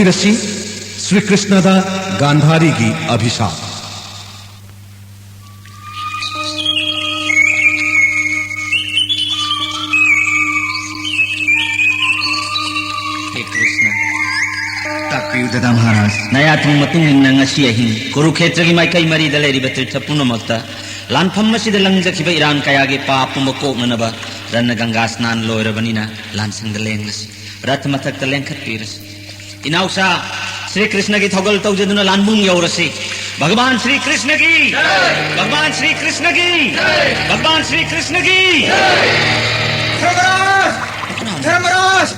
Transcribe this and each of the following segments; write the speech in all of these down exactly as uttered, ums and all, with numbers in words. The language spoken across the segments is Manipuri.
ꯄꯤꯔꯁꯤ꯫ ꯁ꯭ꯔꯤ ꯀ꯭ꯔꯤꯁꯅꯗ ꯒꯥꯟꯙꯥꯔꯤꯒꯤ ꯑꯚꯤꯁꯥꯞ꯫ ꯍꯦ ꯀ꯭ꯔꯤꯁꯅ, ꯇꯥꯛꯄꯤꯌꯨ ꯗꯗꯥ ꯃꯍꯥꯔꯥꯖ꯫ ꯅꯌꯥꯊꯪ ꯃꯇꯨꯡ ꯏꯟꯅ ꯉꯁꯤ ꯑꯍꯤꯡ ꯀꯨꯔꯨꯈꯦꯇ꯭ꯔꯒꯤ ꯃꯥꯏꯀꯩ ꯃꯔꯤꯗ ꯂꯩꯔꯤꯕ ꯇꯤꯔꯊ ꯄꯨꯝꯅꯃꯛꯇ ꯂꯥꯟꯐꯝ ꯑꯁꯤꯗ ꯂꯪꯖꯈꯤꯕ ꯏꯔꯥꯟ ꯀꯌꯥꯒꯤ ꯄꯥꯞ ꯄꯨꯝꯕ ꯀꯣꯛꯅꯅꯕ ꯔꯠꯅ ꯒꯪꯒꯥ ꯁ꯭ꯅꯥꯟ ꯂꯣꯏꯔꯕꯅꯤꯅ ꯂꯥꯟꯁꯪꯗ ꯂꯦꯡꯂꯁꯤ꯫ ꯔꯊ ꯃꯊꯛꯇ ꯂꯦꯡꯈꯠꯄꯤꯔꯁꯤ꯫ ꯏꯅꯥꯎꯆꯥ ꯁ꯭ꯔꯤ ꯀ꯭ꯔꯤꯁꯅꯒꯤ ꯊꯧꯒꯜ ꯇꯧꯖꯗꯨꯅ ꯂꯥꯟꯕꯨꯡ ꯌꯧꯔꯁꯤ꯫ ꯚꯒꯋꯥꯟ ꯁ꯭ꯔꯤ ꯀ꯭ꯔꯤꯁꯅꯒꯤ, ꯚꯒꯋꯥꯟ ꯁ꯭ꯔꯤ ꯀ꯭ꯔꯤꯁꯅꯒꯤ, ꯚꯒꯋꯥꯟ ꯁ꯭ꯔꯤ ꯀ꯭ꯔꯤꯁꯅꯒꯤ꯫ ꯙꯔꯃꯔꯥꯖ! ꯙꯔꯃꯔꯥꯖ!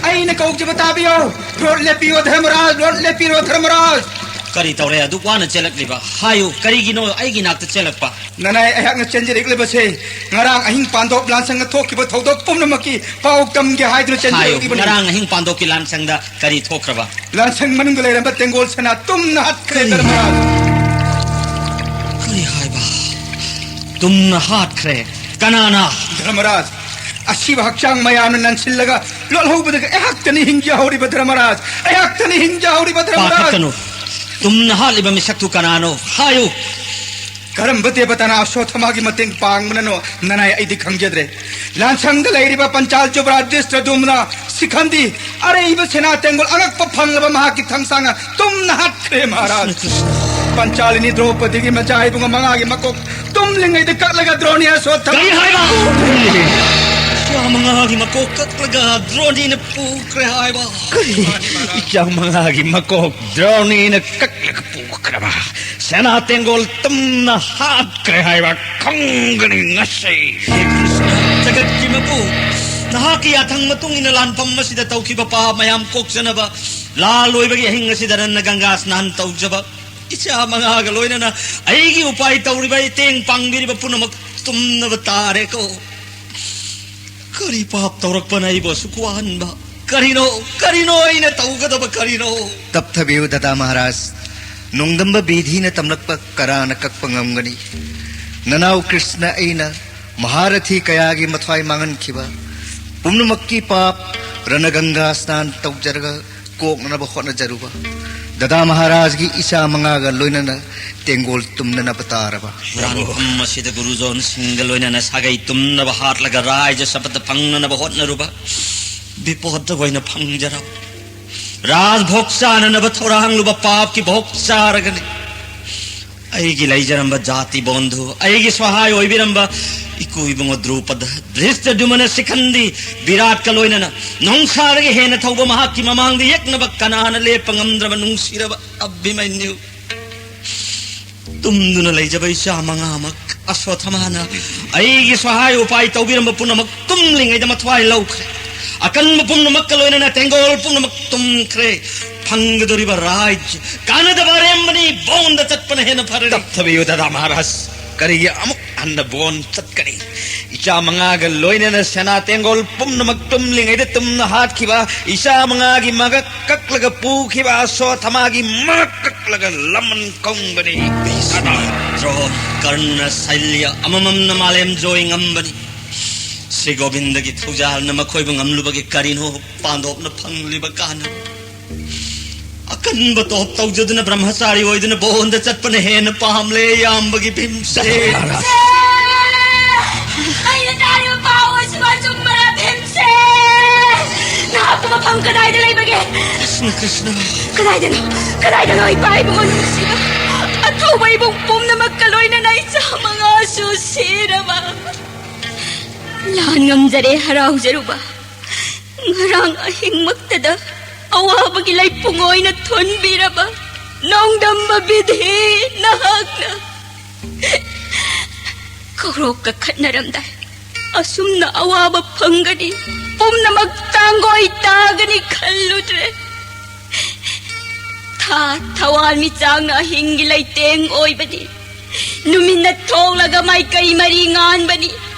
ꯑꯩꯅ ꯀꯧꯖꯕ ꯇꯥꯕꯤꯌꯣ꯫ Road ꯂꯦꯞꯄꯤꯌꯣ ꯙꯔꯃꯔꯥꯖ, road ꯂꯦꯞꯄꯤꯔꯣ ꯙꯔꯃꯔꯥꯖ꯫ ꯀꯔꯤ ꯇꯧꯔꯦ ꯑꯗꯨꯛ ꯋꯥꯅ ꯆꯦꯜꯂꯛꯂꯤꯕ? ꯍꯥꯏꯌꯨ, ꯀꯔꯤꯒꯤꯅꯣ ꯑꯩꯒꯤ ꯅꯥꯛꯇ ꯆꯦꯜꯂꯛꯄ? ꯅꯅꯥꯏ ꯑꯩꯍꯥꯛꯅ ꯆꯦꯟꯖꯔꯛꯂꯤꯕꯁꯦ ꯉꯔꯥꯡ ꯑꯍꯤꯡ ꯄꯥꯟꯗꯣꯞ ꯂꯥꯟꯁꯪꯗ ꯊꯣꯛꯈꯤꯕ ꯊꯧꯗꯣꯛ ꯄꯨꯝꯅꯃꯛꯀꯤ ꯄꯥꯎ ꯇꯝꯒꯦ ꯍꯥꯏꯗꯨꯅ ꯍꯥꯏꯌꯨ, ꯆꯦꯟꯖꯔꯛꯂꯤꯕꯅꯤ꯫ ꯉꯔꯥꯡ ꯑꯍꯤꯡ ꯄꯥꯟꯗꯣꯞꯀꯤ ꯂꯥꯟꯁꯪꯗ ꯀꯔꯤ ꯊꯣꯛꯈ꯭ꯔꯕ? ꯂꯥꯟꯁꯪ ꯃꯅꯨꯡꯗ ꯂꯩꯔꯝꯕ ꯇꯦꯡꯒꯣꯜ ꯁꯅꯥ ꯇꯨꯝꯅ ꯍꯥꯠꯈ꯭ꯔꯦ, ꯀꯔꯤ? ꯙꯔꯃꯔꯥꯖ꯫ ꯀꯔꯤ ꯍꯥꯏꯕ? ꯇꯨꯝꯅ ꯍꯥꯠꯈ꯭ꯔꯦ? ꯀꯅꯥꯅ? ꯙꯔꯃꯔꯥꯖ, ꯑꯁꯤꯕ ꯍꯛꯆꯥꯡ ꯃꯌꯥꯝꯅ ꯅꯟꯁꯤꯜꯂꯒ ꯂꯣꯠꯍꯧꯕꯗꯒꯤ ꯑꯩꯍꯥꯛꯇꯅꯤ ꯍꯤꯡꯖꯍꯧꯔꯤꯕ, ꯙꯔꯃꯔꯥꯖ꯫ ꯑꯩꯍꯥꯛꯇꯅꯤ ꯍꯤꯡꯖꯍꯧꯔꯤꯕ, ꯙꯔꯃꯔꯥꯖ꯫ ꯄꯥꯈꯠꯀꯅꯨ꯫ ꯇꯨꯝꯅ ꯍꯥꯠꯂꯤꯕ ꯃꯤꯁꯛꯇꯨ ꯀꯅꯥꯅꯣ? ꯍꯥꯏꯌꯨ꯫ ꯀꯔꯝꯕ ꯗꯦꯕꯇꯥꯅ ꯑꯁꯣꯊꯃꯥꯒꯤ ꯃꯇꯦꯡ ꯄꯥꯡꯕꯅꯅꯣ, ꯅꯅꯥꯏ ꯑꯩꯗꯤ ꯈꯪꯖꯗ꯭ꯔꯦ꯫ ꯂꯥꯟꯁꯪꯗ ꯂꯩꯔꯤꯕ ꯄꯟꯆꯥꯜ ꯖꯨꯕꯔꯥꯖ ꯙ꯭ꯔꯤꯁꯇꯗꯨꯝꯅ ꯁꯤꯈꯟꯗꯤ ꯑꯔꯩꯕ ꯁꯦꯅꯥ ꯇꯦꯡꯒꯣꯜ ꯑꯉꯛꯄ ꯐꯪꯂꯕ ꯃꯍꯥꯛꯀꯤ ꯊꯥꯡꯁꯥꯡꯅ ꯇꯨꯝꯅ ꯍꯥꯠꯈ꯭ꯔꯦ, ꯃꯍꯥꯔꯥꯖ꯫ ꯀ꯭ꯔꯤꯁꯅ, ꯀ꯭ꯔꯤꯁꯅ꯫ ꯄꯟꯆꯥꯂꯤꯅꯤ ꯗ꯭ꯔꯧꯄꯗꯤꯒꯤ ꯃꯆꯥ ꯏꯕꯨꯡ ꯃꯉꯥꯒꯤ ꯃꯀꯣꯛ ꯇꯨꯝꯂꯤꯉꯩꯗ ꯀꯛꯂꯒ ꯗ꯭ꯔꯣꯅꯤ ꯑꯁꯣꯊ- ꯀꯔꯤ ꯍꯥꯏꯕ? ꯏꯆꯥ ꯃꯉꯥꯒꯤ ꯃꯀꯣꯛ ꯀꯛꯂꯒ ꯗ꯭ꯔꯣꯅꯤꯅ ꯄꯨꯈ꯭ꯔꯦ ꯍꯥꯏꯕ? ꯀꯔꯤ? ꯏꯆꯥ ꯃꯉꯥꯒꯤ ꯃꯀꯣꯛ ꯗ꯭ꯔꯣꯅꯤꯅ ꯀꯛꯂꯒ ꯄꯨꯈ꯭ꯔꯕ? ꯁꯦꯅꯥ ꯇꯦꯡꯒꯣꯜ ꯇꯨꯝꯅ ꯍꯥꯠꯈ꯭ꯔꯦ ꯍꯥꯏꯕ ꯈꯪꯒꯅꯤ ꯉꯁꯤ꯫ ꯍꯦ ꯀ꯭ꯔꯤꯁꯅ, ꯖꯒꯠꯀꯤ ꯃꯄꯨ, ꯅꯍꯥꯛꯀꯤ ꯌꯥꯊꯪ ꯃꯇꯨꯡ ꯏꯟꯅ ꯂꯥꯟꯐꯝ ꯑꯁꯤꯗ ꯇꯧꯈꯤꯕ ꯄꯥꯞ ꯃꯌꯥꯝ ꯀꯣꯛꯆꯅꯕ ꯂꯥꯜ ꯑꯣꯏꯕꯒꯤ ꯑꯍꯤꯡ ꯑꯁꯤꯗ ꯔꯠꯅ ꯒꯪꯒꯥ ꯁ꯭ꯅꯥꯟ ꯇꯧꯖꯕ ꯏꯆꯥ ꯃꯉꯥꯒ ꯂꯣꯏꯅꯅ ꯑꯩꯒꯤ ꯎꯄꯥꯏ ꯇꯧꯔꯤꯕ, ꯃꯇꯦꯡ ꯄꯥꯡꯕꯤꯔꯤꯕ ꯄꯨꯝꯅꯃꯛ ꯇꯨꯝꯅꯕ ꯇꯥꯔꯦꯀꯣ꯫ ꯀꯔꯤ ꯄꯥꯞ ꯇꯧꯔꯛꯄꯅ ꯑꯩꯕꯨ ꯑꯁꯨꯛ ꯋꯥꯍꯟꯕ? ꯀꯔꯤꯅꯣ, ꯀꯔꯤꯅꯣ ꯑꯩꯅ ꯇꯧꯒꯗꯕ ꯀꯔꯤꯅꯣ? ꯇꯞꯊꯕꯤꯌꯨ ꯗꯗꯥ ꯃꯍꯥꯔꯥꯖ꯫ ꯅꯣꯡꯗꯝꯕ ꯕꯤꯙꯤꯅ ꯇꯝꯂꯛꯄ ꯀꯅꯥꯅ ꯀꯛꯄ ꯉꯝꯒꯅꯤ? ꯅꯅꯥꯎ ꯀ꯭ꯔꯤꯁꯅ ꯑꯩꯅ ꯃꯍꯥꯔꯊꯤ ꯀꯌꯥꯒꯤ ꯃꯊ꯭ꯋꯥꯏ ꯃꯥꯡꯍꯟꯈꯤꯕ ꯄꯨꯝꯅꯃꯛꯀꯤ ꯄꯥꯞ ꯔꯅꯒꯪꯒꯥ ꯁ꯭ꯅꯥꯟ ꯇꯧꯖꯔꯒ ꯀꯣꯛꯅꯅꯕ ꯍꯣꯠꯅꯖꯔꯨꯕ ꯗꯗꯥ ꯃꯍꯥꯔꯥꯖꯒꯤ ꯏꯆꯥ ꯃꯉꯥꯒ ꯂꯣꯏꯅꯅ ꯇꯦꯡꯒꯣꯜ ꯇꯨꯝꯅꯅꯕ ꯇꯥꯔꯕ꯫ ꯍꯨꯔꯥꯟꯐꯝ ꯑꯁꯤꯗ ꯒꯨꯔꯨꯖꯣꯟꯁꯤꯡꯒ ꯂꯣꯏꯅꯅ ꯁꯥꯒꯩ ꯇꯨꯝꯅꯕ ꯍꯥꯠꯂꯒ ꯔꯥꯏꯖ ꯁꯄꯠꯇ ꯐꯪꯅꯅꯕ ꯍꯣꯠꯅꯔꯨꯕ ꯕꯤꯄꯣꯠꯇ ꯑꯣꯏꯅ ꯐꯪꯖꯔꯕ꯫ ꯔꯥꯖ ꯚꯣꯛ ꯆꯥꯅꯅꯕ ꯊꯧꯔꯥꯡꯂꯨꯕ ꯄꯥꯞꯀꯤ ꯚꯣꯛ ꯆꯥꯔꯒꯅꯤ꯫ ꯑꯩꯒꯤ ꯂꯩꯖꯔꯝꯕ ꯖꯥꯇꯤ ꯕꯣꯟꯙꯨ, ꯑꯩꯒꯤ ꯁꯍꯥꯏ ꯑꯣꯏꯕꯤꯔꯝꯕ ꯏꯀꯨ ꯏꯕꯨꯡꯉꯣ ꯗ꯭ꯔꯨꯄꯗ, ꯙ꯭ꯔꯤꯁꯇ ꯗꯨꯃꯅ ꯁꯤꯈꯟꯗꯤ ꯚꯤꯔꯥꯠꯀ ꯂꯣꯏꯅꯅ ꯅꯣꯡꯁꯥꯗꯒꯤ ꯍꯦꯟꯅ ꯊꯧꯕ ꯃꯍꯥꯛꯀꯤ ꯃꯃꯥꯡꯗ ꯌꯦꯛꯅꯕ ꯀꯅꯥꯅ ꯂꯦꯞꯄ ꯉꯝꯗ꯭ꯔꯕ ꯅꯨꯡꯁꯤꯔꯕ ꯑꯚꯤꯃꯟꯌꯨ꯫ ꯇꯨꯝꯗꯨꯅ ꯂꯩꯖꯕ ꯏꯆꯥ ꯃꯉꯥꯃꯛ ꯑꯁꯣꯊꯃꯥꯅ ꯑꯩꯒꯤ ꯁꯍꯥꯏ ꯎꯄꯥꯏ ꯇꯧꯕꯤꯔꯝꯕ ꯄꯨꯝꯅꯃꯛ ꯇꯨꯝꯂꯤꯉꯩꯗ ꯃꯊ꯭ꯋꯥꯏ ꯂꯧꯈ꯭ꯔꯦ꯫ ꯑꯀꯟꯕ ꯄꯨꯝꯅꯃꯛꯀ ꯂꯣꯏꯅꯅ ꯇꯦꯡꯒꯣꯜ ꯄꯨꯝꯅꯃꯛ ꯇꯨꯝꯈ꯭ꯔꯦ꯫ ꯐꯪꯒꯗꯧꯔꯤꯕ ꯔꯥꯏꯖ ꯀꯥꯟꯅꯗꯕ ꯑꯔꯦꯝꯕꯅꯤ꯫ ꯕꯣꯟꯗ ꯆꯠꯄꯅ ꯍꯦꯟꯅ ꯐꯔꯅꯤ꯫ ꯇꯞꯊꯕꯤꯌꯨ ꯗꯗꯥ ꯃꯍꯥꯔꯥꯖ꯫ ꯀꯔꯤꯒꯤ ꯑꯃꯨꯛ ꯍꯟꯅ ꯕꯣꯟ ꯆꯠꯀꯅꯤ? ꯏꯆꯥ ꯃꯉꯥꯒ ꯂꯣꯏꯅꯅ ꯁꯦꯅꯥ ꯇꯦꯡꯒꯣꯜ ꯄꯨꯝꯅꯃꯛ ꯇꯨꯝꯂꯤꯉꯩꯗ ꯇꯨꯝꯅ ꯍꯥꯠꯈꯤꯕ ꯏꯆꯥ ꯃꯉꯥꯒꯤ ꯃꯒꯛ ꯀꯛꯂꯒ ꯄꯨꯈꯤꯕ ꯑꯁꯣꯊꯃꯥꯒꯤ ꯃꯒꯛ ꯀꯛꯂꯒ ꯂꯃꯟ ꯀꯨꯝꯕꯅꯤ꯫ ꯗ꯭ꯔꯣꯟ, ꯀꯔꯅ, ꯁꯩꯂ꯭ꯌ ꯑꯃꯃꯝꯅ ꯃꯥꯂꯦꯝ ꯖꯣꯏ ꯉꯝꯕꯅꯤ꯫ ꯁ꯭ꯔꯤ ꯒꯣꯕꯤꯟꯗꯒꯤ ꯊꯧꯖꯥꯜꯅ ꯃꯈꯣꯏꯕꯨ ꯉꯝꯂꯨꯕꯒꯤ ꯀꯔꯤꯅꯣ ꯄꯥꯟꯗꯣꯞꯅ ꯐꯪꯂꯤꯕ ꯀꯥꯟꯅꯕ? ꯑꯀꯟꯕ ꯇꯣꯞ ꯇꯧꯖꯗꯨꯅ ꯕ꯭ꯔꯍ꯭ꯃꯆꯥꯔꯤ ꯑꯣꯏꯗꯨꯅ ꯕꯣꯟꯗ ꯆꯠꯄꯅ ꯍꯦꯟꯅ ꯄꯥꯝꯂꯦ, ꯏꯌꯥꯝꯕꯒꯤ ꯚꯤꯝꯁꯦ꯫ ꯑꯩꯅ ꯇꯥꯔꯤꯕ ꯄꯥꯎ ꯑꯁꯤꯕꯨ ꯑꯆꯨꯝꯕꯔ, ꯚꯤꯝꯁꯦ? ꯅꯍꯥꯛꯄꯨ ꯃꯐꯝ ꯀꯗꯥꯏꯗ ꯂꯩꯕꯒꯦ? ꯀ꯭ꯔꯤꯁꯅ, ꯀ꯭ꯔꯤꯁꯅ꯫ ꯀꯗꯥꯏꯗꯅꯣ, ꯀꯗꯥꯏꯗꯅꯣ ꯏꯄꯥ ꯏꯕꯨꯡꯉꯣ ꯅꯨꯡꯁꯤꯕ? ꯑꯊꯧꯕ ꯏꯕꯨꯡ ꯄꯨꯝꯅꯃꯛꯀ ꯂꯣꯏꯅꯅ ꯏꯆꯥ ꯃꯉꯥꯁꯨ ꯁꯤꯔꯕ꯫ ꯂꯥꯟ ꯉꯝꯖꯔꯦ ꯍꯔꯥꯎꯖꯔꯨꯕ꯫ ꯉꯔꯥꯡ ꯑꯍꯤꯡꯃꯛꯇꯗ ꯑꯋꯥꯕꯒꯤ ꯂꯩꯄꯨꯡ ꯑꯣꯏꯅ ꯊꯣꯟꯕꯤꯔꯕ ꯅꯣꯡꯗꯝꯕ ꯕꯤꯙꯤ ꯅꯍꯥꯛꯅ꯫ ꯀꯧꯔꯣꯛ ꯀꯈꯠꯅꯔꯝꯗꯥꯏ ꯑꯁꯨꯝꯅ ꯑꯋꯥꯕ ꯐꯪꯒꯅꯤ, ꯄꯨꯝꯅꯃꯛ ꯇꯥꯡꯒꯣꯏ ꯇꯥꯒꯅꯤ ꯈꯜꯂꯨꯗ꯭ꯔꯦ꯫ ꯊꯥ ꯊꯋꯥꯟ ꯃꯤꯆꯥꯡꯅ ꯑꯍꯤꯡꯒꯤ ꯂꯩꯇꯦꯡ ꯑꯣꯏꯕꯅꯤ꯫ ꯅꯨꯃꯤꯠꯅ ꯊꯣꯛꯂꯒ ꯃꯥꯏꯀꯩ ꯃꯔꯤ ꯉꯥꯟꯕꯅꯤ꯫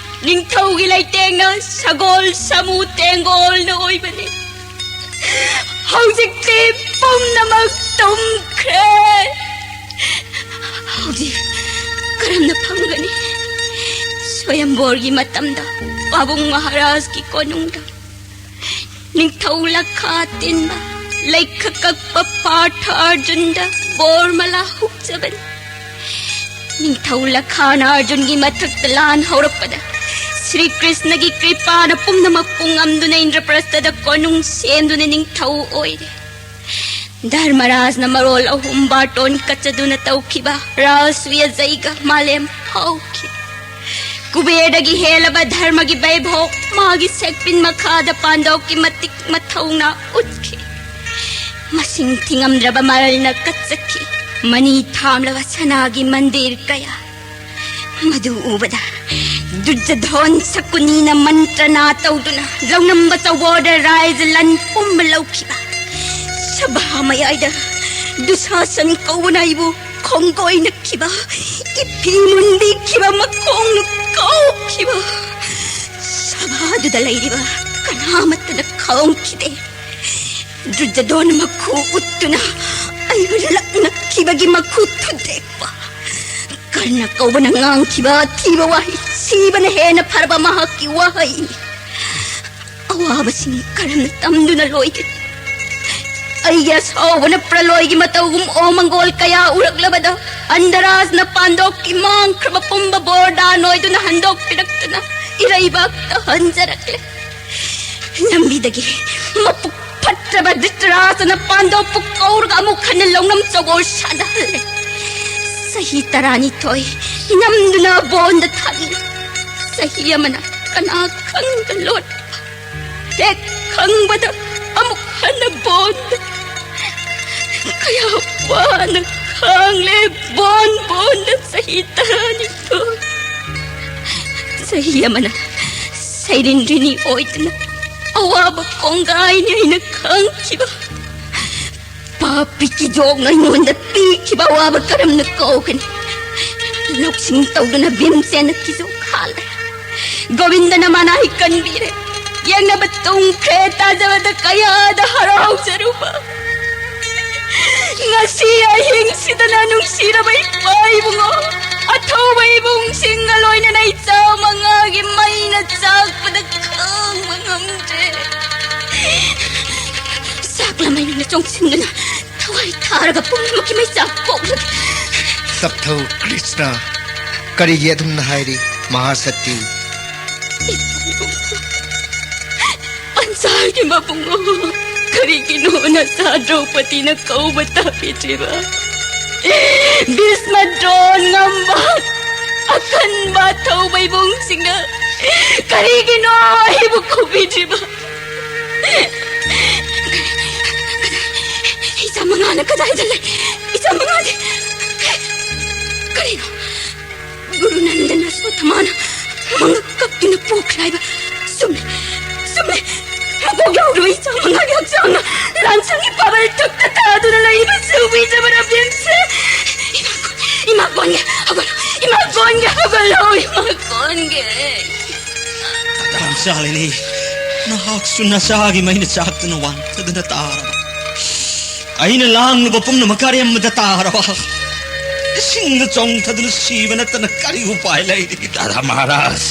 ꯅꯤꯡꯊꯧꯒꯤ ꯂꯩꯇꯦꯡꯅ ꯁꯒꯣꯜ ꯁꯃꯨ ꯇꯦꯡꯒꯣꯜꯅ ꯑꯣꯏꯕꯅꯤ꯫ ꯍꯧꯖꯤꯛꯇꯤ ꯄꯨꯝꯅꯃꯛ ꯇꯨꯝꯈ꯭ꯔꯦ꯫ ꯍꯧꯖꯤꯛ ꯀꯔꯝꯅ ꯐꯪꯒꯅꯤ? ꯁ꯭ꯋꯌꯝꯕꯣꯔꯒꯤ ꯃꯇꯝꯗ ꯄꯥꯕꯨꯡ ꯃꯍꯥꯔꯥꯖꯀꯤ ꯀꯣꯅꯨꯡꯗ ꯅꯤꯡꯊꯧ ꯂꯈꯥ ꯇꯤꯟꯕ ꯂꯩꯈ ꯀꯛꯄ ꯄꯥꯔꯊ ꯑꯔꯖꯨꯟꯗ ꯕꯣꯔ ꯃꯂꯥ ꯍꯨꯛꯆꯕꯅꯤ꯫ ꯅꯤꯡꯊꯧ ꯂꯈꯥꯅ ꯑꯔꯖꯨꯟꯒꯤ ꯃꯊꯛꯇ ꯂꯥꯟ ꯍꯧꯔꯛꯄꯗ ꯁ꯭ꯔꯤ ꯀ꯭ꯔꯤꯁꯅꯒꯤ ꯀ꯭ꯔꯤꯄꯥꯅ ꯄꯨꯝꯅꯃꯛꯄꯨ ꯉꯝꯗꯨꯅ ꯏꯟꯗ꯭ꯔꯄ꯭ꯔꯁꯊꯗ ꯀꯣꯅꯨꯡ ꯁꯦꯝꯗꯨꯅ ꯅꯤꯡꯊꯧ ꯑꯣꯏꯔꯦ꯫ ꯙꯔꯃꯔꯥꯖꯅ ꯃꯔꯣꯜ ꯑꯍꯨꯝ ꯕꯥꯔꯇꯣꯟ ꯀꯠꯆꯗꯨꯅ ꯇꯧꯈꯤꯕ ꯔꯥꯁ ꯌꯥꯖꯩꯒ ꯃꯥꯂꯦꯝ ꯐꯥꯎꯈꯤ꯫ ꯀꯨꯕꯦꯔꯗꯒꯤ ꯍꯦꯜꯂꯕ ꯙꯔꯃꯒꯤ ꯕꯩꯚꯣꯛ ꯃꯥꯒꯤ ꯁꯦꯛꯄꯤꯟ ꯃꯈꯥꯗ ꯄꯥꯟꯗꯧꯀꯤ ꯃꯇꯤꯛ ꯃꯊꯧꯅꯥ ꯎꯠꯈꯤ꯫ ꯃꯁꯤꯡ ꯊꯤꯉꯝꯗ꯭ꯔꯕ ꯃꯔꯜꯅ ꯀꯠꯆꯈꯤ꯫ ꯃꯅꯤ ꯊꯥꯝꯂꯕ ꯁꯅꯥꯒꯤ ꯃꯟꯗꯤꯔ ꯀꯌꯥ꯫ ꯃꯗꯨ ꯎꯕꯗ ꯗꯨꯔꯖꯙꯣꯟ ꯁꯀꯨꯅꯤꯅ ꯃꯟꯇ꯭ꯔꯅꯥ ꯇꯧꯗꯨꯅ ꯂꯧꯅꯝꯕ ꯆꯧꯕꯣꯔꯗ ꯔꯥꯏꯖ ꯂꯟ ꯄꯨꯝꯕ ꯂꯧꯈꯤꯕ꯫ ꯁꯚꯥ ꯃꯌꯥꯏꯗ ꯗꯨꯁꯥꯁꯟ ꯀꯧꯕꯅ ꯑꯩꯕꯨ ꯈꯣꯡꯒꯣꯏꯅꯈꯤꯕ, ꯏꯐꯤ ꯃꯨꯟꯕꯤꯈꯤꯕ, ꯃꯈꯣꯡꯅ ꯀꯥꯎꯈꯤꯕ꯫ ꯁꯚꯥꯗꯨꯗ ꯂꯩꯔꯤꯕ ꯀꯅꯥꯃꯠꯇꯅ ꯈꯪꯈꯤꯗꯦ꯫ ꯗꯨꯔꯖꯙꯣꯟ ꯃꯈꯨ ꯎꯠꯇꯨꯅ ꯑꯩꯕꯨ ꯂꯛꯅꯈꯤꯕꯒꯤ ꯃꯈꯨ ꯊꯨꯗꯦꯛꯄ꯫ ꯀꯔꯅ ꯀꯧꯕꯅ ꯉꯥꯡꯈꯤꯕ ꯑꯊꯤꯕ ꯋꯥꯍꯩ, ꯁꯤꯕꯅ ꯍꯦꯟꯅ ꯐꯔꯕ ꯃꯍꯥꯛꯀꯤ ꯋꯥꯍꯩꯅꯤ꯫ ꯑꯋꯥꯕꯁꯤꯡ ꯀꯔꯝꯅ ꯇꯝꯗꯨꯅ ꯂꯣꯏꯒꯅꯤ? ꯑꯩꯒꯤ ꯑꯁꯥꯎꯕꯅ ꯄ꯭ꯔꯂꯣꯏꯒꯤ ꯃꯇꯧꯒꯨꯝ ꯑꯣꯃꯪꯒꯣꯜ ꯀꯌꯥ ꯎꯔꯛꯂꯕꯗ ꯑꯟꯙꯔꯥꯖꯅ ꯄꯥꯟꯗꯣꯛꯀꯤ ꯃꯥꯡꯈ꯭ꯔꯕ ꯄꯨꯝꯕ ꯕꯣꯔꯗꯥꯟ ꯑꯣꯏꯗꯨꯅ ꯍꯟꯗꯣꯛꯄꯤꯔꯛꯇꯨꯅ ꯏꯔꯩꯕꯥꯛꯇ ꯍꯟꯖꯔꯛꯂꯦ꯫ ꯂꯝꯕꯤꯗꯒꯤ ꯃꯄꯨꯛ ꯐꯠꯇ꯭ꯔꯕ ꯙ꯭ꯔꯤꯇꯔꯥꯁꯅ ꯄꯥꯟꯗꯣꯛꯄꯨ ꯀꯧꯔꯒ ꯑꯃꯨꯛ ꯍꯟꯅ ꯂꯧꯅꯝ ꯆꯧꯕꯣꯔ ꯁꯥꯟꯅꯍꯜꯂꯦ꯫ ꯆꯍꯤ ꯇꯔꯥꯅꯤꯊꯣꯏ ꯅꯝꯗꯨꯅ ꯕꯣꯟꯗ ꯊꯝꯃꯤ꯫ ꯆꯍꯤ ꯑꯃꯅ ꯀꯅꯥ ꯈꯪꯕ ꯂꯣꯠꯄ? ꯍꯦꯛ ꯈꯪꯕꯗ ꯑꯃꯨꯛ ꯍꯟꯅ ꯕꯣꯟꯗ꯫ ꯀꯌꯥ ꯋꯥꯅ ꯈꯥꯡꯂꯦ ꯕꯣꯟ ꯕꯣꯟꯗ ꯆꯍꯤ ꯇꯔꯥꯅꯤꯊꯣꯏ꯫ ꯆꯍꯤ ꯑꯃꯅ ꯁꯩꯔꯤꯟ ꯔꯤꯅꯤ ꯑꯣꯏꯗꯨꯅ ꯑꯋꯥꯕ ꯀꯣꯡꯒꯥꯏꯅꯤ ꯑꯩꯅ ꯈꯥꯡꯈꯤꯕ꯫ ꯄꯥꯄꯤ ꯀꯤꯖꯣꯛꯅ ꯑꯩꯉꯣꯟꯗ ꯄꯤꯈꯤꯕ ꯑꯋꯥꯕ ꯀꯔꯝꯅ ꯀꯥꯎꯒꯅꯤ? ꯂꯧꯁꯤꯡ ꯇꯧꯗꯨꯅ ꯚꯤꯝꯁꯦꯟꯅ ꯀꯤꯖꯣꯛ ꯍꯥꯜꯂꯦ꯫ ꯒꯣꯕꯤꯟꯗꯅ ꯃꯅꯥꯏ ꯀꯟꯕꯤꯔꯦ꯫ ꯌꯦꯡꯅꯕ ꯇꯨꯡꯈ꯭ꯔꯦ, ꯇꯥꯖꯕꯗ ꯀꯌꯥꯗ ꯍꯔꯥꯎꯖꯔꯨꯕ꯫ ꯉꯁꯤ ꯑꯍꯤꯡꯁꯤꯗꯅ ꯅꯨꯡꯁꯤꯔꯕ ꯏꯄꯥ ꯏꯕꯨꯡꯉꯣ, ꯑꯊꯧꯕ ꯏꯕꯨꯡꯁꯤꯡꯒ ꯂꯣꯏꯅꯅ ꯏꯆꯥ ꯃꯉꯥꯒꯤ ꯃꯩꯅ ꯆꯥꯛꯄꯗ ꯈꯥꯡꯕ ꯉꯝꯗ꯭ꯔꯦ꯫ ꯆꯥꯛꯂꯝ ꯃꯩꯅ ꯆꯣꯡꯁꯤꯟꯗꯨꯅ ꯊꯋꯥꯏ ꯊꯥꯔꯒ ꯄꯨꯝꯅꯃꯛꯀꯤ ꯃꯩꯆꯥꯛ ꯄꯣꯛꯂꯒꯦ꯫ ꯇꯞꯊꯧ ꯀ꯭ꯔꯤꯁꯅ꯫ ꯀꯔꯤꯒꯤ ꯑꯗꯨꯝꯅ ꯍꯥꯏꯔꯤ ꯃꯍꯥꯁꯛꯇꯤ? ꯄꯟꯆꯥꯒꯤ ꯃꯕꯨꯡꯉꯣ, ꯀꯔꯤꯒꯤꯅꯣ ꯅꯆꯥ ꯗ꯭ꯔꯧꯄꯗꯤꯅ ꯀꯧꯕ ꯇꯥꯕꯤꯗ꯭ꯔꯤꯕ? ꯚꯤꯁꯃ, ꯗ꯭ꯔꯣꯟ, ꯉꯝꯕ, ꯑꯀꯟꯕ ꯊꯧꯕ ꯏꯕꯨꯡꯁꯤꯡꯅ ꯀꯔꯤꯒꯤꯅꯣ ꯑꯩꯕꯨ ꯀꯧꯕꯤꯗ꯭ꯔꯤꯕ? ꯏꯆꯥ ꯃꯉꯥꯅ ꯀꯗꯥꯏꯗ ꯂꯩ? ꯏꯆꯥ ꯃꯉꯥꯗꯤ ꯀꯔꯤꯅꯣ? ꯒꯨꯔꯨ ꯅꯟꯗꯅ ꯁꯣꯊꯃꯥꯅ ꯃꯉꯛ ꯀꯛꯇꯨꯅ ꯄꯣꯛꯈ꯭ꯔꯦ ꯍꯥꯏꯕ ꯆꯨꯝꯃꯤ, ꯆꯨꯝꯃꯤ꯫ ꯃꯀꯣꯛ ꯌꯥꯎꯗꯕ ꯏꯆꯥ ꯃꯉꯥꯒꯤ ꯍꯛꯆꯥꯡꯅ ꯂꯥꯟꯁꯪꯒꯤ ꯄꯥꯕꯜ ꯊꯛꯇ ꯊꯥꯗꯨꯅ ꯂꯩꯔꯤꯕ ꯁꯨꯕꯤꯖꯕ ꯔꯕꯤꯟꯁꯦ꯫ ꯏꯃꯥ ꯀꯣꯟ-, ꯏꯃꯥ ꯀꯣꯟꯒꯦ ꯍꯧꯒꯠꯂꯣ, ꯏꯃꯥ ꯀꯣꯟꯒꯦ ꯍꯧꯒꯠꯂꯣ, ꯏꯃꯥ ꯀꯣꯟꯒꯦ꯫ ꯇꯥꯡ ꯆꯥꯂꯤꯅꯤ꯫ ꯅꯍꯥꯛꯁꯨ ꯅꯆꯥꯒꯤ ꯃꯩꯅ ꯆꯥꯛꯇꯨꯅ ꯋꯥꯟꯊꯗꯨꯅ ꯇꯥꯔꯕ꯫ ꯑꯩꯅ ꯂꯥꯡꯂꯨꯕ ꯄꯨꯝꯅꯃꯛ ꯑꯔꯦꯝꯕꯗ ꯇꯥꯔꯕ꯫ ꯏꯁꯤꯡꯗ ꯆꯣꯡꯊꯗꯨꯅ ꯁꯤꯕ ꯅꯠꯇꯅ ꯀꯔꯤ ꯎꯄꯥꯏ ꯂꯩꯔꯤ? ꯗꯥꯗꯥ ꯃꯍꯥꯔꯥꯖ,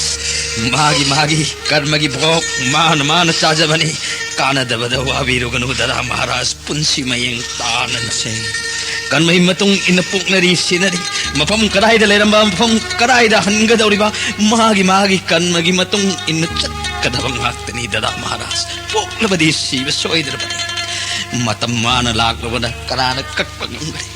ꯃꯥꯒꯤ ꯃꯥꯒꯤ ꯀꯔꯃꯒꯤ ꯚꯣꯛ ꯃꯥꯅ ꯃꯥꯅ ꯆꯥꯖꯕꯅꯤ꯫ ꯀꯥꯟꯅꯗꯕꯗ ꯋꯥꯕꯤꯔꯨꯒꯅꯨ ꯗꯥꯗꯥ ꯃꯍꯥꯔꯥꯖ, ꯄꯨꯟꯁꯤ ꯃꯌꯦꯡ ꯇꯥꯅ ꯅꯁꯦ꯫ ꯀꯔꯃꯒꯤ ꯃꯇꯨꯡ ꯏꯟꯅ ꯄꯣꯛꯅꯔꯤ ꯁꯤꯅꯔꯤ꯫ ꯃꯐꯝ ꯀꯗꯥꯏꯗ ꯂꯩꯔꯝꯕ, ꯃꯐꯝ ꯀꯗꯥꯏꯗ ꯍꯟꯒꯗꯧꯔꯤꯕ, ꯃꯥꯒꯤ ꯃꯥꯒꯤ ꯀꯔꯃꯒꯤ ꯃꯇꯨꯡ ꯏꯟꯅ ꯆꯠꯀꯗꯕ ꯉꯥꯛꯇꯅꯤ ꯗꯥꯗꯥ ꯃꯍꯥꯔꯥꯖ꯫ ꯄꯣꯛꯂꯕꯗꯤ ꯁꯤꯕ ꯁꯣꯏꯗ꯭ꯔꯕꯅꯤ꯫ ꯃꯇꯝ ꯃꯥꯅ ꯂꯥꯛꯂꯕꯗ ꯀꯅꯥꯅ ꯀꯛꯄ ꯉꯝꯒꯅꯤ?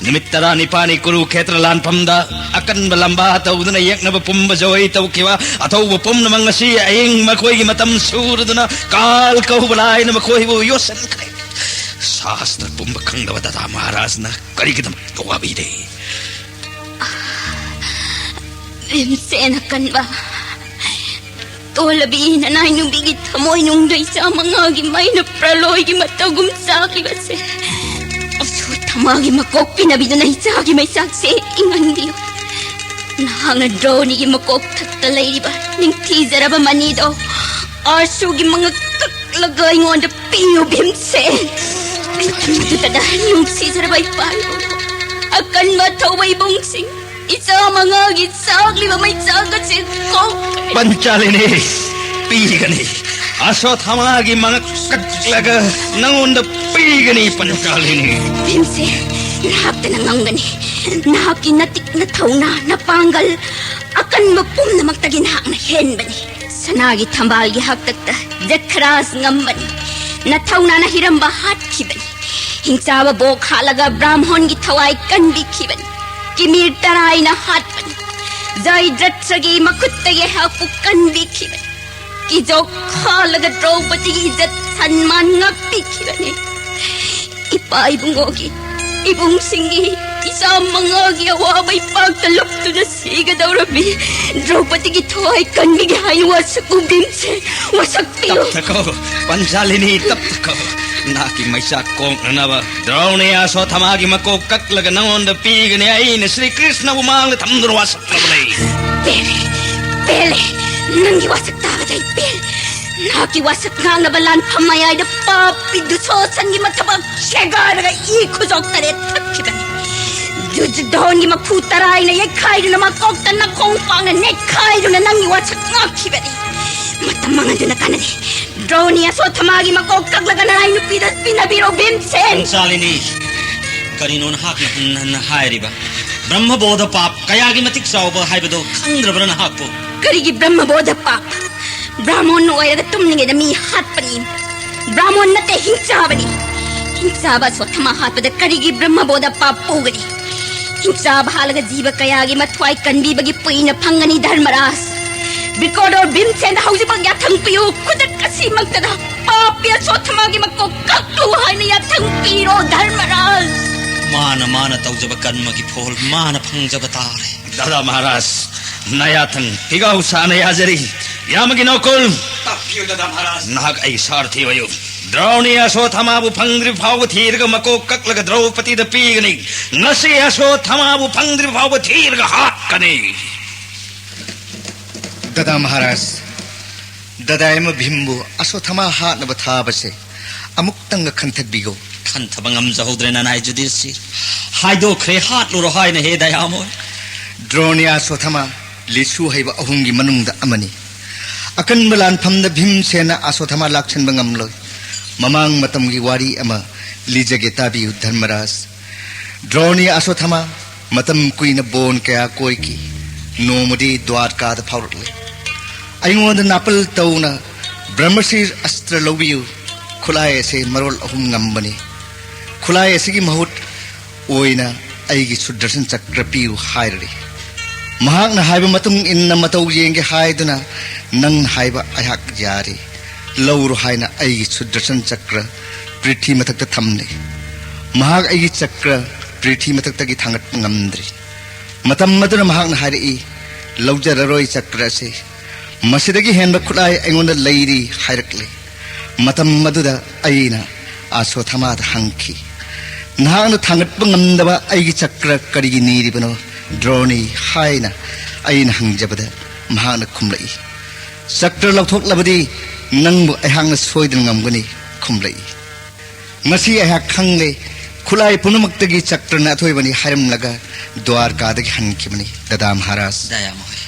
ꯅꯨꯃꯤꯠ ꯇꯔꯥꯅꯤꯄꯥꯜꯅꯤ ꯀꯨꯔꯨꯈꯦꯇ꯭ꯔ ꯂꯥꯟꯐꯝꯗ ꯑꯀꯟꯕ ꯂꯝꯕꯥ ꯇꯧꯗꯨꯅ ꯌꯦꯛꯅꯕ ꯄꯨꯝꯕ ꯖꯣꯏ ꯇꯧꯈꯤꯕ ꯑꯊꯧꯕ ꯄꯨꯝꯅꯃꯛ ꯉꯁꯤ ꯑꯍꯤꯡ ꯃꯈꯣꯏꯒꯤ ꯃꯇꯝ ꯁꯨꯔꯗꯨꯅ ꯀꯥꯜ ꯀꯧꯕ ꯂꯥꯏꯅ ꯃꯈꯣꯏꯕꯨ ꯌꯣꯠꯁꯤꯟꯈ꯭ꯔꯦ꯫ ꯁꯥꯁꯇ꯭ꯔ ꯄꯨꯝꯕ ꯈꯪꯗꯕ ꯗꯥꯗꯥ ꯃꯍꯥꯔꯥꯖꯅ ꯀꯔꯤꯒꯤꯗꯃꯛꯇ ꯋꯥꯕꯤꯔꯦ? ꯚꯤꯝꯁꯦꯟ ꯑꯀꯟꯕ, ꯇꯣꯜꯂꯕꯤ ꯅꯅꯥꯏ ꯅꯨꯄꯤꯒꯤ ꯊꯃꯣꯏꯅꯨꯡꯗ ꯏꯆꯥ ꯃꯉꯥꯒꯤ ꯃꯩꯅ ꯄ꯭ꯔꯂꯣꯏꯒꯤ ꯃꯇꯧꯒꯨꯝ ꯆꯥꯛꯂꯤꯕꯁꯦ꯫ ꯑꯁꯣꯊꯃꯥꯒꯤ ꯃꯀꯣꯛ ꯄꯤꯅꯕꯤꯗꯨꯅ ꯏꯆꯥꯒꯤ ꯃꯩꯆꯥꯛꯁꯦ ꯏꯪꯍꯟꯕꯤꯌꯨ꯫ ꯅꯍꯥꯛꯅ ꯗ꯭ꯔꯣꯅꯤꯒꯤ ꯃꯀꯣꯛ ꯊꯛꯇ ꯂꯩꯔꯤꯕ ꯅꯤꯡꯊꯤꯖꯔꯕ ꯃꯅꯤꯗꯣ ꯑꯥꯔꯁꯨꯒꯤ ꯃꯉꯛ ꯀꯛꯂꯒ ꯑꯩꯉꯣꯟꯗ ꯄꯤꯌꯨ, ꯚꯤꯝꯁꯦꯟ꯫ ꯃꯗꯨꯗ ꯅꯨꯡꯁꯤꯖꯔꯕ ꯏꯄꯥ ꯏꯄꯨ, ꯑꯀꯟꯕ ꯊꯧꯕ ꯏꯕꯨꯡꯁꯤꯡ, ꯏꯆꯥ ꯃꯉꯥꯒꯤ ꯆꯥꯛꯂꯤꯕ ꯃꯩꯆꯥꯛ ꯑꯁꯤ ꯀꯣꯛ ꯄꯟꯆꯥꯂꯤꯅꯤ, ꯄꯤꯒꯅꯤ꯫ ꯑꯁꯣꯊꯥꯃꯥꯒꯤ ꯃꯉꯛ ꯀꯛꯂꯒ ꯅꯉꯣꯟꯗ ꯄꯤꯒꯅꯤ, ꯄꯟꯆꯥꯂꯤꯅꯤ꯫ ꯚꯤꯝꯁꯦ, ꯅꯍꯥꯛꯇꯅ ꯉꯝꯒꯅꯤ꯫ ꯅꯍꯥꯛꯀꯤ ꯅꯇꯤꯛ, ꯅꯊꯧꯅꯥ, ꯅꯄꯥꯡꯒꯜ, ꯑꯀꯟꯕ ꯄꯨꯝꯅꯃꯛꯇꯒꯤ ꯅꯍꯥꯛꯅ ꯍꯦꯟꯕꯅꯤ꯫ ꯁꯅꯥꯒꯤ ꯊꯝꯕꯥꯜꯒꯤ ꯍꯥꯛꯇꯛꯇ ꯖꯊꯔꯥꯖ ꯉꯝꯕꯅꯤ꯫ ꯅꯊꯧꯅꯥꯅ ꯍꯤꯔꯝꯕ ꯍꯥꯠꯈꯤꯕꯅꯤ꯫ ꯍꯤꯡꯆꯥꯕ ꯕꯣꯛ ꯍꯥꯠꯂꯒ ꯕ꯭ꯔꯥꯝꯍꯣꯟꯒꯤ ꯊꯋꯥꯏ ꯀꯟꯕꯤꯈꯤꯕꯅꯤ꯫ ꯀꯤꯃꯤꯔ ꯇꯔꯥꯏꯅ ꯍꯥꯠꯄꯅꯤ꯫ ꯖꯌꯗ꯭ꯔꯊꯒꯤ ꯃꯈꯨꯠꯇꯒꯤ ꯑꯩꯍꯥꯛꯄꯨ ꯀꯟꯕꯤꯈꯤꯕꯅꯤ꯫ ꯀꯤꯖꯣꯛ ꯍꯥꯜꯂꯒ ꯗ꯭ꯔꯧꯄꯗꯤꯒꯤ ꯏꯖꯠ ꯁꯟꯃꯥꯟ ꯉꯥꯛꯄꯤꯈꯤꯕꯅꯤ꯫ ꯏꯄꯥ ꯏꯕꯨꯡꯉꯣꯒꯤ, ꯏꯕꯨꯡꯁꯤꯡꯒꯤ, ꯏꯆꯥ ꯃꯉꯥꯒꯤ ꯑꯋꯥꯕ ꯏꯄꯥꯛꯇ ꯂꯨꯞꯇꯨꯅ ꯁꯤꯒꯗꯧꯔꯝꯃꯤ꯫ ꯗ꯭ꯔꯧꯄꯗꯤꯒꯤ ꯊꯋꯥꯏ ꯀꯟꯕꯤꯒꯦ ꯍꯥꯏꯅ ꯋꯥꯁꯛꯎ ꯚꯤꯝꯁꯦꯟ, ꯋꯥꯁꯛꯄꯤꯌꯨ꯫ ꯇꯞꯊꯈꯣ, ꯄꯟꯆꯥꯂꯤꯅꯤ, ꯇꯞꯊꯈꯣ꯫ ꯅꯍꯥꯛꯀꯤ ꯃꯩꯆꯥꯛ ꯀꯣꯛꯅꯅꯕ ꯗ꯭ꯔꯧꯅꯤ ꯑꯁꯣꯊꯥꯃꯥꯒꯤ ꯃꯀꯣꯛ ꯀꯛꯂꯒ ꯅꯉꯣꯟꯗ ꯄꯤꯒꯅꯤ꯫ ꯑꯩꯅ ꯁ꯭ꯔꯤ ꯀ꯭ꯔꯤꯁꯅꯕꯨ ꯃꯥꯡꯗ ꯊꯝꯗꯨꯅ ꯋꯥꯁꯛꯂꯕꯅꯤ꯫ ꯄꯦꯜꯂꯦ, ꯄꯦꯜꯂꯦ꯫ ꯅꯪꯒꯤ ꯋꯥꯁꯛ ꯇꯥꯕꯗ ꯑꯩ ꯄꯦꯜꯂꯦ꯫ ꯅꯍꯥꯛꯀꯤ ꯋꯥꯁꯛ ꯉꯥꯡꯅꯕ ꯂꯥꯟꯐꯝ ꯃꯌꯥꯏꯗ ꯄꯥꯄꯤ ꯗꯨꯁꯣꯁꯟꯒꯤ ꯃꯊꯕꯥꯛ ꯁꯦꯒꯥꯏꯔꯒ ꯏ ꯈꯨꯖꯣꯛ ꯇꯔꯦꯠ ꯊꯛꯈꯤꯕꯅꯤ꯫ ꯗꯨꯖꯗꯣꯟꯒꯤ ꯃꯈꯨ ꯇꯔꯥꯏꯅ ꯌꯩꯈꯥꯏꯗꯨꯅ ꯃꯀꯣꯛꯇ ꯅꯈꯣꯡ ꯄꯥꯛꯅ ꯅꯦꯠꯈꯥꯏꯗꯨꯅ ꯅꯪꯒꯤ ꯋꯥꯁꯛ ꯉꯥꯛꯈꯤꯕꯅꯤ꯫ ꯃꯇꯝ ꯃꯥꯡꯍꯟꯗꯨꯅ ꯀꯥꯟꯅꯗꯦ꯫ ꯗ꯭ꯔꯧꯅꯤ ꯑꯁꯣꯊꯥꯃꯥꯒꯤ ꯃꯀꯣꯛ ꯀꯛꯂꯒ ꯅꯅꯥꯏ ꯅꯨꯄꯤꯗ ꯄꯤꯅꯕꯤꯔꯣ ꯚꯤꯝꯁꯦꯟ꯫ ꯄꯟꯆꯥꯂꯤꯅꯤ, ꯀꯔꯤꯅꯣ ꯅꯍꯥꯛꯅ ꯍꯟꯅ ꯍꯟꯅ ꯍꯥꯏꯔꯤꯕ? ꯕ꯭ꯔꯍ꯭ꯃꯕꯣꯙ ꯄꯥꯞ ꯀꯌꯥꯒꯤ ꯃꯇꯤꯛ ꯆꯥꯎꯕ ꯍꯥꯏꯕꯗꯣ ꯈꯪꯗ꯭ꯔꯕ꯭ꯔꯥ ꯅꯍꯥꯛꯄꯨ? ꯀꯔꯤꯒꯤ ꯕ꯭ꯔꯍ꯭ꯃꯕꯣꯙ ꯄꯥꯞ? ꯕ꯭ꯔꯥꯍꯃꯣꯟ ꯑꯣꯏꯔꯒ ꯇꯨꯝꯂꯤꯉꯩꯗ ꯃꯤ ꯍꯥꯠꯄꯅꯤ꯫ ꯕ꯭ꯔꯥꯍꯃꯣꯟ ꯅꯠꯇꯦ, ꯍꯤꯡꯆꯥꯕꯅꯤ꯫ ꯍꯤꯡꯆꯥꯕ ꯑꯁꯣꯊꯥꯃꯥ ꯍꯥꯠꯄꯗ ꯀꯔꯤꯒꯤ ꯕ꯭ꯔꯍ꯭ꯃꯕꯣꯙ ꯄꯥꯞ ꯄꯨꯒꯅꯤ? ꯍꯤꯡꯆꯥꯕ ꯍꯥꯠꯂꯒ ꯖꯤꯕ ꯀꯌꯥꯒꯤ ꯃꯊ꯭ꯋꯥꯏ ꯀꯟꯕꯤꯕꯒꯤ ꯄꯨꯏꯅ ꯐꯪꯒꯅꯤ, ꯙꯔꯃꯔꯥꯖ꯫ ꯕ꯭ꯔꯤꯀꯣꯗꯣꯔ ꯚꯤꯝꯁꯦꯟꯗ ꯍꯧꯖꯤꯛꯃꯛ ꯌꯥꯊꯪ ꯄꯤꯌꯨ꯫ ꯈꯨꯗꯛ ꯑꯁꯤꯃꯛꯇꯗ ꯄꯥꯄꯤ ꯑꯁꯣꯊꯥꯃꯥꯒꯤ ꯃꯀꯣꯛ ꯀꯛꯂꯨ ꯍꯥꯏꯅ ꯌꯥꯊꯪ ꯄꯤꯔꯣ, ꯙꯔꯃꯔꯥꯖ꯫ ꯃꯥꯅ ꯃꯥꯅ ꯇꯧꯖꯕ ꯀꯔꯃꯒꯤ ꯐꯣꯜ ꯃꯥꯅ ꯐꯪꯖꯕ ꯇꯥꯔꯦ꯫ ꯗꯥꯗꯥ ꯃꯍꯥꯔꯥꯖ, ꯅꯌꯥꯊꯪ ꯄꯤꯒꯥꯎ ꯁꯥꯅ ꯌꯥꯖꯔꯤ꯫ ꯌꯥꯝꯕꯒꯤ ꯅꯧꯀꯨꯜ꯫ ꯇꯥꯛꯄꯤꯌꯨ, ꯗꯥꯗꯥ ꯃꯍꯥꯔꯥꯖ꯫ ꯅꯍꯥꯛ ꯑꯩ ꯁꯥꯔꯊꯤ ꯑꯣꯏꯌꯨ꯫ ꯗ꯭ꯔꯧꯅꯤ ꯑꯁꯣꯊꯥꯃꯥꯕꯨ ꯐꯪꯗ꯭ꯔꯤꯕ ꯐꯥꯎꯕ ꯊꯤꯔꯒ ꯃꯀꯣꯛ ꯀꯛꯂꯒ ꯗ꯭ꯔꯧꯄꯗꯤꯗ ꯄꯤꯒꯅꯤ꯫ ꯉꯁꯤ ꯑꯁꯣꯊꯥꯃꯥꯕꯨ ꯐꯪꯗ꯭ꯔꯤꯕ ꯐꯥꯎꯕ ꯊꯤꯔꯒ ꯍꯥꯠꯀꯅꯤ꯫ ꯗꯥꯗꯥ ꯃꯍꯥꯔꯥꯖ, ꯗꯥꯗꯥ ꯑꯃ ꯚꯤꯝꯕꯨ ꯑꯁꯣꯊꯥꯃꯥ ꯍꯥꯠꯅꯕ ꯊꯥꯕꯁꯦ ꯑꯃꯨꯛꯇꯪꯒ ꯈꯟꯊꯕꯤꯒꯣ꯫ ꯈꯟꯊꯕ ꯉꯝꯖꯍꯧꯗ꯭ꯔꯦ, ꯅꯅꯥꯏ ꯖꯨꯗꯤꯁꯤꯔ꯫ ꯍꯥꯏꯗꯣꯛꯈ꯭ꯔꯦ, ꯍꯥꯠꯂꯨꯔꯣ ꯍꯥꯏꯅ, ꯍꯦ ꯗꯌꯥꯃꯣꯏ꯫ ꯗ꯭ꯔꯣꯅꯤ ꯑꯁꯣꯊꯥꯃꯥ ꯂꯤꯁꯨ ꯍꯩꯕ ꯑꯍꯨꯝꯒꯤ ꯃꯅꯨꯡꯗ ꯑꯃꯅꯤ꯫ ꯑꯀꯟꯕ ꯂꯥꯟꯐꯝꯗ ꯚꯤꯝꯁꯦꯅ ꯑꯁꯣꯊꯃꯥ ꯂꯥꯛꯁꯟꯕ ꯉꯝꯂꯣꯏ꯫ ꯃꯃꯥꯡ ꯃꯇꯝꯒꯤ ꯋꯥꯔꯤ ꯑꯃ ꯂꯤꯖꯒꯦ, ꯇꯥꯕꯤꯌꯨ ꯙꯔꯃꯔꯥꯖ꯫ ꯗ꯭ꯔꯣꯅꯤ ꯑꯁꯣꯊꯃꯥ ꯃꯇꯝ ꯀꯨꯏꯅ ꯕꯣꯟ ꯀꯌꯥ ꯀꯣꯏꯈꯤ꯫ ꯅꯣꯡꯃꯗꯤ ꯗ꯭ꯋꯥꯔꯀꯥꯗ ꯐꯥꯎꯔꯛꯂꯦ꯫ "ꯑꯩꯉꯣꯟꯗ ꯅꯥꯄꯜ ꯇꯧꯅ ꯕ꯭ꯔꯍ꯭ꯃꯁꯤꯔ ꯑꯁꯇ꯭ꯔ ꯂꯧꯕꯤꯌꯨ꯫ ꯈꯨꯠꯂꯥꯏ ꯑꯁꯦ ꯃꯔꯣꯜ ꯑꯍꯨꯝ ꯉꯝꯕꯅꯤ꯫ ꯈꯨꯠꯂꯥꯏ ꯑꯁꯤꯒꯤ ꯃꯍꯨꯠ ꯑꯣꯏꯅ ꯑꯩꯒꯤ ꯁꯨꯗꯔꯁꯟ ꯆꯀ꯭ꯔ ꯄꯤꯌꯨ" ꯍꯥꯏꯔꯔꯤ꯫ ꯃꯍꯥꯛꯅ ꯍꯥꯏꯕ ꯃꯇꯨꯡ ꯏꯟꯅ ꯃꯇꯧ ꯌꯦꯡꯒꯦ ꯍꯥꯏꯗꯨꯅ ꯅꯪꯅ ꯍꯥꯏꯕ ꯑꯩꯍꯥꯛ ꯌꯥꯔꯦ꯫ ꯂꯧꯔꯣ ꯍꯥꯏꯅ ꯑꯩꯒꯤ ꯁꯨꯗꯔꯁꯟ ꯆꯀ꯭ꯔ ꯄ꯭ꯔꯤꯊꯤ ꯃꯊꯛꯇ ꯊꯝꯂꯦ꯫ ꯃꯍꯥꯛ ꯑꯩꯒꯤ ꯆꯀ꯭ꯔ ꯄ꯭ꯔꯤꯊꯤ ꯃꯊꯛꯇꯒꯤ ꯊꯥꯡꯒꯠꯄ ꯉꯝꯗ꯭ꯔꯤ꯫ ꯃꯇꯝ ꯑꯗꯨꯅ ꯃꯍꯥꯛꯅ ꯍꯥꯏꯔꯛꯏ, "ꯂꯧꯖꯔꯔꯣꯏ ꯆꯀ꯭ꯔ ꯑꯁꯤ꯫ ꯃꯁꯤꯗꯒꯤ ꯍꯦꯟꯕ ꯈꯨꯠꯂꯥꯏ ꯑꯩꯉꯣꯟꯗ ꯂꯩꯔꯤ" ꯍꯥꯏꯔꯛꯂꯦ꯫ ꯃꯇꯝ ꯑꯗꯨꯗ ꯑꯩꯅ ꯑꯁꯣꯊꯃꯥꯗ ꯍꯪꯈꯤ, "ꯅꯍꯥꯛꯅ ꯊꯥꯡꯒꯠꯄ ꯉꯝꯗꯕ ꯑꯩꯒꯤ ꯆꯀ꯭ꯔ ꯀꯔꯤꯒꯤ ꯅꯤꯔꯤꯕꯅꯣ, ꯗ꯭ꯔꯣꯅꯤ?" ꯍꯥꯏꯅ ꯑꯩꯅ ꯍꯪꯖꯕꯗ ꯃꯍꯥꯛꯅ ꯈꯨꯝꯂꯛꯏ, "ꯆꯀ꯭ꯔ ꯂꯧꯊꯣꯛꯂꯕꯗꯤ ꯅꯪꯕꯨ ꯑꯩꯍꯥꯛꯅ ꯁꯣꯏꯗꯅ ꯉꯝꯒꯅꯤ" ꯈꯨꯝꯂꯛꯏ꯫ ꯉꯁꯤ ꯑꯩꯍꯥꯛ ꯈꯪꯂꯦ, ꯈꯨꯠꯂꯥꯏ ꯄꯨꯝꯅꯃꯛꯇꯒꯤ ꯆꯀ꯭ꯔꯅ ꯑꯊꯣꯏꯕꯅꯤ ꯍꯥꯏꯔꯝꯂꯒ ꯗ꯭ꯋꯥꯔꯀꯥꯗꯒꯤ ꯍꯟꯈꯤꯕꯅꯤ꯫ ꯗꯗꯥ ꯃꯍꯥꯔꯥꯖ, ꯗꯌꯥꯃꯣꯍꯟ꯫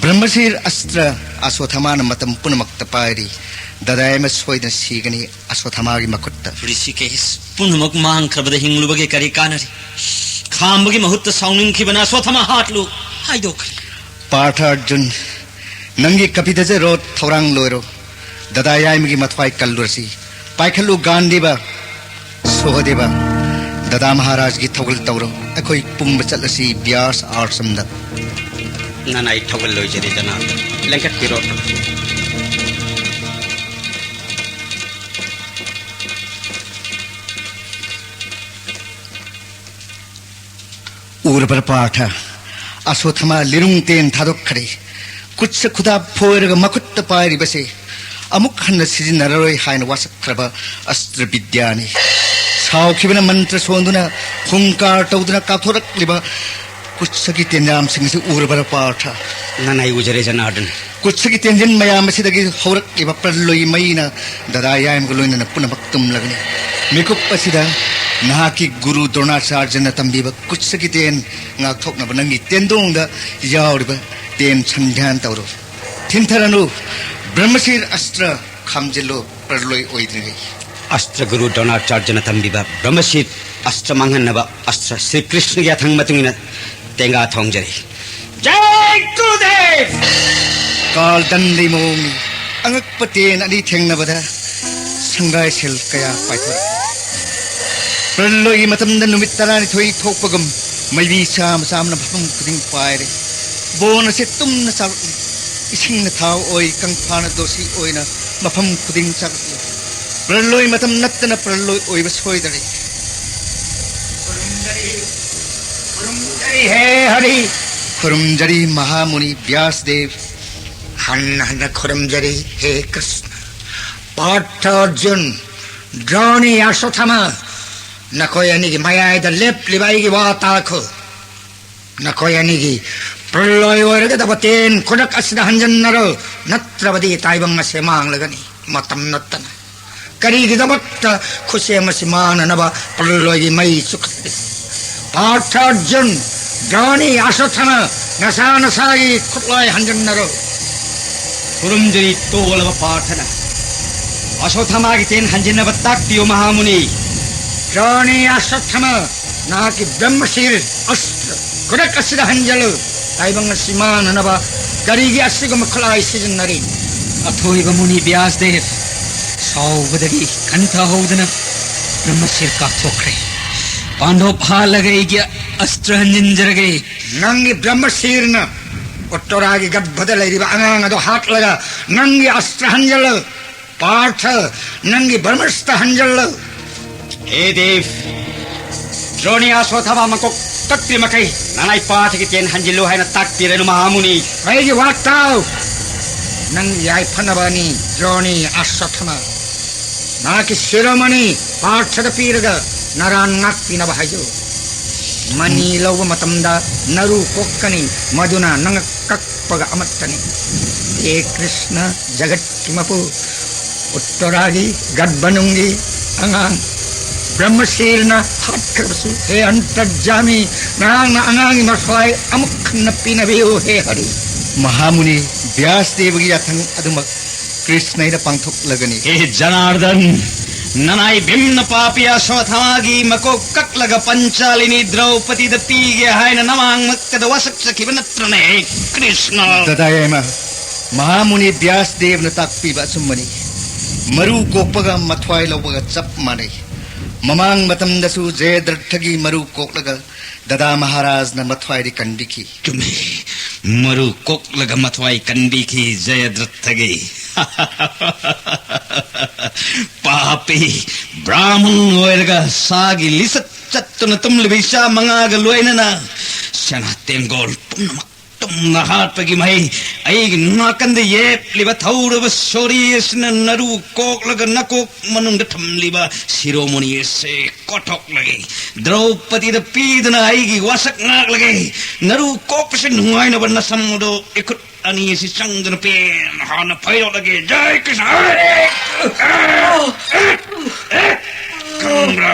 ꯕ꯭ꯔꯍ꯭ꯃꯁꯤꯔ ꯑꯁꯇ꯭ꯔ ꯑꯁꯣꯊꯃꯥꯅ ꯃꯇꯝ ꯄꯨꯝꯅꯃꯛꯇ ꯄꯥꯏꯔꯤ꯫ ꯗꯗꯥ ꯌꯥꯏꯃ ꯁꯣꯏꯗꯅ ꯁꯤꯒꯅꯤ ꯑꯁꯣꯊꯃꯥꯒꯤ ꯃꯈꯨꯠꯇ꯫ ꯍ꯭ꯔꯤꯁꯤꯀꯦꯁ, ꯄꯨꯝꯅꯃꯛ ꯃꯥꯡꯈ꯭ꯔꯕꯗ ꯍꯤꯡꯂꯨꯕꯒꯤ ꯀꯔꯤ ꯀꯥꯟꯅꯔꯤ? ꯈꯥꯝꯕꯒꯤ ꯃꯍꯨꯠꯇ ꯁꯥꯎꯅꯤꯡꯈꯤꯕꯅ ꯑꯁꯣꯊꯃꯥ ꯍꯥꯠꯂꯨ ꯍꯥꯏꯗꯣꯛꯈ꯭ꯔꯦ꯫ ꯄꯥꯔꯊ ꯑꯔꯖꯨꯟ, ꯅꯪꯒꯤ ꯀꯄꯤꯙꯖ ꯔꯣꯊ ꯊꯧꯔꯥꯡ ꯂꯣꯏꯔꯣ꯫ ꯗꯗꯥ ꯌꯥꯏꯃꯒꯤ ꯃꯊ꯭ꯋꯥꯏ ꯀꯜꯂꯨꯔꯁꯤ꯫ ꯄꯥꯏꯈꯠꯂꯨ ꯒꯥꯟꯙꯤꯕ, ꯁꯣꯍꯗꯦꯕ, ꯗꯗꯥ ꯃꯍꯥꯔꯥꯖꯒꯤ ꯊꯧꯒꯜ ꯇꯧꯔꯣ꯫ ꯑꯩꯈꯣꯏ ꯄꯨꯝꯕ ꯆꯠꯂꯁꯤ ꯕ꯭ꯌꯥꯁ ꯑꯥꯁ꯭ꯔꯝꯗ꯫ ꯅꯅꯥꯏ ꯊꯧꯒꯜ ꯂꯣꯏꯖꯔꯦ ꯖꯅꯥꯔꯗꯟ꯫ ꯂꯦꯡꯈꯠꯄꯤꯔꯣ꯫ ꯎꯔꯕꯔ ꯄꯥꯔꯊ, ꯑꯁꯣꯊꯃꯥ ꯂꯤꯔꯨꯡ ꯇꯦꯟ ꯊꯥꯗꯣꯛꯈ꯭ꯔꯦ꯫ ꯈꯨꯠꯁ ꯈꯨꯗꯥꯞ ꯐꯣꯏꯔꯒ ꯃꯈꯨꯠꯇ ꯄꯥꯏꯔꯤꯕꯁꯦ ꯑꯃꯨꯛ ꯍꯟꯅ ꯁꯤꯖꯤꯟꯅꯔꯔꯣꯏ ꯍꯥꯏꯅ ꯋꯥꯁꯛꯈ꯭ꯔꯕ ꯑꯁꯇ꯭ꯔ ꯕꯤꯗ꯭ꯌꯥꯅꯤ꯫ ꯁꯥꯎꯈꯤꯕꯅ ꯃꯟꯇ꯭ꯔ ꯁꯣꯟꯗꯨꯅ ꯍꯨꯡꯀꯥꯔ ꯇꯧꯗꯨꯅ ꯀꯥꯞꯊꯣꯔꯛꯂꯤꯕ ꯈꯨꯠꯁꯒꯤ ꯇꯦꯟꯖꯥꯝꯁꯤꯡ ꯑꯁꯤ ꯎꯔꯕꯔ ꯄꯥꯔꯊ? ꯅꯅꯥꯏ ꯎꯖꯔꯦ ꯖꯅꯥꯔꯗꯟ꯫ ꯈꯨꯠꯁꯒꯤ ꯇꯦꯟꯖꯤꯟ ꯃꯌꯥꯝ ꯑꯁꯤꯗꯒꯤ ꯍꯧꯔꯛꯂꯤꯕ ꯄ꯭ꯔꯂꯣꯏ ꯃꯩꯅ ꯗꯗꯥ ꯌꯥꯏꯃꯒ ꯂꯣꯏꯅꯅ ꯄꯨꯝꯅꯃꯛ ꯇꯨꯝꯂꯒꯅꯤ꯫ ꯃꯤꯀꯨꯞ ꯑꯁꯤꯗ ꯅꯍꯥꯛꯀꯤ ꯒꯨꯔꯨ ꯗ꯭ꯔꯣꯅꯥꯆꯥꯔ꯭ꯌꯅ ꯇꯝꯕꯤꯕ ꯈꯨꯠꯁꯒꯤ ꯇꯦꯟ ꯉꯥꯛꯊꯣꯛꯅꯕ ꯅꯪꯒꯤ ꯇꯦꯟꯗꯣꯡꯗ ꯌꯥꯎꯔꯤꯕ ꯇꯦꯟ ꯁꯟꯙ꯭ꯌꯥꯟ ꯇꯧꯔꯣ꯫ ꯊꯤꯟꯊꯔꯅꯨ, ꯕ꯭ꯔꯍ꯭ꯃꯁꯤꯔ ꯑꯁꯇ꯭ꯔ ꯈꯥꯝꯖꯤꯜꯂꯨ, ꯄ꯭ꯔꯂꯣꯏ ꯑꯣꯏꯗ꯭ꯔꯤꯉꯩ꯫ ꯑꯁꯇ꯭ꯔ ꯒꯨꯔꯨ ꯗ꯭ꯔꯣꯅꯥꯆꯥꯔ꯭ꯌꯅ ꯇꯝꯕꯤꯕ ꯕ꯭ꯔꯍ꯭ꯃꯁꯤꯔ ꯑꯁꯇ꯭ꯔ ꯃꯥꯡꯍꯟꯅꯕ ꯑꯁꯇ꯭ꯔ ꯁ꯭ꯔꯤ ꯀ꯭ꯔꯤꯁꯅꯒꯤ ꯑꯊꯪ ꯃꯇꯨꯡ ꯏꯟꯅ ꯇꯦꯡꯒꯥ ꯊꯣꯡꯖꯔꯤ꯫ ꯖꯥꯏ ꯒꯨꯔꯨꯗꯦꯕ! ꯀꯥꯜ ꯗꯟꯗꯤ ꯃꯑꯣꯡꯅꯤ꯫ ꯑꯉꯛꯄ ꯇꯦꯟ ꯑꯅꯤ ꯊꯦꯡꯅꯕꯗ ꯁꯪꯒꯥꯏ ꯁꯦꯜ ꯀꯌꯥ ꯄꯥꯏꯊꯣꯔꯛꯏ꯫ ꯄ꯭ꯔꯂꯣꯏꯒꯤ ꯃꯇꯝꯗ ꯅꯨꯃꯤꯠ ꯇꯔꯥꯅꯤꯊꯣꯏ ꯊꯣꯛꯄꯒꯨꯝ ꯃꯩꯕꯤ ꯆꯥꯝꯃ ꯆꯥꯝꯃꯅ ꯃꯐꯝ ꯈꯨꯗꯤꯡ ꯄꯥꯏꯔꯦ꯫ ꯕꯣꯟ ꯑꯁꯤ ꯇꯨꯝꯅ ꯆꯥꯔꯛꯂꯤ꯫ ꯏꯁꯤꯡꯅ ꯊꯥꯎ ꯑꯣꯏ, ꯀꯪꯐꯥꯅ ꯗꯣꯁꯤ ꯑꯣꯏꯅ ꯃꯐꯝ ꯈꯨꯗꯤꯡ ꯆꯥꯔꯛꯂꯤ꯫ ꯄ꯭ꯔꯂꯣꯏ ꯃꯇꯝ ꯅꯠꯇꯅ ꯄ꯭ꯔꯂꯣꯏ ꯑꯣꯏꯕ ꯁꯣꯏꯗꯔꯦ꯫ ꯈꯨꯔꯨꯝꯖꯔꯤ, ꯈꯨꯔꯨꯝꯖꯔꯤ ꯍꯦ ꯍꯔꯤ꯫ ꯈꯨꯔꯨꯝꯖꯔꯤ ꯃꯍꯥꯃꯨꯅꯤ ꯕ꯭ꯌꯥꯁꯗꯦꯕ꯫ ꯍꯟꯅ ꯍꯟꯅ ꯈꯨꯔꯨꯝꯖꯔꯤ ꯍꯦ ꯀ꯭ꯔꯤꯁꯅ꯫ ꯄꯥꯔꯊ, ꯑꯔꯖꯨꯟ, ꯗ꯭ꯔꯣꯅꯤ, ꯑꯁꯣꯊꯃ, ꯅꯈꯣꯏ ꯑꯅꯤꯒꯤ ꯃꯌꯥꯏꯗ ꯂꯦꯞꯂꯤꯕ ꯑꯩꯒꯤ ꯋꯥ ꯇꯥꯈꯣ꯫ ꯅꯈꯣꯏ ꯑꯅꯤꯒꯤ ꯄ꯭ꯔꯂꯣꯏ ꯑꯣꯏꯔꯒꯗꯕ ꯇꯦꯟ ꯈꯨꯗꯛ ꯑꯁꯤꯗ ꯍꯟꯖꯤꯟꯅꯔꯣ, ꯅꯠꯇ꯭ꯔꯕꯗꯤ ꯇꯥꯏꯕꯪ ꯑꯁꯦ ꯃꯥꯡꯂꯒꯅꯤ꯫ ꯃꯇꯝ ꯅꯠꯇꯅ ꯀꯔꯤꯒꯤꯗꯃꯛꯇ ꯈꯨꯠꯁꯦꯝ ꯑꯁꯤ ꯃꯥꯡꯅꯅꯕ ꯄ꯭ꯔꯂꯣꯏꯒꯤ ꯃꯩ ꯆꯨꯈꯠꯂꯤ? ꯄꯥꯔꯊ, ꯑꯔꯖꯨꯟ, ꯗ꯭ꯔꯣꯅꯤ, ꯑꯁꯣꯊꯃ, ꯅꯁꯥ ꯅꯁꯥꯒꯤ ꯈꯨꯠꯂꯥꯏ ꯍꯟꯖꯤꯟꯅꯔꯣ꯫ ꯈꯨꯔꯨꯝꯖꯔꯤ ꯇꯣꯜꯂꯕ ꯄꯥꯔꯊꯅ꯫ ꯑꯁꯣꯊꯃꯥꯒꯤ ꯇꯦꯟ ꯍꯟꯖꯤꯟꯅꯕ ꯇꯥꯛꯄꯤꯌꯨ ꯃꯍꯥꯃꯨꯅꯤ꯫ ꯗ꯭ꯔꯣꯅꯤ, ꯑꯁꯣꯊꯃ, ꯅꯍꯥꯛꯀꯤ ꯕ꯭ꯔꯍ꯭ꯃꯁꯤꯔ ꯑꯁꯇ꯭ꯔ ꯈꯨꯗꯛ ꯑꯁꯤꯗ ꯍꯟꯖꯜꯂꯨ꯫ ꯇꯥꯏꯕꯪ ꯑꯁꯤ ꯃꯥꯡꯅꯅꯕ ꯀꯔꯤꯒꯤ ꯑꯁꯤꯒꯨꯝꯕ ꯈꯨꯠꯂꯥꯏ ꯁꯤꯖꯤꯟꯅꯔꯤ? ꯑꯊꯣꯏꯕ ꯃꯨꯅꯤ ꯕ꯭ꯌꯥꯁꯗꯦꯕ, ꯁꯥꯎꯕꯗꯒꯤ ꯈꯟꯊꯍꯧꯗꯅ ꯕ꯭ꯔꯍ꯭ꯃꯁꯤꯔ ꯀꯥꯞꯊꯣꯛꯈ꯭ꯔꯦ꯫ ꯄꯥꯟꯗꯣꯞ ꯍꯥꯠꯂꯒ ꯑꯩꯒꯤ ꯑꯁꯇ꯭ꯔ ꯍꯟꯖꯤꯟꯖꯔꯒꯦ꯫ ꯅꯪꯒꯤ ꯕ꯭ꯔꯍ꯭ꯃꯁꯤꯔꯅ ꯎꯠꯇꯔꯥꯒꯤ ꯒꯔꯚꯗ ꯂꯩꯔꯤꯕ ꯑꯉꯥꯡ ꯑꯗꯨ ꯍꯥꯠꯂꯒ ꯅꯪꯒꯤ ꯑꯁꯇ꯭ꯔ ꯍꯟꯖꯜꯂꯨ꯫ ꯄꯥꯔꯊ, ꯅꯪꯒꯤ ꯕ꯭ꯔꯍ꯭ꯃꯁꯇ ꯍꯟꯖꯜꯂꯨ꯫ ꯍꯦ ꯗꯦꯕ, ꯗ꯭ꯔꯣꯅꯤ ꯑꯁꯣꯊꯃ ꯃꯀꯣꯛ ꯀꯛꯇ꯭ꯔꯤ ꯃꯈꯩ ꯅꯅꯥꯏ ꯄꯥꯔꯊꯒꯤ ꯇꯦꯟ ꯍꯟꯖꯤꯜꯂꯨ ꯍꯥꯏꯅ ꯇꯥꯛꯄꯤꯔꯅꯨ ꯃꯍꯥꯃꯨꯅꯤ꯫ ꯑꯩꯒꯤ ꯋꯥ ꯇꯥꯎ꯫ ꯅꯪ ꯌꯥꯏꯐꯅꯕꯅꯤ ꯗ꯭ꯔꯣꯅꯤ ꯑꯁꯣꯊꯃ꯫ ꯅꯍꯥꯛꯀꯤ ꯁꯤꯔꯣꯃꯅꯤ ꯄꯥꯔꯊꯗ ꯄꯤꯔꯒ ꯅꯔꯥꯟ ꯉꯥꯛꯄꯤꯅꯕ ꯍꯥꯏꯖꯧ꯫ ꯃꯅꯤ ꯂꯧꯕ ꯃꯇꯝꯗ ꯅꯔꯨ ꯀꯣꯛꯀꯅꯤ, ꯃꯗꯨꯅ ꯅꯪ ꯀꯛꯄꯒ ꯑꯃꯠꯇꯅꯤ꯫ ꯍꯦ ꯀ꯭ꯔꯤꯁꯅ, ꯖꯒꯠꯀꯤ ꯃꯄꯨ, ꯎꯠꯇꯔꯥꯒꯤ ꯒꯔꯚꯅꯨꯡꯒꯤ ꯑꯉꯥꯡ ꯕ꯭ꯔꯍ꯭ꯃꯁꯤꯔꯅ ꯍꯥꯠꯈ꯭ꯔꯕꯁꯨ, ꯍꯦ ꯑꯟꯇꯔꯖꯥꯃꯤ, ꯅꯍꯥꯛꯅ ꯑꯉꯥꯡꯒꯤ ꯃꯊ꯭ꯋꯥꯏ ꯑꯃꯨꯛ ꯍꯟꯅ ꯄꯤꯅꯕꯤꯌꯨ, ꯍꯦ ꯍꯔꯤ꯫ ꯃꯍꯥꯃꯨꯅꯤ ꯕ꯭ꯌꯥꯁꯗꯦꯕꯒꯤ ꯌꯥꯊꯪ ꯑꯗꯨꯃꯛ ꯀ꯭ꯔꯤꯁꯅ ꯑꯩꯅ ꯄꯥꯡꯊꯣꯛꯂꯒꯅꯤ꯫ ꯍꯦ ꯖꯅꯥꯔꯗꯟ, ꯅꯅꯥꯏ ꯚꯤꯝꯅ ꯄꯥꯄꯤ ꯑꯁ꯭ꯋꯠꯊꯥꯃꯥꯒꯤ ꯃꯀꯣꯛ ꯀꯛꯂꯒ ꯄꯟꯆꯥꯂꯤꯅꯤ ꯗ꯭ꯔꯧꯄꯗꯤꯗ ꯄꯤꯒꯦ ꯍꯥꯏꯅ ꯅꯃꯥꯡꯃꯛꯇꯗ ꯋꯥꯁꯛꯆꯈꯤꯕ ꯅꯠꯇ꯭ꯔꯅꯦ, ꯍꯦ ꯀ꯭ꯔꯤꯁꯅ? ꯗꯗꯥ ꯌꯥꯏꯃ, ꯃꯍꯥꯃꯨꯅꯤ ꯕ꯭ꯌꯥꯁꯗꯦꯕꯅ ꯇꯥꯛꯄꯤꯕ ꯑꯆꯨꯝꯕꯅꯤ꯫ ꯃꯔꯨ ꯀꯣꯛꯄꯒ ꯃꯊ꯭ꯋꯥꯏ ꯂꯧꯕꯒ ꯆꯞ ꯃꯥꯟꯅꯩ꯫ ꯃꯃꯥꯡ ꯃꯇꯝꯗꯁꯨ ꯖꯌꯗ꯭ꯔꯊꯒꯤ ꯃꯔꯨ ꯀꯣꯛꯂꯒ ꯗꯗꯥ ꯃꯍꯥꯔꯥꯖꯅ ꯃꯊ꯭ꯋꯥꯏꯗꯤ ꯀꯟꯕꯤꯈꯤ꯫ ꯆꯨꯝꯃꯤ, ꯃꯔꯨ ꯀꯣꯛꯂꯒ ꯃꯊ꯭ꯋꯥꯏ ꯀꯟꯕꯤꯈꯤ ꯖꯌꯗ꯭ꯔꯊꯒꯤ꯫ ꯄꯥꯄꯤ ꯕ꯭ꯔꯥꯍꯃꯟ ꯑꯣꯏꯔꯒ ꯁꯥꯒꯤ ꯂꯤꯆꯠ ꯆꯠꯇꯨꯅ ꯇꯨꯝꯂꯤꯕ ꯏꯆꯥ ꯃꯉꯥꯒ ꯂꯣꯏꯅꯅ ꯁꯅꯥ ꯇꯦꯡꯒꯣꯜ ꯄꯨꯝꯅꯃꯛ ꯇꯨꯝꯅ ꯍꯥꯠꯄꯒꯤ ꯃꯍꯩ꯫ ꯑꯩꯒꯤ ꯅꯥꯀꯟꯗ ꯌꯦꯞꯂꯤꯕ ꯊꯧꯔꯕ ꯁꯣꯔꯤ ꯑꯁꯤꯅ ꯅꯔꯨ ꯀꯣꯛꯂꯒ ꯅꯀꯣꯛ ꯃꯅꯨꯡꯗ ꯊꯝꯂꯤꯕ ꯁꯤꯔꯣꯃꯣꯅꯤ ꯑꯁꯤ ꯀꯣꯊꯣꯛꯂꯒꯦ꯫ ꯗ꯭ꯔꯧꯄꯗꯤꯗ ꯄꯤꯗꯨꯅ ꯑꯩꯒꯤ ꯋꯥꯁꯛ ꯉꯥꯛꯂꯒꯦ꯫ ꯅꯔꯨ ꯀꯣꯛꯄꯁꯤ ꯅꯨꯡꯉꯥꯏꯅꯕ ꯅꯁꯝ ꯑꯗꯨ ꯏꯈꯨꯠ ꯑꯅꯤ ꯑꯁꯤ ꯆꯪꯗꯨꯅ ꯄꯦꯟ ꯍꯥꯟꯅ ꯐꯩꯔꯣꯠꯂꯒꯦ꯫ ꯖꯥꯏ ꯀ꯭ꯔꯤꯁꯅ! ꯈꯪꯕ꯭ꯔꯥ?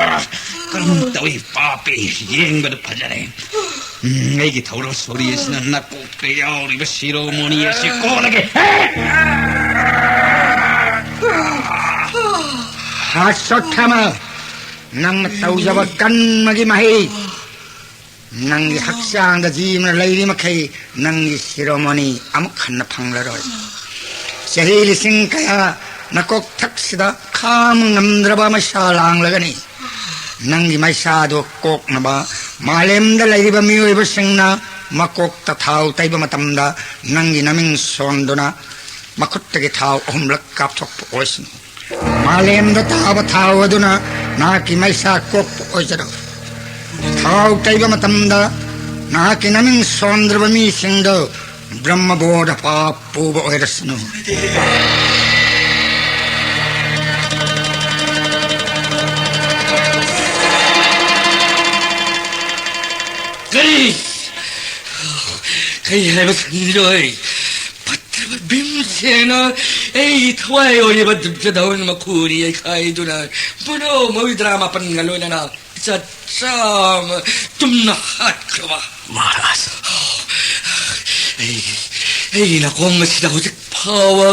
ꯀꯔꯝ ꯇꯧꯏ ꯄꯥꯄꯤ? ꯌꯦꯡꯕꯗ ꯐꯖꯔꯦ꯫ ꯎꯝ, ꯑꯩꯒꯤ ꯊꯧꯔꯝ ꯁꯣꯔꯤ ꯑꯁꯤꯅ ꯅꯀꯣꯛꯇ ꯌꯥꯎꯔꯤꯕ ꯁꯤꯔꯣꯃꯣꯅꯤ ꯑꯁꯤ ꯀꯣꯜꯂꯒꯦ꯫ ꯑꯁ꯭ꯋꯠꯊꯥꯃ, ꯅꯪꯅ ꯇꯧꯖꯕ ꯀꯟꯕꯒꯤ ꯃꯍꯩ꯫ ꯅꯪꯒꯤ ꯍꯛꯆꯥꯡꯗ ꯖꯤꯕꯅ ꯂꯩꯔꯤ ꯃꯈꯩ ꯅꯪꯒꯤ ꯁꯤꯔꯣꯃꯣꯅꯤ ꯑꯃꯨꯛ ꯍꯟꯅ ꯐꯪꯂꯔꯣꯏ꯫ ꯆꯍꯤ ꯂꯤꯁꯤꯡ ꯀꯌꯥ ꯅꯀꯣꯛꯊꯛꯁꯤꯗ ꯈꯥꯝ ꯉꯝꯗ꯭ꯔꯕ ꯃꯩꯁꯥ ꯂꯥꯡꯂꯒꯅꯤ꯫ ꯅꯪꯒꯤ ꯃꯩꯁꯥꯗꯨ ꯀꯣꯛꯅꯕ ꯃꯥꯂꯦꯝꯗ ꯂꯩꯔꯤꯕ ꯃꯤꯑꯣꯏꯕꯁꯤꯡꯅ ꯃꯀꯣꯛꯇ ꯊꯥꯎ ꯇꯩꯕ ꯃꯇꯝꯗ ꯅꯪꯒꯤ ꯅꯃꯤꯡ ꯁꯣꯟꯗꯨꯅ ꯃꯈꯨꯠꯇꯒꯤ ꯊꯥꯎ ꯑꯍꯨꯝꯂꯛ ꯀꯥꯞꯊꯣꯛꯄ ꯑꯣꯏꯁꯅꯨ꯫ ꯃꯥꯂꯦꯝꯗ ꯇꯥꯕ ꯊꯥꯎ ꯑꯗꯨꯅ ꯅꯍꯥꯛꯀꯤ ꯃꯩꯁꯥ ꯀꯣꯛꯄ ꯑꯣꯏꯖꯔꯣ꯫ ꯊꯥꯎ ꯇꯩꯕ ꯃꯇꯝꯗ ꯅꯍꯥꯛꯀꯤ ꯅꯃꯤꯡ ꯁꯣꯟꯗ꯭ꯔꯕ ꯃꯤꯁꯤꯡꯗꯨ ꯕ꯭ꯔꯍ꯭ꯃꯕꯣꯙ ꯄꯥꯞ ꯄꯨꯕ ꯑꯣꯏꯔꯁꯅꯨ꯫ ꯀꯔꯤ? ꯀꯔꯤ ꯍꯥꯏꯕ ꯁꯟꯖꯣꯏ? ꯐꯠꯇ꯭ꯔꯕ ꯚꯤꯝꯁꯦꯅ ꯑꯩꯒꯤ ꯊꯋꯥꯏ ꯑꯣꯏꯔꯤꯕ ꯗꯨꯔꯖꯣꯙꯟ ꯃꯈꯨ ꯑꯅꯤ ꯌꯩꯈꯥꯏꯗꯨꯅ ꯃꯅꯣ ꯃꯧꯗ꯭ꯔꯥ ꯃꯥꯄꯟꯒ ꯂꯣꯏꯅꯅ ꯏꯆꯥ ꯆꯥꯝꯃ ꯇꯨꯝꯅ ꯍꯥꯠꯈ꯭ꯔꯕ꯫ ꯃꯍꯥꯔꯥꯖ꯫ ꯑꯩ ꯑꯩꯒꯤ ꯅꯥꯀꯣꯡ ꯑꯁꯤꯗ ꯍꯧꯖꯤꯛ ꯐꯥꯎꯕ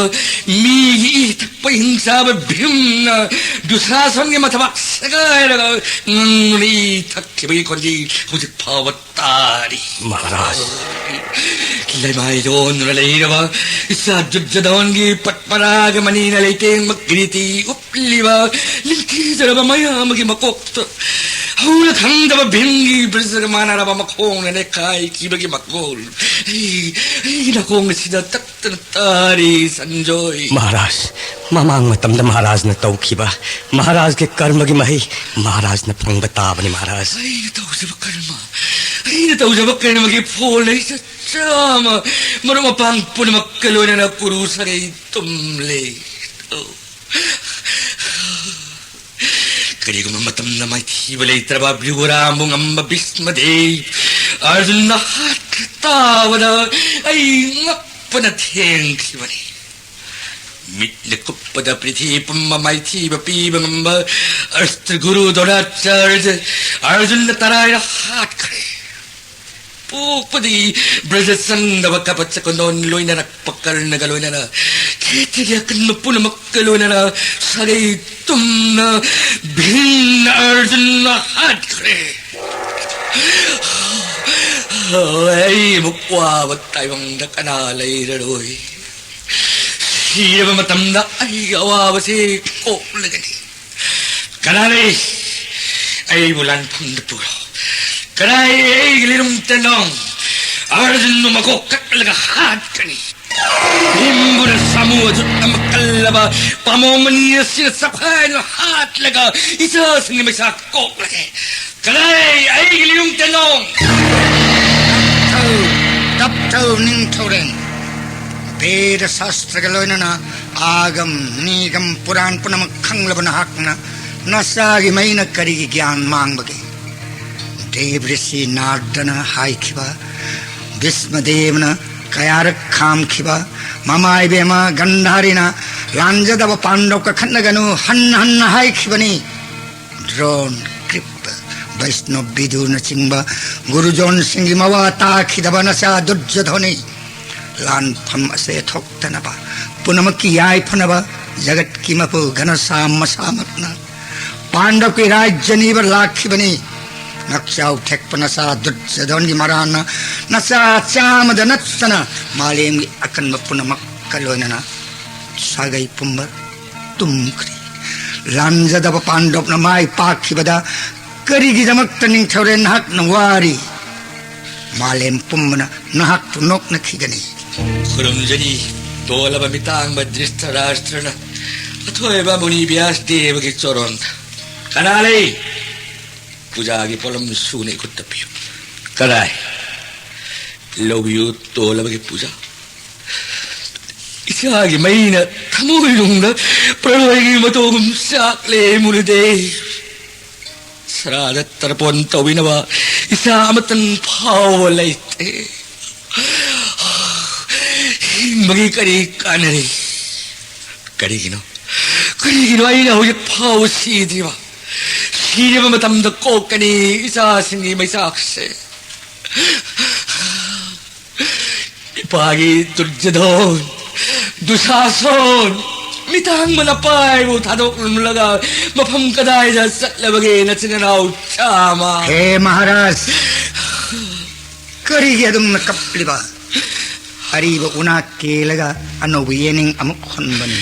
ꯃꯤꯒꯤ ꯏ ꯊꯛꯄ ꯍꯤꯡꯆꯥꯕ ꯚꯤꯝꯅ ꯗꯨꯁꯥꯁꯟꯒꯤ ꯃꯊꯕꯥꯛ ꯁꯦꯒꯥꯏꯔꯒ ꯉꯪꯗꯨꯅ ꯏ ꯊꯛꯈꯤꯕꯒꯤ ꯈꯣꯟꯖꯦꯜ ꯍꯧꯖꯤꯛ ꯐꯥꯎꯕ ꯇꯥꯔꯤ꯫ ꯃꯍꯥꯔꯥꯖ꯫ ꯂꯩꯃꯥꯏꯗ ꯑꯣꯟꯗꯨꯅ ꯂꯩꯔꯕ ꯏꯆꯥ ꯗꯨꯔꯖꯣꯙꯟꯒꯤ ꯄꯠꯃꯔꯥꯒ ꯃꯅꯤꯅ ꯂꯩꯇꯦꯡꯕ ꯀꯤꯔꯤꯇꯤ ꯎꯞꯂꯤꯕ ꯅꯤꯡꯊꯤꯖꯔꯕ ꯃꯌꯥꯝꯒꯤ ꯃꯀꯣꯛꯇ ꯍꯧꯅ ꯈꯪꯗꯕ ꯚꯤꯝꯒꯤ ꯕ꯭ꯔꯖꯒ ꯃꯥꯟꯅꯔꯕ ꯃꯈꯣꯡꯅ ꯅꯦꯈꯥꯏꯈꯤꯕꯒꯤ ꯃꯈꯣꯜ ꯑꯩ, ꯑꯩꯒꯤ ꯅꯥꯀꯣꯡ ꯑꯁꯤꯗ ꯇꯠꯇꯅ ꯇꯥꯔꯤ, ꯁꯟꯖꯣꯏ꯫ ꯃꯍꯥꯔꯥꯖ, ꯃꯃꯥꯡ ꯃꯇꯝꯗ ꯃꯍꯥꯔꯥꯖꯅ ꯇꯧꯈꯤꯕ ꯃꯍꯥꯔꯥꯖꯀꯤ ꯀꯔꯃꯒꯤ ꯃꯍꯩ ꯃꯍꯥꯔꯥꯖꯅ ꯐꯪꯕ ꯇꯥꯕꯅꯤ, ꯃꯍꯥꯔꯥꯖ꯫ ꯑꯩꯅ ꯇꯧꯖꯕ ꯀꯔꯃ, ꯑꯩꯅ ꯇꯧꯖꯕ ꯀꯔꯃꯒꯤ ꯐꯣꯜ ꯂꯩꯆꯠ ꯆꯥꯝꯃ ꯃꯔꯨꯞ ꯃꯄꯥꯡ ꯄꯨꯝꯅꯃꯛꯀ ꯂꯣꯏꯅꯅ ꯀꯨꯔꯨ ꯁꯥꯒꯩ ꯇꯨꯝꯂꯦ꯫ ꯑꯣ꯫ ꯀꯔꯤꯒꯨꯝꯕ ꯃꯇꯝꯗ ꯃꯥꯏꯊꯤꯕ ꯂꯩꯇ꯭ꯔꯕ ꯚ꯭ꯔꯤꯒꯨꯔꯥꯝꯕꯨ ꯉꯝꯕ ꯚꯤꯁꯃꯗꯦꯕ ꯑꯔꯖꯨꯟꯅ ꯍꯥꯠꯈ꯭ꯔ ꯇꯥꯕꯗ ꯑꯩ ꯉꯛꯄꯅ ꯊꯦꯡꯈꯤꯕꯅꯤ꯫ ꯃꯤꯠꯅ ꯀꯨꯞꯄꯗ ꯄ꯭ꯔꯤꯊꯤ ꯄꯨꯝꯕ ꯃꯥꯏꯊꯤꯕ ꯄꯤꯕ ꯉꯝꯕ ꯑꯁꯇ꯭ꯔ ꯒꯨꯔꯨ ꯗ꯭ꯔꯣꯅꯥꯆꯥꯔ꯭ꯌ ꯑꯔꯖꯨꯟꯅ ꯇꯔꯥꯏꯅ ꯍꯥꯠꯈ꯭ꯔꯦ꯫ ꯄꯣꯛꯄꯗꯒꯤ ꯕ꯭ꯔꯖ ꯆꯪꯗꯕ ꯀꯕꯆ ꯀꯨꯟꯗꯣꯟ ꯂꯣꯏꯅꯔꯛꯄ ꯀꯔꯅꯒ ꯂꯣꯏꯅꯅ ꯈꯦꯇ꯭ꯔꯤꯒꯤ ꯑꯀꯟꯕ ꯄꯨꯝꯅꯃꯛꯀ ꯂꯣꯏꯅꯅ ꯁꯥꯒꯩ ꯇꯨꯝꯅ ꯚꯤꯝꯅ ꯑꯔꯖꯨꯟꯅ ꯍꯥꯠꯈ꯭ꯔꯦ꯫ ꯑꯩꯃꯨꯛ ꯋꯥꯕ ꯇꯥꯏꯕꯪꯗ ꯀꯅꯥ ꯂꯩꯔꯔꯣꯏ꯫ ꯁꯤꯔꯕ ꯃꯇꯝꯗ ꯑꯩꯒꯤ ꯑꯋꯥꯕꯁꯤ ꯀꯣꯛꯂꯒꯅꯤ꯫ ꯀꯅꯥ ꯂꯩ? ꯑꯩꯕꯨ ꯂꯥꯟꯐꯝꯗ ꯄꯨꯔꯣ꯫ ꯀꯅꯥ ꯑꯩꯒꯤ ꯂꯤꯔꯨꯝ ꯇꯦꯟꯗꯣꯡ? ꯑꯔꯖꯨꯟꯕꯨ ꯃꯀꯣꯛ ꯀꯛꯂꯒ ꯍꯥꯠꯀꯅꯤ꯫ ꯚꯤꯝꯕꯨꯅ ꯁꯥꯃꯨ ꯑꯖꯨꯠ ꯑꯃ ꯀꯜꯂꯕ ꯄꯥꯃꯣꯝ ꯑꯅꯤ ꯑꯁꯤꯅ ꯆꯞꯈꯥꯏꯗꯨꯅ ꯍꯥꯠꯂꯒ ꯏꯆꯥꯁꯤꯡꯒꯤ ꯃꯩꯁꯥ ꯀꯣꯛꯂꯒꯦ꯫ ꯀꯗꯥꯏ ꯑꯩꯒꯤ ꯂꯤꯔꯨꯝ ꯇꯦꯟꯗꯣꯡ? ꯇꯞꯊꯧ, ꯇꯞꯊꯧ ꯅꯤꯡꯊꯧꯔꯦꯜ꯫ ꯕꯦꯗ ꯁꯥꯁꯇ꯭ꯔꯒ ꯂꯣꯏꯅꯅ ꯑꯥꯒꯝ, ꯅꯤꯒꯝ, ꯄꯨꯔꯥꯟ ꯄꯨꯝꯅꯃꯛ ꯈꯪꯂꯕ ꯅꯍꯥꯛꯅ ꯅꯆꯥꯒꯤ ꯃꯩꯅ ꯀꯔꯤꯒꯤ ꯒ꯭ꯌꯥꯟ ꯃꯥꯡꯕꯒꯦ? ꯗꯦꯕ ꯔꯤꯁꯤ ꯅꯥꯔꯗꯅ ꯍꯥꯏꯈꯤꯕ, ꯚꯤꯁꯃꯗꯦꯕꯅ ꯀꯌꯥꯔꯛ ꯈꯥꯝꯈꯤꯕ, ꯃꯃꯥ ꯏꯕꯦꯝꯃ ꯒꯟꯙꯥꯔꯤꯅ ꯂꯥꯟꯖꯗꯕ ꯄꯥꯟꯗꯕ ꯀꯥꯈꯠꯅꯒꯅꯨ ꯍꯟꯅ ꯍꯟꯅ ꯍꯥꯏꯈꯤꯕꯅꯤ꯫ ꯗ꯭ꯔꯣꯟ, ꯀ꯭ꯔꯤꯞ, ꯕꯩꯁꯅꯣꯕ ꯕꯤꯗꯨꯅꯆꯤꯡꯕ ꯒꯨꯔꯨꯖꯣꯟꯁꯤꯡꯒꯤ ꯃꯋꯥ ꯇꯥꯈꯤꯗꯕ ꯅꯆꯥ ꯗꯨꯔꯖꯣꯙꯣꯅꯤ꯫ ꯂꯥꯟꯐꯝ ꯑꯁꯦ ꯊꯣꯛꯇꯅꯕ, ꯄꯨꯝꯅꯃꯛꯀꯤ ꯌꯥꯏꯐꯅꯕ ꯖꯒꯠꯀꯤ ꯃꯄꯨ ꯘꯅꯁ꯭ꯌꯥꯝ ꯃꯁꯥꯃꯛꯅ ꯄꯥꯟꯗꯕꯀꯤ ꯔꯥꯖ꯭ꯌ ꯅꯤꯕ ꯂꯥꯛꯈꯤꯕꯅꯤ꯫ ꯉꯛꯆꯥꯎ ꯊꯦꯛꯄ ꯅꯆꯥ ꯗꯨꯔꯖꯣꯙꯟꯒꯤ ꯃꯔꯥꯜꯅ ꯅꯆꯥ ꯆꯥꯝꯃꯗ ꯅꯠꯇꯅ ꯃꯥꯂꯦꯝꯒꯤ ꯑꯀꯟꯕ ꯄꯨꯝꯅꯃꯛꯀ ꯂꯣꯏꯅꯅ ꯁꯥꯒꯩ ꯄꯨꯝꯕ ꯇꯨꯝꯈ꯭ꯔꯦ꯫ ꯂꯥꯟꯖꯗꯕ ꯄꯥꯟꯗꯕꯅ ꯃꯥꯏ ꯄꯥꯛꯈꯤꯕꯗ ꯀꯔꯤꯒꯤꯗꯃꯛꯇ ꯅꯤꯡꯊꯧꯔꯦꯜ ꯅꯍꯥꯛꯅ ꯋꯥꯔꯤ? ꯃꯥꯂꯦꯝ ꯄꯨꯝꯕꯅ ꯅꯍꯥꯛꯄꯨ ꯅꯣꯛꯅꯈꯤꯒꯅꯤ꯫ ꯈꯨꯔꯨꯝꯖꯔꯤ, ꯇꯣꯜꯂꯕ ꯃꯤꯇꯥꯡꯕ ꯙ꯭ꯔꯤꯇꯔꯥꯁ꯭ꯇ꯭ꯔꯅ ꯑꯊꯣꯏꯕ ꯃꯨꯅꯤ ꯕ꯭ꯌꯥꯁ ꯗꯦꯕꯒꯤ ꯆꯣꯔꯣꯟꯗ꯫ ꯀꯅꯥ ꯂꯩ? ꯄꯨꯖꯥꯒꯤ ꯄꯣꯠꯂꯝ ꯁꯨꯅ ꯏꯈꯨꯠꯇ ꯄꯤꯌꯨ꯫ ꯀꯗꯥꯏ? ꯂꯧꯕꯤꯌꯨ, ꯇꯣꯜꯂꯕꯒꯤ ꯄꯨꯖꯥ꯫ ꯏꯆꯥꯒꯤ ꯃꯩꯅ ꯊꯃꯣꯏꯅꯨꯡꯗ ꯄ꯭ꯔꯂꯣꯏꯒꯤ ꯃꯇꯣꯝ ꯆꯥꯛꯂꯦ ꯃꯨꯔꯗꯦ꯫ ꯁꯔꯥꯗ ꯇꯔꯄꯣꯟ ꯇꯧꯕꯤꯅꯕ ꯏꯆꯥ ꯑꯃꯇꯪ ꯐꯥꯎꯕ ꯂꯩꯇꯦ꯫ ꯍꯤꯡꯕꯒꯤ ꯀꯔꯤ ꯀꯥꯟꯅꯔꯤ? ꯀꯔꯤꯒꯤꯅꯣ? ꯀꯔꯤꯒꯤꯅꯣ ꯑꯩꯅ ꯍꯧꯖꯤꯛ ꯐꯥꯎꯕ ꯁꯤꯗ꯭ꯔꯤꯕ? ꯁꯤꯔꯕ ꯃꯇꯝꯗ ꯀꯣꯛꯀꯅꯤ ꯏꯆꯥꯁꯤꯡꯒꯤ ꯃꯩꯆꯥꯛꯁꯦ꯫ ꯏꯄꯥꯒꯤ ꯗꯨꯔꯖꯣꯙꯟ, ꯗꯨꯁꯥꯁꯟ, ꯃꯤꯇꯥꯡꯕ ꯅꯄꯥꯏꯕꯨ ꯊꯥꯗꯣꯛꯂꯝꯂꯒ ꯃꯐꯝ ꯀꯗꯥꯏꯗ ꯆꯠꯂꯕꯒꯦ ꯅꯆꯤꯟ ꯅꯅꯥꯎ ꯆꯥꯝꯃ? ꯍꯦ ꯃꯍꯥꯔꯥꯖ, ꯀꯔꯤꯒꯤ ꯑꯗꯨꯝꯅ ꯀꯞꯂꯤꯕ? ꯑꯔꯤꯕ ꯎꯅꯥ ꯀꯦꯜꯂꯒ ꯑꯅꯧꯕ ꯌꯦꯅꯤꯡ ꯑꯃꯨꯛ ꯍꯨꯟꯕꯅꯤ꯫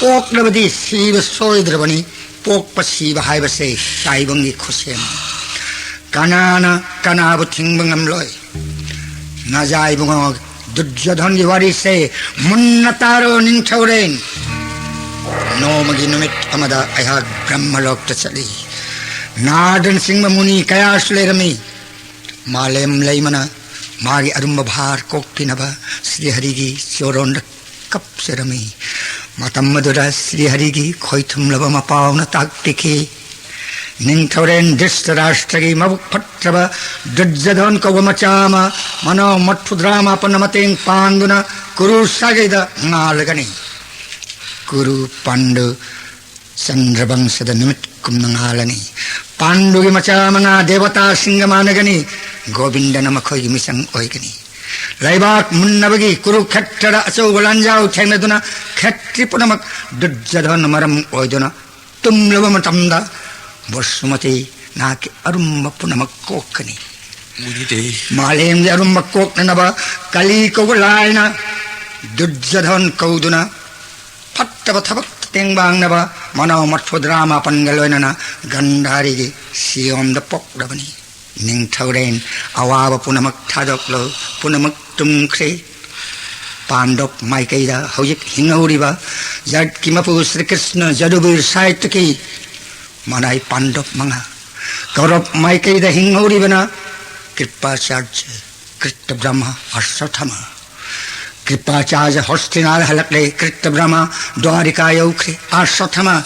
ꯄꯣꯛꯂꯕꯗꯤ ꯁꯤꯕ ꯁꯣꯏꯗ꯭ꯔꯕꯅꯤ꯫ ꯄꯣꯛꯄ ꯁꯤꯕ ꯍꯥꯏꯕꯁꯦ ꯇꯥꯏꯕꯪꯒꯤ ꯈꯨꯠꯁꯦꯝ꯫ ꯀꯅꯥꯅ ꯀꯅꯥꯕꯨ ꯊꯤꯡꯕ ꯉꯝꯂꯣꯏ꯫ ꯅꯖꯥ ꯏꯕꯨꯡꯉꯣ, ꯗꯨꯔꯖꯣꯙꯟꯒꯤ ꯋꯥꯔꯤꯁꯦ ꯃꯨꯟꯅ ꯇꯥꯔꯣ ꯅꯤꯡꯊꯧꯔꯦꯜ꯫ ꯅꯣꯡꯃꯒꯤ ꯅꯨꯃꯤꯠ ꯑꯃꯗ ꯑꯩꯍꯥꯛ ꯕ꯭ꯔꯍ꯭ꯃꯂꯣꯛꯇ ꯆꯠꯂꯤ꯫ ꯅꯥꯔꯗꯅꯆꯤꯡꯕ ꯃꯨꯅꯤ ꯀꯌꯥꯁꯨ ꯂꯩꯔꯝꯃꯤ꯫ ꯃꯥꯂꯦꯝ ꯂꯩꯃꯅ ꯃꯥꯒꯤ ꯑꯔꯨꯝꯕ ꯚꯥꯔ ꯀꯣꯛꯄꯤꯅꯕ ꯁ꯭ꯔꯤ ꯍꯔꯤꯒꯤ ꯆꯣꯔꯣꯟꯗ ꯀꯞꯆꯔꯝꯃꯤ꯫ ꯃꯇꯝ ꯑꯗꯨꯗ ꯁ꯭ꯔꯤ ꯍꯔꯤꯒꯤ ꯈꯣꯏꯊꯨꯝꯂꯕ ꯃꯄꯥꯎꯅ ꯇꯥꯛꯄꯤꯈꯤ, ꯅꯤꯡꯊꯧꯔꯦꯜ ꯙ꯭ꯔꯤꯇꯔꯥꯁ꯭ꯇ꯭ꯔꯒꯤ ꯃꯕꯨꯛ ꯐꯠꯇ꯭ꯔꯕ ꯗꯨꯔꯖꯣꯙꯟ ꯀꯧꯕ ꯃꯆꯥ ꯑꯃ ꯃꯅꯥꯎ ꯃꯧꯗ꯭ꯔꯥ ꯃꯥꯄꯟꯅ ꯃꯇꯦꯡ ꯄꯥꯡꯗꯨꯅ ꯀꯨꯔꯨ ꯁꯥꯒꯩꯗ ꯉꯥꯜꯂꯒꯅꯤ꯫ ꯀꯨꯔꯨ ꯄꯥꯟꯗꯨ ꯆꯟꯗ꯭ꯔꯕꯪꯁꯗ ꯅꯨꯃꯤꯠ ꯀꯨꯝꯅ ꯉꯥꯜꯂꯅꯤ꯫ ꯄꯥꯟꯗꯨꯒꯤ ꯃꯆꯥ ꯃꯉꯥ ꯗꯦꯕꯇꯥꯁꯤꯡꯒ ꯃꯥꯟꯅꯒꯅꯤ꯫ ꯒꯣꯕꯤꯟꯗꯅ ꯃꯈꯣꯏꯒꯤ ꯃꯤꯆꯪ ꯑꯣꯏꯒꯅꯤ꯫ ꯂꯩꯕꯥꯛ ꯃꯨꯟꯅꯕꯒꯤ ꯀꯨꯔꯨꯈꯦꯇ꯭ꯔꯗ ꯑꯆꯧꯕ ꯂꯥꯟꯖꯥꯎ ꯊꯦꯡꯅꯗꯨꯅ ꯈꯦꯇ꯭ꯔꯤ ꯄꯨꯝꯅꯃꯛ ꯗꯨꯔꯖꯣꯙꯟ ꯃꯔꯝ ꯑꯣꯏꯗꯨꯅ ꯇꯨꯝꯂꯕ ꯃꯇꯝꯗ, ꯕꯁꯨꯃꯇꯤ, ꯅꯍꯥꯛꯀꯤ ꯑꯔꯨꯝꯕ ꯄꯨꯝꯅꯃꯛ ꯀꯣꯛꯀꯅꯤ꯫ ꯃꯨꯅꯤꯗꯦ꯫ ꯃꯥꯂꯦꯝꯒꯤ ꯑꯔꯨꯝꯕ ꯀꯣꯛꯅꯅꯕ ꯀꯂꯤ ꯀꯧꯕ ꯂꯥꯏꯅ ꯗꯨꯔꯖꯣꯙꯟ ꯀꯧꯗꯨꯅ ꯐꯠꯇꯕ ꯊꯕꯛ ꯇꯦꯡꯕꯥꯡꯅꯕ ꯃꯅꯥꯎ ꯃꯊꯨꯗ꯭ꯔꯥ ꯃꯥꯄꯟꯒ ꯂꯣꯏꯅꯅ ꯒꯟꯙꯥꯔꯤꯒꯤ ꯁꯤꯌꯣꯝꯗ ꯄꯣꯛꯂꯕꯅꯤ꯫ ꯅꯤꯡꯊꯧꯔꯦꯟ, ꯑꯋꯥꯕ ꯄꯨꯝꯅꯃꯛ ꯊꯥꯗꯣꯛꯂꯨ, ꯄꯨꯝꯅꯃꯛ ꯇꯨꯝꯈ꯭ꯔꯦ꯫ ꯄꯥꯟꯗꯣꯞ ꯃꯥꯏꯀꯩꯗ ꯍꯧꯖꯤꯛ ꯍꯤꯡꯍꯧꯔꯤꯕ ꯖꯥꯠꯀꯤ ꯃꯄꯨ ꯁ꯭ꯔꯤ ꯀ꯭ꯔꯤꯁꯅ ꯖꯗꯨꯕꯤꯔ ꯁꯥꯍꯤꯇ꯭ꯌꯒꯤ ꯃꯅꯥꯏ ꯄꯥꯟꯗꯣꯞ ꯃꯉꯥ, ꯀꯧꯔꯕ ꯃꯥꯏꯀꯩꯗ ꯍꯤꯡꯍꯧꯔꯤꯕꯅ ꯀ꯭ꯔꯤꯄꯥꯆꯥꯔꯖ ꯀ꯭ꯔꯤꯇ ꯕ꯭ꯔꯍ꯭ꯃ ꯑꯁ꯭ꯋꯠꯊꯥꯃ꯫ ꯀ꯭ꯔꯤꯄꯥꯆꯥꯔꯖ ꯍꯣꯁꯇꯤꯅꯥꯗ ꯍꯜꯂꯛꯂꯦ꯫ ꯀ꯭ꯔꯤꯇ ꯕ꯭ꯔꯍ꯭ꯃ ꯗ꯭ꯋꯥꯔꯤꯀꯥ ꯌꯧꯈ꯭ꯔꯦ꯫ ꯑꯁ꯭ꯋꯠꯊꯥꯃ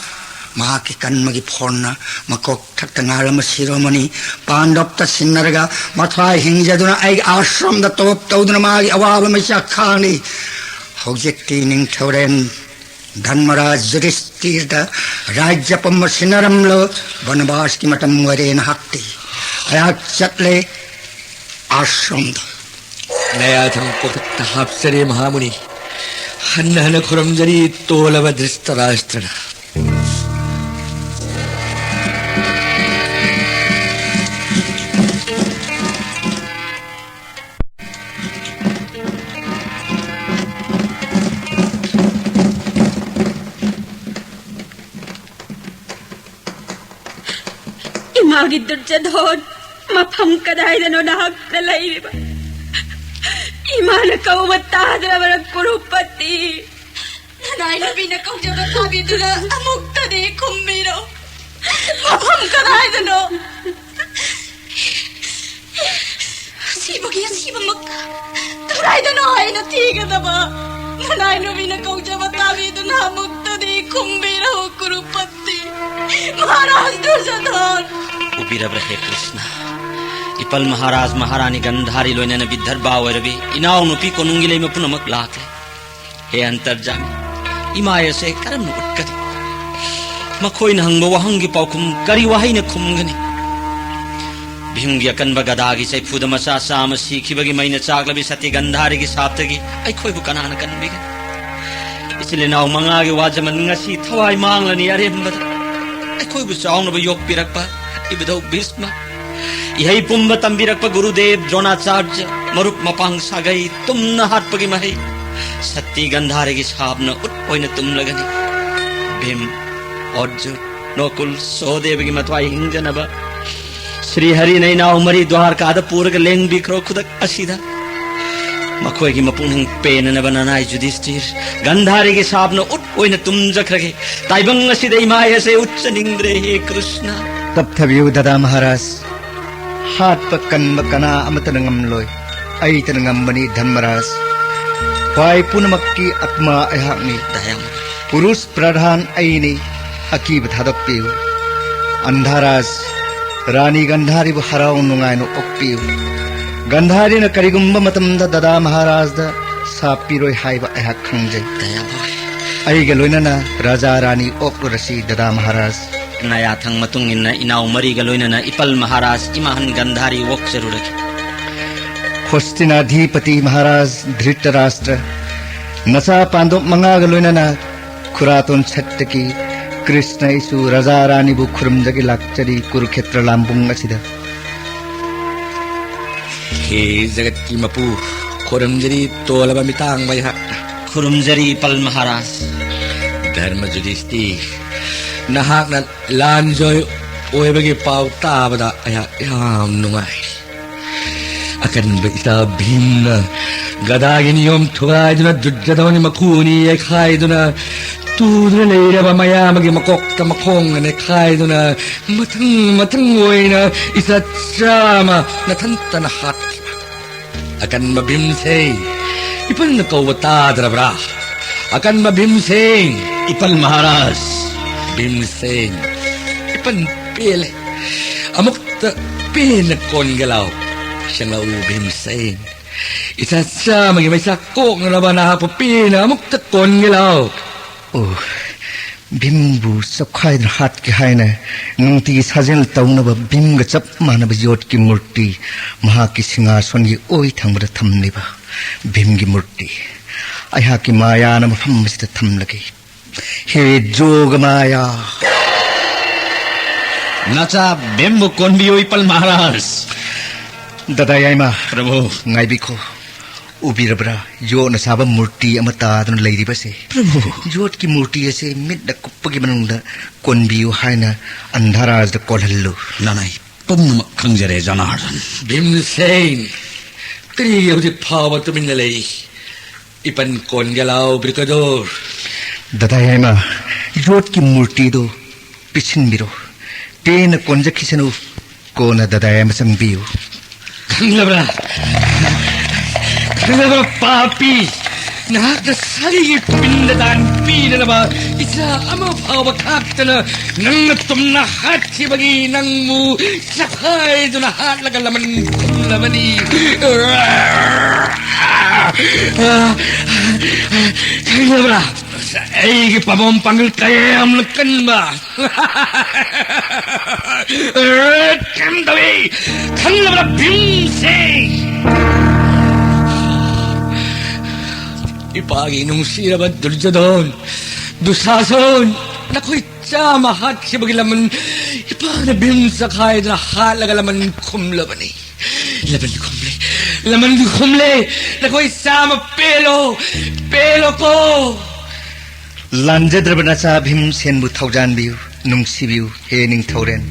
ꯃꯍꯥꯛꯀꯤ ꯀꯟꯕꯒꯤ ꯐꯣꯟꯅ ꯃꯀꯣꯛ ꯊꯛꯇ ꯉꯥꯜꯂꯝꯕ ꯁꯤꯔꯣꯃꯅꯤ ꯄꯥꯟꯗꯣꯞꯇ ꯁꯤꯟꯅꯔꯒ ꯃꯊ꯭ꯋꯥꯏ ꯍꯤꯡꯖꯗꯨꯅ ꯑꯩꯒꯤ ꯑꯥꯁ꯭ꯔꯝꯗ ꯇꯣꯞ ꯇꯧꯗꯨꯅ ꯃꯥꯒꯤ ꯑꯋꯥꯕ ꯃꯩꯆꯥꯛ ꯈꯥꯡꯂꯤ꯫ ꯍꯧꯖꯤꯛꯇꯤ ꯅꯤꯡꯊꯧꯔꯦꯟ ꯙꯔꯃꯔꯥꯖ ꯌꯨꯙꯤꯁꯇꯤꯔꯗ ꯔꯥꯖ꯭ꯌ ꯄꯨꯝꯕ ꯁꯤꯟꯅꯔꯝꯂꯣ, ꯕꯅꯕꯥꯁꯀꯤ ꯃꯇꯝ ꯑꯣꯏꯔꯦ ꯅꯍꯥꯛꯇꯤ꯫ ꯑꯩꯍꯥꯛ ꯆꯠꯂꯦ ꯑꯥꯁ꯭ꯔꯝꯗ꯫ ꯅꯌꯥꯊꯪ ꯀꯣꯛꯊꯛꯇ ꯍꯥꯞꯆꯔꯦ ꯃꯍꯥꯃꯨꯅꯤ꯫ ꯍꯟꯅ ꯍꯟꯅ ꯈꯨꯔꯨꯝꯖꯔꯤ ꯇꯣꯜꯂꯕ ꯙ꯭ꯔꯤꯇꯔꯥꯁ꯭ꯇ꯭ꯔꯅ꯫ ꯏꯃꯥꯒꯤ ꯗꯨꯔꯖꯣꯙꯣꯟ, ꯃꯐꯝ ꯀꯗꯥꯏꯗꯅꯣ ꯅꯍꯥꯛꯅ ꯂꯩꯔꯤꯕ? ꯏꯃꯥꯅ ꯀꯧꯕ ꯇꯥꯗ꯭ꯔꯕꯔꯥ ꯀꯨꯔꯨꯄꯇꯤ? ꯅꯅꯥꯏ ꯅꯨꯄꯤꯅ ꯀꯧꯖꯕ ꯇꯥꯕꯤꯗꯨꯅ ꯑꯃꯨꯛꯇꯗꯤ ꯈꯨꯝꯕꯤꯔꯣ꯫ ꯃꯐꯝ ꯀꯗꯥꯏꯗꯅꯣ? ꯁꯤꯕꯒꯤ ꯑꯁꯤꯕꯃꯛ ꯀꯗꯥꯏꯗꯅꯣ ꯑꯩꯅ ꯊꯤꯒꯗꯕ? ꯅꯅꯥꯏ ꯅꯨꯄꯤꯅ ꯀꯧꯖꯕ ꯇꯥꯕꯤꯗꯨꯅ ꯑꯃꯨꯛꯇꯗꯤ ꯈꯨꯝꯕꯤꯔꯣ ꯀꯨꯔꯨꯄꯇꯤ꯫ ꯃꯍꯥꯔꯥꯖ ꯗꯨꯔꯖꯣꯙꯟ! ꯎꯕꯤꯔꯕ꯭ꯔꯥ ꯍꯦ ꯀ꯭ꯔꯤꯁꯅ? ꯏꯄꯜ ꯃꯍꯥꯔꯥꯖ, ꯃꯍꯥꯔꯥꯅꯤ ꯒꯟꯙꯥꯔꯤ ꯂꯣꯏꯅꯅ ꯕꯤꯗꯔꯚꯥ ꯑꯣꯏꯔꯕꯤ ꯏꯅꯥꯎꯅꯨꯄꯤ ꯀꯣꯅꯨꯡꯒꯤ ꯂꯩꯃ ꯄꯨꯝꯅꯃꯛ ꯂꯥꯛꯂꯦ꯫ ꯍꯦ ꯑꯟꯇꯔꯖꯥꯃꯤ, ꯏꯃꯥ ꯑꯁꯦ ꯀꯔꯝꯅ ꯎꯠꯀꯅꯤ? ꯃꯈꯣꯏꯅ ꯍꯪꯕ ꯋꯥꯍꯪꯒꯤ ꯄꯥꯎꯈꯨꯝ ꯀꯔꯤ ꯋꯥꯍꯩꯅ ꯈꯨꯝꯒꯅꯤ? ꯚꯤꯝꯒꯤ ꯑꯀꯟꯕ ꯒꯗꯥꯒꯤ ꯆꯩꯐꯨꯗ ꯃꯆꯥ ꯆꯥꯝꯃ ꯁꯤꯈꯤꯕꯒꯤ ꯃꯩꯅ ꯆꯥꯛꯂꯕꯤ ꯁꯇꯤ ꯒꯟꯙꯥꯔꯤꯒꯤ ꯁꯥꯞꯇꯒꯤ ꯑꯩꯈꯣꯏꯕꯨ ꯀꯅꯥꯅ ꯀꯟꯕꯤꯒꯅꯤ? ꯏꯆꯤꯜ ꯏꯅꯥꯎ ꯃꯉꯥꯒꯤ ꯋꯥꯖꯃꯟ ꯉꯁꯤ ꯊꯋꯥꯏ ꯃꯥꯡꯂꯅꯤ ꯑꯔꯦꯝꯕꯗ꯫ ꯑꯩꯈꯣꯏꯕꯨ ꯆꯥꯎꯅꯕ ꯌꯣꯛꯄꯤꯔꯛꯄ ꯏꯕꯨꯙꯧ ꯚꯤꯁꯃ, ꯏꯍꯩ ꯄꯨꯝꯕ ꯇꯝꯕꯤꯔꯛꯄ ꯒꯨꯔꯨꯗꯦꯕ ꯗ꯭ꯔꯣꯅꯥꯆꯥꯔꯖ, ꯃꯔꯨꯞ ꯃꯄꯥꯡ ꯁꯥꯒꯩ ꯇꯨꯝꯅ ꯍꯥꯠꯄꯒꯤ ꯃꯍꯩ ꯁꯇꯤ ꯒꯟꯙꯥꯔꯤꯒꯤ ꯁꯥꯞꯅ ꯎꯠ ꯑꯣꯏꯅ ꯇꯨꯝꯂꯒꯅꯤ꯫ ꯚꯤꯝ, ꯑꯔꯖꯨꯟ, ꯅꯣꯀꯨꯜ, ꯁꯣꯍꯗꯦꯕꯒꯤ ꯃꯊ꯭ꯋꯥꯏ ꯍꯤꯡꯖꯅꯕ ꯁ꯭ꯔꯤ ꯍꯔꯤꯅ ꯏꯅꯥꯎ ꯃꯔꯤ ꯗ꯭ꯋꯥꯔꯀꯥꯗ ꯄꯨꯔꯒ ꯂꯦꯡꯕꯤꯈ꯭ꯔꯣ ꯈꯨꯗꯛ ꯑꯁꯤꯗ꯫ ꯃꯈꯣꯏꯒꯤ ꯃꯄꯨꯛꯅꯤꯡ ꯄꯦꯟꯅꯅꯕ ꯅꯅꯥꯏ ꯌꯨꯙꯤꯁꯇꯤꯔ, ꯒꯟꯙꯥꯔꯤꯒꯤ ꯁꯥꯞꯅ ꯎꯠ ꯑꯣꯏꯅ ꯇꯨꯝꯖꯈ꯭ꯔꯒꯦ꯫ ꯇꯥꯏꯕꯪ ꯑꯁꯤꯗ ꯏꯃꯥꯏ ꯑꯁꯦ ꯎꯠꯆꯅꯤꯡꯗ꯭ꯔꯦ, ꯍꯦ ꯀ꯭ꯔꯤꯁꯅ꯫ ꯇꯞꯊꯕꯤꯌꯨ ꯗꯗꯥ ꯃꯍꯥꯔꯥꯖ꯫ ꯍꯥꯠꯄ ꯀꯟꯕ ꯀꯅꯥ ꯑꯃꯠꯇꯅ ꯉꯝꯂꯣꯏ꯫ ꯑꯩꯇꯅ ꯉꯝꯕꯅꯤ ꯙꯔꯃꯔꯥꯖ꯫ ꯈ꯭ꯋꯥꯏ ꯄꯨꯝꯅꯃꯛꯀꯤ ꯑꯥꯠꯃꯥ ꯑꯩꯍꯥꯛꯅꯤ꯫ ꯗꯌꯥꯃ꯫ ꯄꯨꯔꯨꯁ ꯄ꯭ꯔꯙꯥꯟ ꯑꯩꯅꯤ꯫ ꯑꯀꯤꯕ ꯊꯥꯗꯣꯛꯄꯤꯌꯨ꯫ ꯑꯟꯙꯥꯔꯥꯖ, ꯔꯥꯅꯤ ꯒꯟꯙꯥꯔꯤꯕꯨ ꯍꯔꯥꯎ ꯅꯨꯡꯉꯥꯏꯅ ꯑꯣꯛꯄꯤꯌꯨ꯫ ꯒꯟꯙꯥꯔꯤꯅ ꯀꯔꯤꯒꯨꯝꯕ ꯃꯇꯝꯗ ꯗꯗꯥ ꯃꯍꯥꯔꯥꯖꯗ ꯁꯥꯞ ꯄꯤꯔꯣꯏ ꯍꯥꯏꯕ ꯑꯩꯍꯥꯛ ꯈꯪꯖꯩ꯫ ꯗꯌꯥꯃ꯫ ꯑꯩꯒ ꯂꯣꯏꯅꯅ ꯔꯥꯖꯥ ꯔꯥꯅꯤ ꯑꯣꯛꯂꯨꯔꯁꯤ ꯗꯗꯥ ꯃꯍꯥꯔꯥꯖ꯫ ꯅꯌꯥꯊꯪ ꯃꯇꯨꯡ ꯏꯟꯅ ꯏꯅꯥꯎ ꯃꯔꯤꯒ ꯂꯣꯏꯅꯅ ꯏꯄꯜ ꯃꯍꯥꯔꯥꯖ ꯏꯃꯥꯍꯟ ꯒꯟꯙꯥꯔꯤ ꯑꯣꯛꯆꯔꯨꯔꯒꯦ꯫ ꯍꯣꯁꯇꯤꯅꯥꯙꯤꯄꯇꯤ ꯃꯍꯥꯔꯥꯖ ꯙ꯭ꯔꯤꯇꯔꯥꯁꯇ꯭ꯔ, ꯅꯆꯥ ꯄꯥꯟꯗꯣꯞ ꯃꯉꯥꯒ ꯂꯣꯏꯅꯅ ꯈꯨꯔꯥꯇꯣꯟ ꯁꯠꯇꯀꯤ ꯀ꯭ꯔꯤꯁꯅ ꯏꯁꯨ ꯔꯥꯖꯥ ꯔꯥꯅꯤꯕꯨ ꯈꯨꯔꯨꯝꯖꯒꯦ ꯂꯥꯛꯆꯔꯤ ꯀꯨꯔꯨꯈꯦꯇ꯭ꯔ ꯂꯥꯝꯕꯨꯡ ꯑꯁꯤꯗ꯫ ꯍꯦ ꯖꯒꯠꯀꯤ ꯃꯄꯨ, ꯈꯨꯔꯨꯝꯖꯔꯤ ꯇꯣꯜꯂꯕ ꯃꯤꯇꯥꯡꯕ ꯑꯩꯍꯥꯛꯅ꯫ ꯈꯨꯔꯨꯝꯖꯔꯤ ꯏꯄꯜ ꯃꯍꯥꯔꯥꯖ꯫ ꯙꯔꯃ ꯌꯨꯙꯤꯁꯇꯤꯔ, ꯅꯍꯥꯛꯅ ꯂꯥꯟꯖꯣꯏ ꯑꯣꯏꯕꯒꯤ ꯄꯥꯎ ꯇꯥꯕꯗ ꯑꯩꯍꯥꯛ ꯌꯥꯝ ꯅꯨꯡꯉꯥꯏ꯫ ꯑꯀꯟꯕ ꯏꯆꯥ ꯚꯤꯝꯅ ꯒꯗꯥꯒꯤ ꯅꯤꯌꯣꯝ ꯊꯨꯒꯥꯏꯗꯨꯅ ꯗꯨꯔꯖꯣꯙꯅꯒꯤ ꯃꯈꯨ ꯑꯅꯤ ꯌꯩꯈꯥꯏꯗꯨꯅ ꯇꯨꯗꯨꯅ ꯂꯩꯔꯕ ꯃꯌꯥꯝꯕꯒꯤ ꯃꯀꯣꯛꯇ ꯃꯈꯣꯡꯅ ꯅꯦꯠꯈꯥꯏꯗꯨꯅ ꯃꯊꯪ ꯃꯊꯪ ꯑꯣꯏꯅ ꯏꯆꯥ ꯆꯥꯝꯃ ꯅꯊꯟꯇꯅ ꯍꯥꯠꯈꯤꯕ꯫ ꯑꯀꯟꯕ ꯚꯤꯝꯁꯦꯟ, ꯏꯄꯜꯅ ꯀꯧꯕ ꯇꯥꯗ꯭ꯔꯕ꯭ꯔꯥ? ꯑꯀꯟꯕ ꯚꯤꯝꯁꯦꯟ! ꯏꯄꯜ ꯃꯍꯥꯔꯥꯖ! ꯚꯤꯝꯁꯦꯟ, ꯏꯄꯜ ꯄꯦꯜꯂꯦ꯫ ꯑꯃꯨꯛꯇ ꯄꯦꯟꯅ ꯀꯣꯟꯒꯦ ꯂꯥꯎ꯫ ꯁꯦꯡꯂꯛꯎ ꯚꯤꯝꯁꯦꯟ꯫ ꯏꯆꯥ ꯆꯥꯝꯃꯒꯤ ꯃꯩꯆꯥꯛ ꯀꯣꯛꯅꯅꯕ ꯅꯍꯥꯛꯄꯨ ꯄꯦꯟꯅ ꯑꯃꯨꯛꯇ ꯀꯣꯟꯒꯦ ꯂꯥꯎ꯫ ꯑꯣ, ꯚꯤꯝꯕꯨ ꯆꯞꯈꯥꯏꯗꯨꯅ ꯍꯥꯠꯀꯦ ꯍꯥꯏꯅ ꯅꯨꯡꯇꯤꯒꯤ ꯁꯥꯖꯦꯜ ꯇꯧꯅꯕ ꯚꯤꯝꯒ ꯆꯞ ꯃꯥꯟꯅꯕ ꯌꯣꯠꯀꯤ ꯃꯨꯔꯇꯤ ꯃꯍꯥꯛꯀꯤ ꯁꯤꯡꯍꯥꯁꯣꯟꯒꯤ ꯑꯣꯏ ꯊꯪꯕꯗ ꯊꯝꯂꯤꯕ ꯚꯤꯝꯒꯤ ꯃꯨꯔꯇꯤ ꯑꯩꯍꯥꯛꯀꯤ ꯃꯥꯌꯥꯅ ꯃꯐꯝ ꯑꯁꯤꯗ ꯊꯝꯂꯒꯦ꯫ ꯍꯦ ꯖꯣꯒ ꯃꯥꯌꯥ! ꯅꯆꯥ ꯚꯤꯝꯕꯨ ꯀꯣꯟꯕꯤꯌꯨ, ꯏꯄꯜ ꯃꯍꯥꯔꯥꯖ꯫ ꯗꯗꯥ ꯌꯥꯏꯃ, ꯄ꯭ꯔꯚꯨ꯫ ꯉꯥꯏꯕꯤꯈꯣ꯫ ꯎꯕꯤꯔꯕ꯭ꯔꯥ? ꯌꯣꯠꯅ ꯁꯥꯕ ꯃꯨꯔꯇꯤ ꯑꯃ ꯇꯥꯗꯨꯅ ꯂꯩꯔꯤꯕꯁꯦ꯫ ꯄ꯭ꯔꯚꯨ꯫ ꯌꯣꯠꯀꯤ ꯃꯨꯔꯇꯤ ꯑꯁꯦ ꯃꯤꯠꯅ ꯀꯨꯞꯄꯒꯤ ꯃꯅꯨꯡꯗ ꯀꯣꯟꯕꯤꯌꯨ ꯍꯥꯏꯅ ꯑꯟꯙꯥꯔꯥꯖꯗ ꯀꯣꯜꯍꯜꯂꯨ꯫ ꯂꯅꯥꯏ ꯄꯨꯝꯅꯃꯛ ꯈꯪꯖꯔꯦ, ꯖꯅꯥꯔꯗꯟ꯫ ꯚꯤꯝꯁꯦꯟ, ꯀꯔꯤꯒꯤ ꯍꯧꯖꯤꯛ ꯐꯥꯎꯕ ꯇꯨꯃꯤꯟꯅ ꯂꯩ? ꯏꯄꯟ ꯀꯣꯟꯒꯦ ꯂꯥꯎ, ꯕ꯭ꯔꯤꯀꯗꯣꯔ꯫ ꯗꯗꯥ ꯌꯥꯏꯃ, ꯌꯣꯠꯀꯤ ꯃꯨꯔꯇꯤꯗꯨ ꯄꯤꯁꯤꯟꯕꯤꯔꯣ꯫ ꯄꯦꯟꯅ ꯀꯣꯟꯖꯈꯤꯁꯅꯨ꯫ ꯀꯣꯟꯅ ꯗꯗꯥ ꯌꯥꯏꯃ ꯆꯪꯕꯤꯌꯨ꯫ ꯈꯪꯂꯕ꯭ꯔꯥ? ꯈꯪꯂꯕ꯭ꯔꯥ, ꯄꯥꯄꯤ? ꯅꯍꯥꯛꯅ ꯁꯥꯔꯤꯒꯤ ꯄꯤꯟꯗ ꯗꯥꯟ ꯄꯤꯅꯅꯕ ꯏꯆꯥ ꯑꯃ ꯐꯥꯎꯕ ꯈꯥꯛꯇꯅ ꯅꯪꯅ ꯇꯨꯝꯅ ꯍꯥꯠꯈꯤꯕꯒꯤ ꯅꯪꯕꯨ ꯆꯈꯥꯏꯗꯨꯅ ꯍꯥꯠꯂꯒ ꯂꯃꯟ ꯈꯨꯝꯂꯕꯅꯤ꯫ ꯈꯪꯂꯕ꯭ꯔꯥ? ꯑꯩꯒꯤ ꯄꯥꯝꯕꯣꯝ ꯄꯥꯡꯒꯜ ꯀꯌꯥ ꯌꯥꯝꯅ ꯀꯟꯕ꯫ ꯀꯔꯝ ꯇꯧꯏ? ꯈꯪꯂꯕ꯭ꯔꯥ, ꯚꯤꯝꯁꯦ? ꯏꯄꯥꯒꯤ ꯅꯨꯡꯁꯤꯔꯕ ꯗꯨꯔꯖꯣꯙꯣꯟ, ꯗꯨꯁꯥꯁꯣꯟ, ꯅꯈꯣꯏ ꯆꯥꯝꯃ ꯍꯥꯠꯈꯤꯕꯒꯤ ꯂꯃꯟ ꯏꯄꯥꯅ ꯚꯤꯝ ꯆꯈꯥꯏꯗꯨꯅ ꯍꯥꯠꯂꯒ ꯂꯃꯟ ꯈꯨꯝꯂꯕꯅꯤ꯫ ꯂꯃꯟ ꯈꯨꯝꯂꯦ, ꯂꯃꯟ ꯈꯨꯝꯂꯦ, ꯅꯈꯣꯏ ꯆꯥꯝꯃ ꯄꯦꯜꯂꯣ, ꯄꯦꯜꯂꯣꯀꯣ꯫ ꯂꯥꯟꯖꯗ꯭ꯔꯕ ꯅꯆꯥ ꯚꯤꯝꯁꯦꯟꯕꯨ ꯊꯧꯖꯥꯟꯕꯤꯌꯨ, ꯅꯨꯡꯁꯤꯕꯤꯌꯨ, ꯍꯦ ꯅꯤꯡꯊꯧꯔꯦꯟ꯫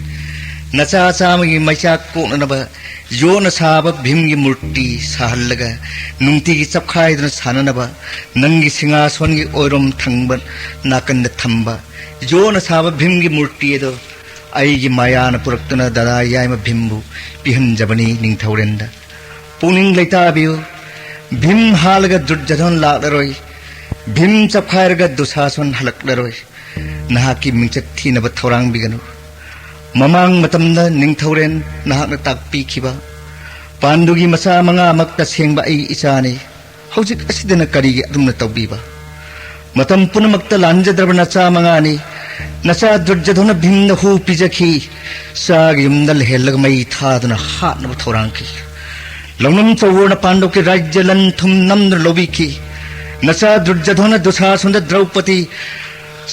ꯅꯆꯥ ꯆꯥꯝꯃꯒꯤ ꯃꯩꯆꯥꯛ ꯀꯣꯛꯅꯅꯕ ꯌꯣꯠꯅ ꯁꯥꯕ ꯚꯤꯝꯒꯤ ꯃꯨꯔꯇꯤ ꯁꯥꯍꯜꯂꯒ ꯅꯨꯡꯇꯤꯒꯤ ꯆꯞꯈꯥꯏꯗꯨꯅ ꯁꯥꯟꯅꯅꯕ ꯅꯪꯒꯤ ꯁꯤꯡꯍꯥꯁꯣꯟꯒꯤ ꯑꯣꯏꯔꯣꯝ ꯊꯪꯕ ꯅꯥꯀꯟꯗ ꯊꯝꯕ ꯌꯣꯠꯅ ꯁꯥꯕ ꯚꯤꯝꯒꯤ ꯃꯨꯔꯇꯤ ꯑꯗꯨ ꯑꯩꯒꯤ ꯃꯥꯌꯥꯅ ꯄꯨꯔꯛꯇꯨꯅ ꯗꯗꯥ ꯌꯥꯏꯃ ꯚꯤꯝꯕꯨ ꯄꯤꯍꯟꯖꯕꯅꯤ ꯅꯤꯡꯊꯧꯔꯦꯟꯗ꯫ ꯄꯨꯛꯅꯤꯡ ꯂꯩꯇꯥꯕꯤꯌꯨ꯫ ꯚꯤꯝ ꯍꯥꯠꯂꯒ ꯗꯨꯔꯖꯣꯙꯟ ꯂꯥꯛꯂꯔꯣꯏ꯫ ꯚꯤꯝ ꯆꯞꯈꯥꯏꯔꯒ ꯗꯨꯁꯥꯁꯣꯟ ꯍꯜꯂꯛꯂꯔꯣꯏ꯫ ꯅꯍꯥꯛꯀꯤ ꯃꯤꯡꯆꯠ ꯊꯤꯅꯕ ꯊꯧꯔꯥꯡꯕꯤꯒꯅꯨ꯫ ꯃꯃꯥꯡ ꯃꯇꯝꯗ ꯅꯤꯡꯊꯧꯔꯦꯟ ꯅꯍꯥꯛꯅ ꯇꯥꯛꯄꯤꯈꯤꯕ ꯄꯥꯟꯗꯨꯒꯤ ꯃꯆꯥ ꯃꯉꯥꯃꯛ ꯇꯁꯦꯡꯕ ꯑꯩ ꯏꯆꯥꯅꯤ꯫ ꯍꯧꯖꯤꯛ ꯑꯁꯤꯗꯅ ꯀꯔꯤꯒꯤ ꯑꯗꯨꯝꯅ ꯇꯧꯕꯤꯕ? ꯃꯇꯝ ꯄꯨꯝꯅꯃꯛꯇ ꯂꯥꯟꯖꯗ꯭ꯔꯕ ꯅꯆꯥ ꯃꯉꯥꯅꯤ꯫ ꯅꯆꯥ ꯗꯨꯔꯖꯣꯙꯅ ꯚꯤꯝꯗ ꯍꯨ ꯄꯤꯖꯈꯤ꯫ ꯆꯥꯒꯤ ꯌꯨꯝꯗ ꯂꯩꯍꯜꯂꯒ ꯃꯩ ꯊꯥꯗꯨꯅ ꯍꯥꯠꯅꯕ ꯊꯧꯔꯥꯡꯈꯤ꯫ ꯂꯧꯅꯝ ꯆꯧꯋꯣꯔꯅ ꯄꯥꯟꯗꯧꯀꯤ ꯔꯥꯖ꯭ꯌ ꯂꯟ ꯊꯨꯝ ꯅꯝꯗꯨꯅ ꯂꯧꯕꯤꯈꯤ꯫ ꯅꯆꯥ ꯗꯨꯔꯖꯣꯙꯅ ꯗꯨꯁꯥꯁꯅꯗ ꯗ꯭ꯔꯧꯄꯗꯤ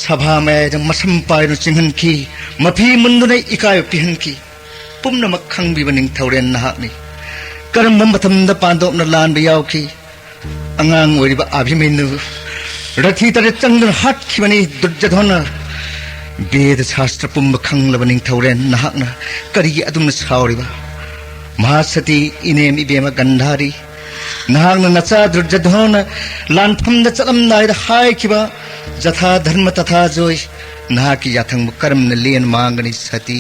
ꯁꯚꯥ ꯃꯌꯥꯏꯗ ꯃꯁꯝ ꯄꯥꯏꯗꯨꯅ ꯆꯤꯡꯍꯟꯈꯤ꯫ ꯃꯐꯤ ꯃꯨꯟꯗꯨꯅ ꯏꯀꯥꯏꯕ ꯄꯤꯍꯟꯈꯤ꯫ ꯄꯨꯝꯅꯃꯛ ꯈꯪꯕꯤꯕ ꯅꯤꯡꯊꯧꯔꯦꯜ ꯅꯍꯥꯛꯅꯤ꯫ ꯀꯔꯝꯕ ꯃꯇꯝꯗ ꯄꯥꯟꯗꯣꯞꯅ ꯂꯥꯟꯕ ꯌꯥꯎꯈꯤ? ꯑꯉꯥꯡ ꯑꯣꯏꯔꯤꯕ ꯑꯚꯤꯃꯟꯌꯨ ꯔꯊꯤ ꯇꯔꯦꯠ ꯆꯪꯗꯨꯅ ꯍꯥꯠꯈꯤꯕꯅꯤ꯫ ꯗꯨꯔꯖꯣꯙꯅ, ꯕꯦꯗ ꯁꯥꯁꯇ꯭ꯔ ꯄꯨꯝꯕ ꯈꯪꯂꯕ ꯅꯤꯡꯊꯧꯔꯦꯜ ꯅꯍꯥꯛꯅ ꯀꯔꯤꯒꯤ ꯑꯗꯨꯝꯅ ꯁꯥꯎꯔꯤꯕ? ꯃꯍꯥꯁꯇꯤ, ꯏꯅꯦꯝ ꯏꯕꯦꯝꯃ ꯒꯟꯙꯥꯔꯤ, ꯅꯍꯥꯛꯅ ꯅꯆꯥ ꯗꯨꯔꯖꯣꯙꯅ ꯂꯥꯟꯐꯝꯗ ꯆꯠꯂꯝꯗꯥꯏꯗ ꯍꯥꯏꯈꯤꯕ "ꯖꯊꯥ ꯙꯔꯃ ꯇꯊꯥ ꯖꯣꯏ", ꯅꯍꯥꯛꯀꯤ ꯌꯥꯊꯪꯕꯨ ꯀꯔꯝꯅ ꯂꯦꯟ ꯃꯥꯡꯒꯅꯤ ꯁꯇꯤ?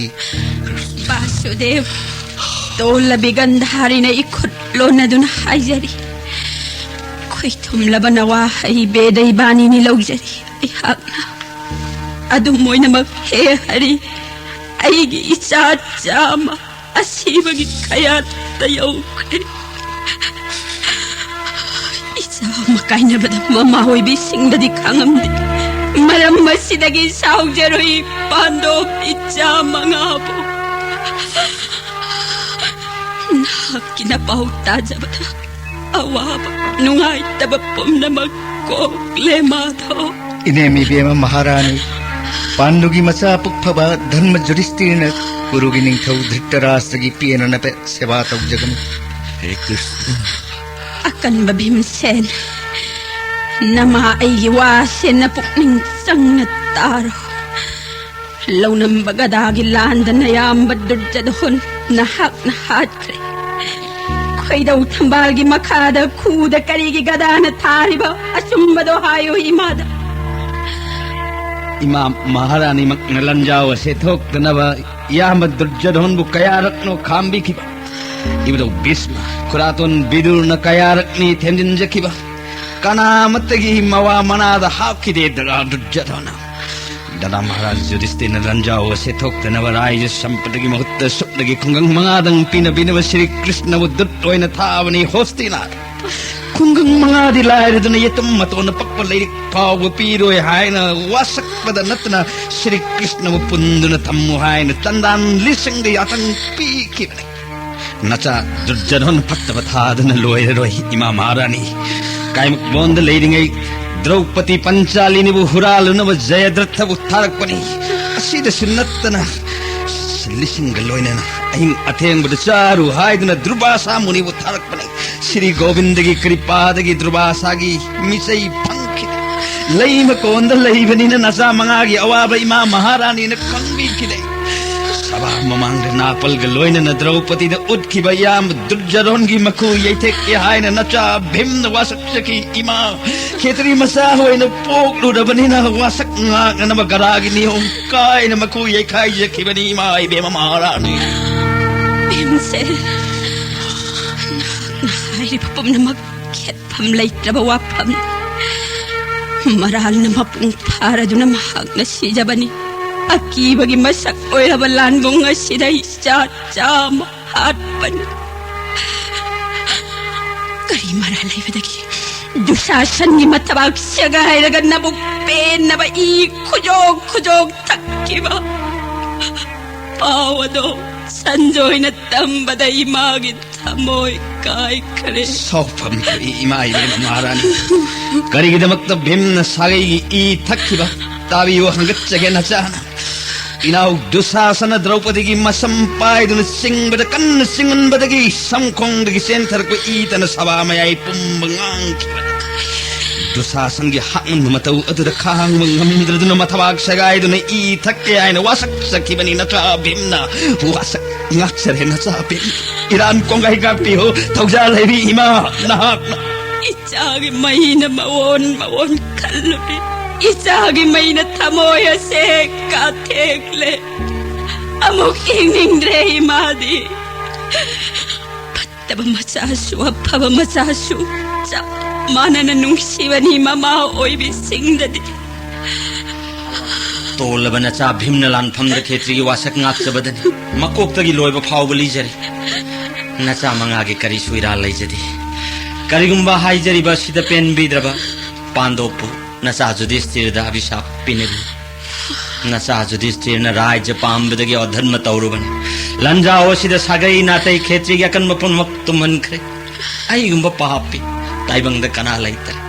ꯕꯥꯁꯨꯗꯦꯕ, ꯇꯣꯜꯂꯕꯤ ꯒꯟꯙꯥꯔꯤꯅ ꯏꯈꯨꯠ ꯂꯣꯟꯅꯗꯨꯅ ꯍꯥꯏꯖꯔꯤ꯫ ꯈꯣꯏꯊꯨꯝꯂꯕ ꯅꯋꯥ ꯍꯩ ꯕꯦꯗ ꯏꯕꯥꯅꯤꯅꯤ ꯂꯧꯖꯔꯤ꯫ ꯑꯩꯍꯥꯛꯅ ꯑꯗꯨꯝ ꯑꯣꯏꯅꯃꯛ, ꯍꯦ ꯍꯔꯤ, ꯑꯩꯒꯤ ꯏꯆꯥ ꯆꯥꯝꯃ ꯑꯁꯤꯕꯒꯤ ꯀꯌꯥꯠꯇ ꯌꯧꯈ꯭ꯔꯦ꯫ ꯏꯆꯥ ꯑꯃ ꯀꯥꯏꯅꯕꯗ ꯃꯃꯥ ꯑꯣꯏꯕꯤꯁꯤꯡꯗꯗꯤ ꯈꯪꯉꯝꯗꯦ꯫ ꯃꯔꯝ ꯑꯁꯤꯗꯒꯤ ꯁꯥꯎꯖꯔꯣꯏ, ꯄꯥꯟꯗꯣꯞ ꯏꯆꯥ ꯃꯉꯥꯕꯨ꯫ ꯅꯍꯥꯛꯀꯤ ꯅꯄꯥꯎ ꯇꯥꯖꯕꯗ ꯑꯋꯥꯕ ꯅꯨꯡꯉꯥꯏꯇꯕ ꯄꯨꯝꯅꯃꯛ ꯀꯣꯛꯂꯦ, ꯃꯥꯙꯣ꯫ ꯏꯅꯦꯝ ꯏꯕꯦꯝꯃ ꯃꯍꯥꯔꯥꯅꯤ, ꯄꯥꯟꯗꯨꯒꯤ ꯃꯆꯥ ꯄꯨꯛ ꯐꯕ ꯙꯔꯃ ꯖꯨꯔꯤꯁꯇꯤꯔꯅ ꯀꯨꯔꯨꯒꯤ ꯅꯤꯡꯊꯧ ꯙ꯭ꯔꯤꯇꯔꯥꯁꯇ꯭ꯔꯒꯤ ꯄꯦꯟꯅꯅꯕ ꯁꯦꯕꯥ ꯇꯧꯖꯒꯅꯤ꯫ ꯍꯦ ꯀ꯭ꯔꯤꯁꯅ꯫ ꯑꯀꯟꯕ ꯚꯤꯝꯁꯦꯟ, ꯅꯃꯥ ꯑꯩꯒꯤ ꯋꯥꯁꯦ ꯅꯄꯨꯛꯅꯤꯡ ꯆꯪꯅ ꯇꯥꯔꯣ꯫ ꯂꯧꯅꯝꯕ ꯒꯗꯥꯒꯤ ꯂꯥꯟꯗ ꯅꯌꯥꯝꯕ ꯗꯨꯔꯖꯣꯙꯟ ꯅꯍꯥꯛꯅ ꯍꯥꯠꯈ꯭ꯔꯦ꯫ ꯈꯣꯏꯗꯧ ꯊꯝꯕꯥꯜꯒꯤ ꯃꯈꯥꯗ ꯈꯨꯗ ꯀꯔꯤꯒꯤ ꯒꯗꯥꯅ ꯊꯥꯔꯤꯕ? ꯑꯆꯨꯝꯕꯗꯣ ꯍꯥꯏꯌꯨ ꯏꯃꯥꯗ꯫ ꯏꯃꯥ ꯃꯍꯥꯔꯥꯅꯤꯃꯛꯅ ꯂꯟꯖꯥꯎ ꯑꯁꯦ ꯊꯣꯛꯇꯅꯕ ꯏꯌꯥꯝꯕ ꯗꯨꯔꯖꯣꯙꯟꯕꯨ ꯀꯌꯥꯔꯛꯅꯣ ꯈꯥꯝꯕꯤꯈꯤꯕ? ꯏꯕꯨꯙꯧ ꯚꯤꯁꯃ, ꯈꯨꯔꯥꯇꯣꯟ ꯕꯤꯗꯨꯔꯅ ꯀꯌꯥꯔꯛꯅꯤ ꯊꯦꯝꯖꯤꯟꯖꯈꯤꯕ? ꯀꯅꯥꯃꯠꯇꯒꯤ ꯃꯋꯥ ꯃꯅꯥꯗ ꯍꯥꯞꯈꯤꯗꯦ ꯗꯗꯥ ꯗꯨꯔꯖꯣꯙꯅ꯫ ꯗꯗꯥ ꯃꯍꯥꯔꯥꯖ ꯌꯨꯙꯤꯁꯇꯤꯔꯅ ꯂꯟꯖꯥꯎ ꯑꯁꯦ ꯊꯣꯛꯇꯅꯕ ꯔꯥꯏꯖ ꯁꯝꯄꯗꯒꯤ ꯃꯍꯨꯠꯇ ꯁꯨꯞꯅꯒꯤ ꯈꯨꯡꯒꯪ ꯃꯉꯥꯗꯪ ꯄꯤꯅꯕꯤꯅꯕ ꯁ꯭ꯔꯤ ꯀ꯭ꯔꯤꯁꯅꯕꯨ ꯗꯨꯠ ꯑꯣꯏꯅ ꯊꯥꯕꯅꯤ ꯍꯣꯁꯇꯤꯅꯥꯊ꯫ ꯈꯨꯡꯒꯪ ꯃꯉꯥꯗꯤ ꯂꯥꯏꯔꯗꯨꯅ ꯌꯦꯇꯨꯝ ꯃꯇꯣꯟꯗ ꯄꯛꯄ ꯂꯥꯏꯔꯤꯛ ꯐꯥꯎꯕ ꯄꯤꯔꯣꯏ ꯍꯥꯏꯅ ꯋꯥꯁꯛꯄꯗ ꯅꯠꯇꯅ ꯁ꯭ꯔꯤ ꯀ꯭ꯔꯤꯁꯅꯕꯨ ꯄꯨꯟꯗꯨꯅ ꯊꯝꯃꯨ ꯍꯥꯏꯅ ꯆꯟꯗꯥꯟ ꯂꯤꯁꯤꯡꯗ ꯌꯥꯇꯪ ꯄꯤꯈꯤꯕꯅꯤ꯫ ꯅꯆꯥ ꯗꯨꯔꯖꯣꯙꯟ ꯐꯠꯇꯕ ꯊꯥꯗꯨꯅ ꯂꯣꯏꯔꯔꯣꯏ, ꯏꯃꯥ ꯃꯍꯥꯔꯥꯅꯤ꯫ ꯀꯥꯏꯃꯛꯕꯣꯟꯗ ꯂꯩꯔꯤꯉꯩ ꯗ꯭ꯔꯧꯄꯗꯤ ꯄꯟꯆꯥꯂꯤꯅꯤꯕꯨ ꯍꯨꯔꯥꯜꯂꯨꯅꯕ ꯖꯌꯗ꯭ꯔꯊꯕꯨ ꯊꯥꯔꯛꯄꯅꯤ꯫ ꯑꯁꯤꯗꯁꯨ ꯅꯠꯇꯅ ꯂꯤꯁꯤꯡꯒ ꯂꯣꯏꯅꯅ ꯑꯍꯤꯡ ꯑꯊꯦꯡꯕꯗ ꯆꯥꯔꯨ ꯍꯥꯏꯗꯨꯅ ꯗꯨꯔꯕꯥꯁꯥ ꯃꯨꯅꯤꯕꯨ ꯊꯥꯔꯛꯄꯅꯤ꯫ ꯁ꯭ꯔꯤ ꯒꯣꯕꯤꯟꯗꯒꯤ ꯀ꯭ꯔꯤꯄꯥꯗꯒꯤ ꯗꯨꯔꯕꯥꯁꯥꯒꯤ ꯃꯤꯆꯩ ꯐꯪꯈꯤꯗꯦ꯫ ꯂꯩ ꯃꯀꯣꯟꯗ ꯂꯩꯕꯅꯤꯅ ꯅꯆꯥ ꯃꯉꯥꯒꯤ ꯑꯋꯥꯕ ꯏꯃꯥ ꯃꯍꯥꯔꯥꯅꯤꯅ ꯈꯪꯕꯤꯈꯤꯗꯦ꯫ ꯁꯚꯥ ꯃꯃꯥꯡꯗ ꯅꯥꯄꯜꯒ ꯂꯣꯏꯅꯅ ꯗ꯭ꯔꯧꯄꯗꯤꯗ ꯎꯠꯈꯤꯕ ꯏꯌꯥꯝꯕ ꯗꯨꯔꯖꯣꯙꯟꯒꯤ ꯃꯈꯨ ꯌꯩꯊꯦꯛꯀꯦ ꯍꯥꯏꯅ ꯅꯆꯥ ꯚꯤꯝꯅ ꯋꯥꯁꯛꯆꯈꯤ꯫ ꯏꯃꯥ, ꯈꯦꯇ꯭ꯔꯤ ꯃꯆꯥ ꯑꯣꯏꯅ ꯄꯣꯛꯂꯨꯔꯕꯅꯤꯅ ꯋꯥꯁꯛ ꯉꯥꯛꯅꯅꯕ ꯒꯔꯥꯒꯤ ꯅꯤꯌꯣꯝ ꯀꯥꯏꯅ ꯃꯈꯨ ꯌꯩꯈꯥꯏꯖꯈꯤꯕꯅꯤ, ꯏꯃꯥ ꯏꯕꯦꯝꯃ ꯃꯍꯥꯔꯥꯅꯤ꯫ ꯚꯤꯝꯁꯦ, ꯅꯍꯥꯛꯅ ꯍꯥꯏꯔꯤꯕ ꯄꯨꯝꯅꯃꯛ ꯈꯦꯠꯐꯝ ꯂꯩꯇ꯭ꯔꯕ ꯋꯥꯐꯝꯅꯤ꯫ ꯃꯔꯥꯜꯅ ꯃꯄꯨꯡ ꯐꯥꯔꯗꯨꯅ ꯃꯍꯥꯛꯅ ꯁꯤꯖꯕꯅꯤ꯫ ꯑꯀꯤꯕꯒꯤ ꯃꯁꯛ ꯑꯣꯏꯔꯕ ꯂꯥꯟꯕꯨꯡ ꯑꯁꯤꯗ ꯏꯆꯥ ꯆꯥꯝꯃ ꯍꯥꯠꯄꯅꯤ꯫ ꯀꯔꯤ ꯃꯔꯥꯜ ꯂꯩꯕꯗꯒꯤ ꯗꯨꯁꯥꯁꯟꯒꯤ ꯃꯊꯕꯥꯛ ꯁꯦꯒꯥꯏꯔꯒ ꯅꯕꯨꯛ ꯄꯦꯟꯅꯕ ꯏ ꯈꯨꯖꯣꯛ ꯈꯨꯖꯣꯛ ꯊꯛꯈꯤꯕ? ꯄꯥꯎ ꯑꯗꯣ ꯁꯟꯖꯣꯏꯅ ꯇꯝꯕꯗ ꯏꯃꯥꯒꯤ ꯊꯃꯣꯏ ꯀꯥꯏꯈ꯭ꯔꯦ꯫ ꯁꯥꯎꯐꯝ ꯊꯣꯛꯏ, ꯏꯃꯥ ꯏꯕꯦꯝꯃ ꯃꯍꯥꯔꯥꯅꯤ꯫ ꯀꯔꯤꯒꯤꯗꯃꯛꯇ ꯚꯤꯝꯅ ꯁꯥꯒꯩꯒꯤ ꯏ ꯊꯛꯈꯤꯕ? ꯇꯥꯕꯤꯌꯨ, ꯍꯪꯒꯠꯆꯒꯦ ꯅꯆꯥꯅ꯫ ꯏꯅꯥꯎ ꯗꯨꯁꯥꯁꯅ ꯗ꯭ꯔꯧꯄꯗꯤꯒꯤ ꯃꯁꯝ ꯄꯥꯏꯗꯨꯅ ꯆꯤꯡꯕꯗ ꯀꯟꯅ ꯆꯤꯡꯃꯟꯕꯗꯒꯤ ꯁꯝꯈꯣꯡꯗꯒꯤ ꯆꯦꯟꯊꯔꯛꯄ ꯏꯇꯅ ꯁꯚꯥ ꯃꯌꯥꯏ ꯄꯨꯝꯕ ꯉꯥꯡꯈꯤꯕꯅꯤ꯫ ꯗꯨꯁꯥꯁꯟꯒꯤ ꯍꯥꯛꯃꯟꯕ ꯃꯇꯧ ꯑꯗꯨꯗ ꯈꯥꯡꯕ ꯉꯝꯗ꯭ꯔꯗꯨꯅ ꯃꯊꯕꯥꯛ ꯁꯦꯒꯥꯏꯗꯨꯅ ꯏ ꯊꯛꯀꯦ ꯍꯥꯏꯅ ꯋꯥꯁꯛꯆꯈꯤꯕꯅꯤ ꯅꯆꯥ ꯚꯤꯝꯅ꯫ ꯋꯥꯁꯛ ꯉꯥꯛꯆꯔꯦ ꯅꯆꯥ ꯚꯤꯝ꯫ ꯏꯔꯥꯟ ꯀꯣꯡꯒꯥꯏ ꯉꯥꯛꯄꯤꯌꯨ, ꯊꯧꯖꯥꯜ ꯂꯩꯕꯤ ꯏꯃꯥ, ꯅꯍꯥꯛꯅ꯫ ꯏꯆꯥꯒꯤ ꯃꯩꯅ ꯃꯑꯣꯟ ꯃꯑꯣꯟ ꯈꯜꯂꯨꯔꯦ꯫ ꯏꯆꯥꯒꯤ ꯃꯩꯅ ꯊꯃꯣꯏ ꯑꯁꯦ ꯀꯥꯊꯦꯛꯂꯦ꯫ ꯑꯃꯨꯛ ꯍꯤꯡꯅꯤꯡꯗ꯭ꯔꯦ ꯏꯃꯥꯗꯤ꯫ ꯐꯠꯇꯕ ꯃꯆꯥꯁꯨ ꯑꯐꯕ ꯃꯆꯥꯁꯨ ꯆꯞ ꯃꯥꯟꯅꯅ ꯅꯨꯡꯁꯤꯕꯅꯤ ꯃꯃꯥ ꯑꯣꯏꯕꯤꯁꯤꯡꯗꯗꯤ꯫ ꯇꯣꯜꯂꯕ ꯅꯆꯥ ꯚꯤꯝꯅ ꯂꯥꯟꯐꯝꯗ ꯈꯦꯇ꯭ꯔꯤꯒꯤ ꯋꯥꯁꯛ ꯉꯥꯛꯆꯕꯗꯅꯤ꯫ ꯃꯀꯣꯛꯇꯒꯤ ꯂꯣꯏꯕ ꯐꯥꯎꯕ ꯂꯤꯖꯔꯤ꯫ ꯅꯆꯥ ꯃꯉꯥꯒꯤ ꯀꯔꯤꯁꯨ ꯏꯔꯥꯜ ꯂꯩꯖꯗꯦ꯫ ꯀꯔꯤꯒꯨꯝꯕ ꯍꯥꯏꯖꯔꯤꯕ ꯑꯁꯤꯗ ꯄꯦꯟꯕꯤꯗ꯭ꯔꯕ ꯄꯥꯟꯗꯣꯞꯄꯨ ꯅꯆꯥ ꯌꯨꯙꯤꯁꯊꯤꯔꯗ ꯑꯚꯤꯁꯥꯞ ꯄꯤꯅꯔꯤ꯫ ꯅꯆꯥ ꯌꯨꯙꯤꯁꯊꯤꯔꯅ ꯔꯥꯖ꯭ꯌ ꯄꯥꯝꯕꯗꯒꯤ ꯑꯙꯔꯃ ꯇꯧꯔꯨꯕꯅꯤ꯫ ꯂꯥꯟꯖꯥꯎ ꯑꯁꯤꯗ ꯁꯥꯒꯩ ꯅꯥꯇꯩ ꯈꯦꯇ꯭ꯔꯤꯒꯤ ꯑꯀꯟꯕ ꯄꯨꯝꯅꯃꯛ ꯇꯨꯝꯍꯟꯈ꯭ꯔꯦ꯫ ꯑꯩꯒꯨꯝꯕ ꯄꯥꯄꯤ ꯇꯥꯏꯕꯪꯗ ꯀꯅꯥ ꯂꯩꯇꯔꯦ꯫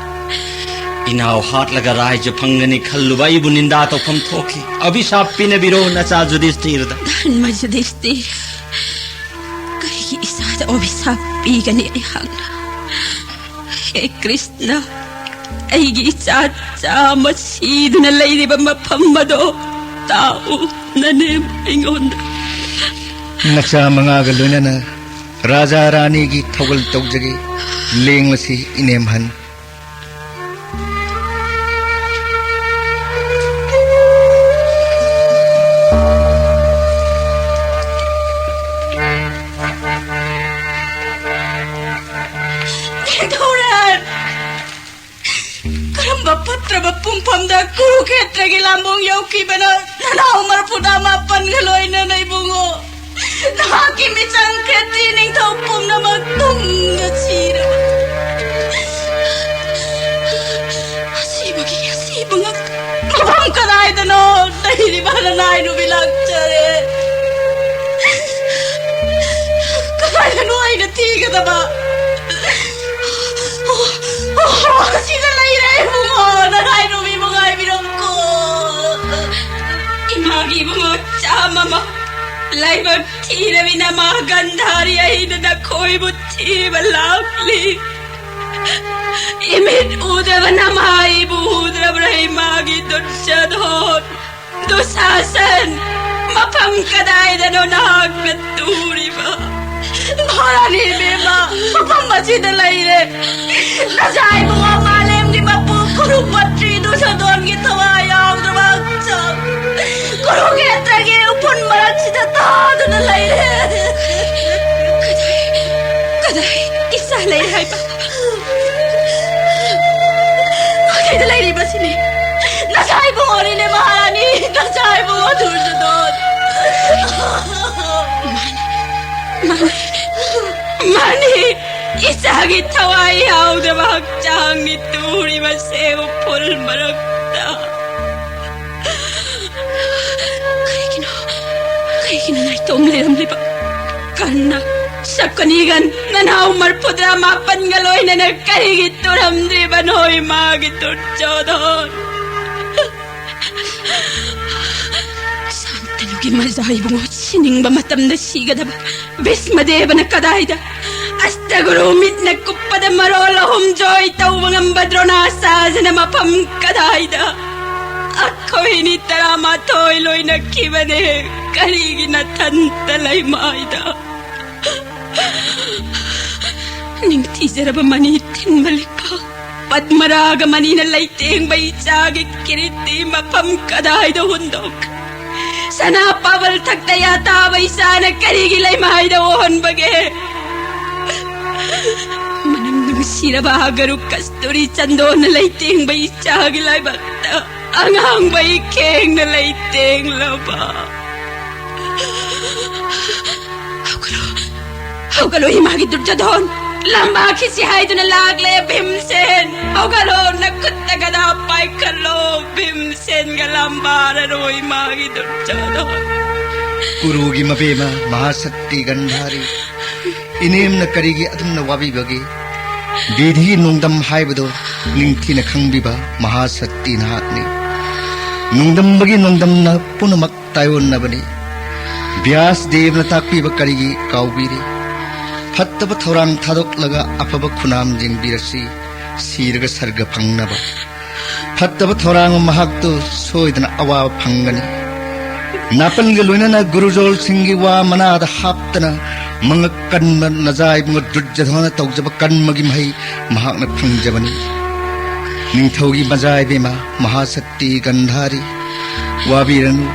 ꯏꯅꯥꯎ ꯍꯥꯠꯂꯒ ꯔꯥꯖ꯭ꯌ ꯐꯪꯒꯅꯤ ꯈꯜꯂꯨꯕ ꯑꯩꯕꯨ ꯅꯤꯟꯗꯥ ꯇꯧꯐꯝ ꯊꯣꯛꯈꯤ꯫ ꯑꯚꯤꯁꯥꯞ ꯄꯤꯅꯕꯤꯔꯣ ꯅꯆꯥ ꯌꯨꯙꯤꯁꯊꯤꯔꯗ꯫ ꯙꯔꯃ ꯌꯨꯙꯤꯁꯊꯤꯔ, ꯀꯔꯤꯒꯤ ꯏꯆꯥꯗ ꯑꯣꯕꯤꯁꯥꯞ ꯄꯤꯒꯅꯤ ꯑꯩꯍꯥꯛꯅ? ꯍꯦ ꯀ꯭ꯔꯤꯁꯅ, ꯑꯩꯒꯤ ꯏꯆꯥ ꯆꯥꯝꯃ ꯁꯤꯗꯨꯅ ꯂꯩꯔꯤꯕ ꯃꯐꯝ ꯑꯗꯣ ꯇꯥꯛꯎ ꯅꯅꯦꯝ ꯑꯩꯉꯣꯟꯗ꯫ ꯅꯆꯥ ꯃꯉꯥꯒ ꯂꯣꯏꯅꯅ ꯔꯥꯖꯥ ꯔꯥꯅꯤꯒꯤ ꯊꯧꯒꯜ ꯇꯧꯖꯒꯦ꯫ ꯂꯦꯡꯂꯁꯤ ꯏꯅꯦꯝꯍꯟ꯫ ꯅꯤꯡꯊꯧꯔꯦꯜ! ꯀꯔꯝꯕ ꯐꯠꯇ꯭ꯔꯕ ꯄꯨꯡꯐꯝꯗ ꯀꯨꯔꯨꯈꯦꯇ꯭ꯔꯒꯤ ꯂꯥꯟꯕꯣꯡ ꯌꯧꯈꯤꯕꯅꯣ? ꯅꯅꯥꯎ ꯃꯔꯐꯨꯗ ꯃꯥꯄꯟꯒ ꯂꯣꯏꯅꯅ ꯏꯕꯨꯡꯉꯣ, ꯅꯍꯥꯛꯀꯤ ꯃꯤꯆꯪ ꯈꯦꯇ꯭ꯔꯤ ꯅꯤꯡꯊꯧ ꯄꯨꯝꯅꯃꯛ ꯇꯨꯝꯅ ꯁꯤꯔꯕ꯫ ꯑꯁꯤꯕꯒꯤ ꯑꯁꯤꯕ ꯉꯥꯛꯇ꯫ ꯃꯐꯝ ꯀꯗꯥꯏꯗꯅꯣ ꯂꯩꯔꯤꯕ ꯅꯅꯥꯏ ꯅꯨꯃꯤ ꯂꯥꯛꯆꯔꯦ? ꯀꯗꯥꯏꯗꯅꯣ ꯑꯩꯅ ꯊꯤꯒꯗꯕ? ꯑꯣ, ꯑꯣ, ꯑꯣ, ꯑꯁꯤꯗ ꯂꯩꯔꯦ ꯏꯕꯨꯡꯉꯣ, ꯅꯅꯥꯏ ꯅꯨꯃꯤꯕꯨ ꯉꯥꯏꯕꯤꯔꯝꯀꯣ꯫ ꯏꯃꯥꯒꯤ ꯏꯕꯨꯡꯉꯣ ꯆꯥꯝꯃ ꯑꯃ ꯂꯥꯏꯕꯛ ꯊꯤꯔꯕꯤ ꯅꯃꯥ ꯒꯟꯙꯥꯔꯤ ꯑꯩꯅ ꯅꯈꯣꯏꯕꯨ ꯊꯤꯕ ꯂꯥꯛꯂꯤ꯫ ꯏꯃꯤꯠ ꯎꯗꯕ ꯅꯃꯥ ꯑꯩꯕꯨ ꯎꯗ꯭ꯔꯕ꯭ꯔꯥ ꯏꯃꯥꯒꯤ ꯗꯨꯔꯖꯣꯙꯣꯟ? ꯗꯨꯁꯥꯁꯟ, ꯃꯐꯝ ꯀꯗꯥꯏꯗꯅꯣ ꯅꯍꯥꯛꯅ ꯇꯨꯔꯤꯕ? ꯃꯍꯥꯔꯥꯅꯤ ꯏꯕꯦꯝꯃ, ꯃꯐꯝ ꯑꯁꯤꯗ ꯂꯩꯔꯦ꯫ ꯅꯆꯥ ꯏꯕꯨꯡꯉꯣ ꯃꯥꯂꯦꯝꯒꯤ ꯃꯄꯨ ꯀꯨꯔꯨꯄꯇ꯭ꯔꯤ ꯗꯨꯁꯣꯗꯣꯟꯒꯤ ꯊꯋꯥꯏ ꯌꯥꯎꯗ꯭ꯔꯕ ꯍꯛꯆꯥꯡ ꯀꯨꯔꯨꯈꯦꯇ꯭ꯔꯒꯤ ꯎꯐꯨꯟ ꯃꯔꯛꯁꯤꯗ ꯇꯥꯗꯨꯅ ꯂꯩꯔꯦ꯫ ꯀꯗꯥꯏ, ꯀꯗꯥꯏ ꯏꯆꯥ ꯂꯩ ꯍꯥꯏꯕ? ꯀꯗꯥꯏꯗ ꯂꯩꯔꯤꯕꯁꯤꯅꯤ? ꯅꯆꯥ ꯏꯕꯨꯡꯉꯣꯅꯤꯅꯦ ꯃꯍꯥꯔꯥꯅꯤ, ꯅꯆꯥ ꯏꯕꯨꯡꯉꯣ ꯗꯨꯁꯣꯗꯣꯟ꯫ ꯃꯥꯅꯤ, ꯃꯥꯅꯤ, ꯃꯥꯅꯤ꯫ ꯏꯆꯥꯒꯤ ꯊꯋꯥꯏ ꯌꯥꯎꯗ꯭ꯔꯕ ꯍꯛꯆꯥꯡꯅꯤ ꯇꯨꯔꯤꯕꯁꯦ ꯎꯐꯨꯜ ꯃꯔꯛꯇ꯫ ꯀꯔꯤꯒꯤꯅꯣ? ꯀꯔꯤꯒꯤꯅꯣ ꯅꯥꯏꯇꯣꯝ ꯂꯩꯔꯝꯂꯤꯕ? ꯀꯔꯅ, ꯁꯀꯨꯅꯤꯒ ꯅꯅꯥꯎ ꯃꯔꯐꯨꯇꯔꯥ ꯃꯥꯄꯟꯒ ꯂꯣꯏꯅꯅ ꯀꯔꯤꯒꯤ ꯇꯨꯔꯝꯗ꯭ꯔꯤꯕꯅꯣ ꯏꯃꯥꯒꯤ ꯗꯨꯔꯖꯣꯙꯣꯟ? ꯁꯥꯟꯇꯅꯨꯒꯤ ꯃꯖꯥ ꯏꯕꯨꯡꯉꯣ ꯁꯤꯅꯤꯡꯕ ꯃꯇꯝꯗ ꯁꯤꯒꯗꯕ ꯚꯤꯁꯃꯗꯦꯕꯅ ꯀꯗꯥꯏꯗ? ꯑꯁꯇꯒꯨꯔꯨ ꯃꯤꯠꯅ ꯀꯨꯞꯄꯗ ꯃꯔꯣꯜ ꯑꯍꯨꯝ ꯖꯣꯏ ꯇꯧꯕ ꯉꯝꯕ ꯗ꯭ꯔꯣꯅꯥꯆꯥꯔꯖꯅ ꯃꯐꯝ ꯀꯗꯥꯏꯗ? ꯑꯩꯈꯣꯏꯅꯤ ꯇꯔꯥꯃꯥꯊꯣꯏ ꯂꯣꯏꯅꯈꯤꯕꯅꯦ꯫ ꯀꯔꯤꯒꯤ ꯅꯊꯟꯇ ꯂꯩꯃꯥꯏꯗ? ꯅꯤꯡꯊꯤꯖꯔꯕ ꯃꯅꯤ ꯊꯤꯟꯕ ꯂꯤꯛꯄ ꯄꯗꯃꯔꯥꯒ ꯃꯅꯤꯅ ꯂꯩꯇꯦꯡꯕ ꯏꯆꯥꯒꯤ ꯀꯤꯔꯤꯠꯇꯤ ꯃꯐꯝ ꯀꯗꯥꯏꯗ ꯍꯨꯟꯗꯣꯛꯈ꯭ꯔꯦ? ꯁꯅꯥ ꯄꯥꯕꯜ ꯊꯛꯇ ꯌꯥꯇꯥꯕ ꯏꯆꯥꯅ ꯀꯔꯤꯒꯤ ꯂꯩꯃꯥꯏꯗ ꯑꯣꯍꯟꯕꯒꯦ? ꯃꯅꯝ ꯅꯨꯡꯁꯤꯔꯕ ꯍꯥꯒꯔꯨ ꯀꯁꯇꯨꯔꯤ ꯆꯟꯗꯣꯟꯅ ꯂꯩꯇꯦꯡꯕ ꯏꯆꯥꯒꯤ ꯂꯥꯏꯕꯛꯇ ꯑꯉꯥꯡꯕ ꯏꯈꯦꯡꯅ ꯂꯩꯇꯦꯡꯂꯕ꯫ ꯍꯧꯒꯠꯂꯣ, ꯍꯧꯒꯠꯂꯣ ꯏꯃꯥꯒꯤ ꯗꯨꯔꯖꯣꯙꯣꯟ꯫ ꯂꯝꯕꯥ ꯈꯤꯁꯤ ꯍꯥꯏꯗꯨꯅ ꯂꯥꯛꯂꯦ ꯚꯤꯝꯁꯦꯟ꯫ ꯍꯧꯒꯠꯂꯣ, ꯅꯈꯨꯠꯇ ꯒꯗꯥ ꯄꯥꯏꯈꯠꯂꯣ꯫ ꯚꯤꯝꯁꯦꯟꯒ ꯂꯝꯕꯥꯔꯔꯣ ꯏꯃꯥꯒꯤ ꯗꯨꯔꯖꯣꯙꯣꯟ꯫ ꯀꯨꯔꯨꯒꯤ ꯃꯕꯦꯝꯃ ꯃꯍꯥꯁꯛꯇꯤ ꯒꯟꯙꯥꯔꯤ, ꯏꯅꯦꯝꯅ ꯀꯔꯤꯒꯤ ꯑꯗꯨꯝꯅ ꯋꯥꯕꯤꯕꯒꯦ? ꯕꯤꯙꯤꯒꯤ ꯅꯣꯡꯗꯝ ꯍꯥꯏꯕꯗꯣ ꯅꯤꯡꯊꯤꯅ ꯈꯪꯕꯤꯕ ꯃꯍꯥꯁꯛꯇꯤ ꯅꯍꯥꯛꯅꯤ꯫ ꯅꯣꯡꯗꯝꯕꯒꯤ ꯅꯣꯡꯗꯝꯅ ꯄꯨꯝꯅꯃꯛ ꯇꯥꯏꯑꯣꯟꯅꯕꯅꯤ꯫ ꯕ꯭ꯌꯥꯁ ꯗꯦꯕꯅ ꯇꯥꯛꯄꯤꯕ ꯀꯔꯤꯒꯤ ꯀꯥꯎꯕꯤꯔꯤ? ꯐꯠꯇꯕ ꯊꯧꯔꯥꯡ ꯊꯥꯗꯣꯛꯂꯒ ꯑꯐꯕ ꯈꯨꯅꯥꯝ ꯌꯦꯡꯕꯤꯔꯁꯤ, ꯁꯤꯔꯒ ꯁꯔꯒ ꯐꯪꯅꯕ꯫ ꯐꯠꯇꯕ ꯊꯧꯔꯥꯡ ꯃꯍꯥꯛꯇꯨ ꯁꯣꯏꯗꯅ ꯑꯋꯥꯕ ꯐꯪꯒꯅꯤ꯫ ꯅꯥꯄꯜꯒ ꯂꯣꯏꯅꯅ ꯒꯨꯔꯨꯖꯣꯜꯁꯤꯡꯒꯤ ꯋꯥ ꯃꯅꯥꯗ ꯍꯥꯞꯇꯅ ꯃꯉꯛ ꯀꯟꯕ ꯅꯖꯥꯏꯕꯨꯡ ꯗꯨꯔꯖꯙꯣꯟꯅ ꯇꯧꯖꯕ ꯀꯟꯃꯒꯤ ꯃꯍꯩ ꯃꯍꯥꯛꯅ ꯐꯪꯖꯕꯅꯤ꯫ ꯅꯤꯡꯊꯧꯒꯤ ꯃꯖꯥꯏꯕꯦꯝꯃ ꯃꯍꯥꯁꯛꯇꯤ ꯒꯟꯙꯥꯔꯤ, ꯋꯥꯕꯤꯔꯅꯨ꯫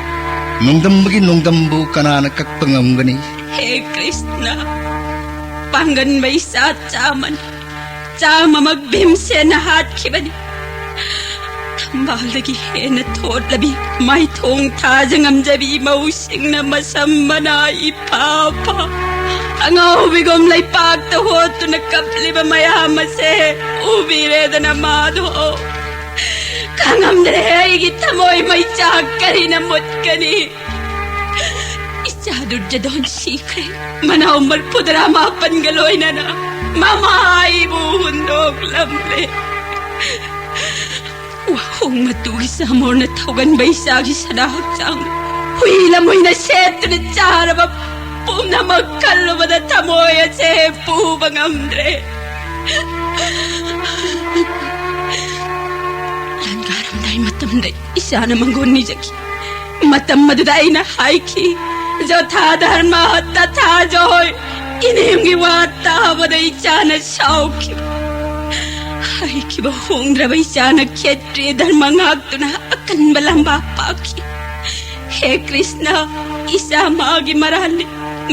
ꯅꯣꯡꯗꯝꯕꯒꯤ ꯅꯣꯡꯗꯝꯕꯨ ꯀꯅꯥꯅ ꯀꯛꯄ ꯉꯝꯒꯅꯤ? ꯍꯦ ꯀ꯭ꯔꯤꯁꯅ, ꯄꯥꯡꯒꯟꯕ ꯏꯆꯥ ꯆꯥꯃꯟ ꯆꯥꯝꯃꯃꯛ ꯚꯤꯝꯁꯦꯟꯅ ꯍꯥꯠꯈꯤꯕꯅꯤ꯫ ꯊꯝꯕꯥꯜꯗꯒꯤ ꯍꯦꯟꯅ ꯊꯣꯠꯂꯕꯤ ꯃꯥꯏꯊꯣꯡ ꯊꯥꯖ ꯉꯝꯖꯕꯤ ꯃꯧꯁꯤꯡꯅ ꯃꯁꯝ ꯃꯅꯥ ꯏꯐꯥ ꯐꯥ ꯑꯉꯥꯎꯕꯤꯒꯨꯝ ꯂꯩꯄꯥꯛꯇ ꯍꯣꯠꯇꯨꯅ ꯀꯞꯂꯤꯕ ꯃꯌꯥꯝ ꯑꯁꯦ ꯎꯕꯤꯔꯦꯗꯅ ꯃꯥꯗꯣ꯫ ꯈꯥꯡꯉꯝꯗ꯭ꯔꯦ ꯑꯩꯒꯤ ꯊꯃꯣꯏ ꯃꯩꯆꯥꯛ ꯀꯔꯤꯅ ꯃꯨꯠꯀꯅꯤ? ꯏꯆꯥ ꯗꯨꯔꯖꯗꯣꯟ ꯁꯤꯈ꯭ꯔꯦ꯫ ꯃꯅꯥꯎ ꯃꯔꯐꯨꯇꯔꯥ ꯃꯥꯄꯟꯒ ꯂꯣꯏꯅꯅ ꯃꯃꯥ ꯑꯩꯕꯨ ꯍꯨꯟꯗꯣꯛꯂꯝꯂꯦ꯫ ꯋꯥꯍꯣꯡ ꯃꯇꯨꯒꯤ ꯆꯥꯃꯣꯔꯅ ꯊꯧꯒꯟꯕ ꯏꯆꯥꯒꯤ ꯁꯅꯥ ꯍꯛꯆꯥꯡ ꯍꯨꯏ ꯂꯝꯍꯨꯏꯅ ꯁꯦꯠꯇꯨꯅ ꯆꯥꯔꯕ ꯄꯨꯝꯅꯃꯛ ꯈꯜꯂꯨꯕꯗ ꯊꯃꯣꯏ ꯑꯁꯦ ꯄꯨꯕ ꯉꯝꯗ꯭ꯔꯦ꯫ ꯂꯥꯟꯒꯥꯔꯝꯗꯥꯏ ꯃꯇꯝꯗ ꯏꯆꯥꯅ ꯃꯪꯒꯣꯟ ꯅꯤꯖꯈꯤ꯫ ꯃꯇꯝ ꯑꯗꯨꯗ ꯑꯩꯅ ꯍꯥꯏꯈꯤ, "ꯖꯣꯊꯥ ꯙꯔꯃ ꯇꯊꯥ ꯖꯣꯏ"꯫ ꯏꯅꯦꯝꯒꯤ ꯋꯥ ꯇꯥꯕꯗ ꯏꯆꯥꯅ ꯁꯥꯎꯈꯤ꯫ ꯍꯥꯏꯈꯤꯕ ꯍꯣꯡꯗ꯭ꯔꯕ ꯏꯆꯥꯅ ꯈꯦꯇ꯭ꯔꯤꯌ ꯙꯔꯃ ꯉꯥꯛꯇꯨꯅ ꯑꯀꯟꯕ ꯂꯝꯕꯥ ꯄꯥꯛꯈꯤ꯫ ꯍꯦ ꯀ꯭ꯔꯤꯁꯅ, ꯏꯆꯥ ꯃꯥꯒꯤ ꯃꯔꯥꯜꯅꯤ꯫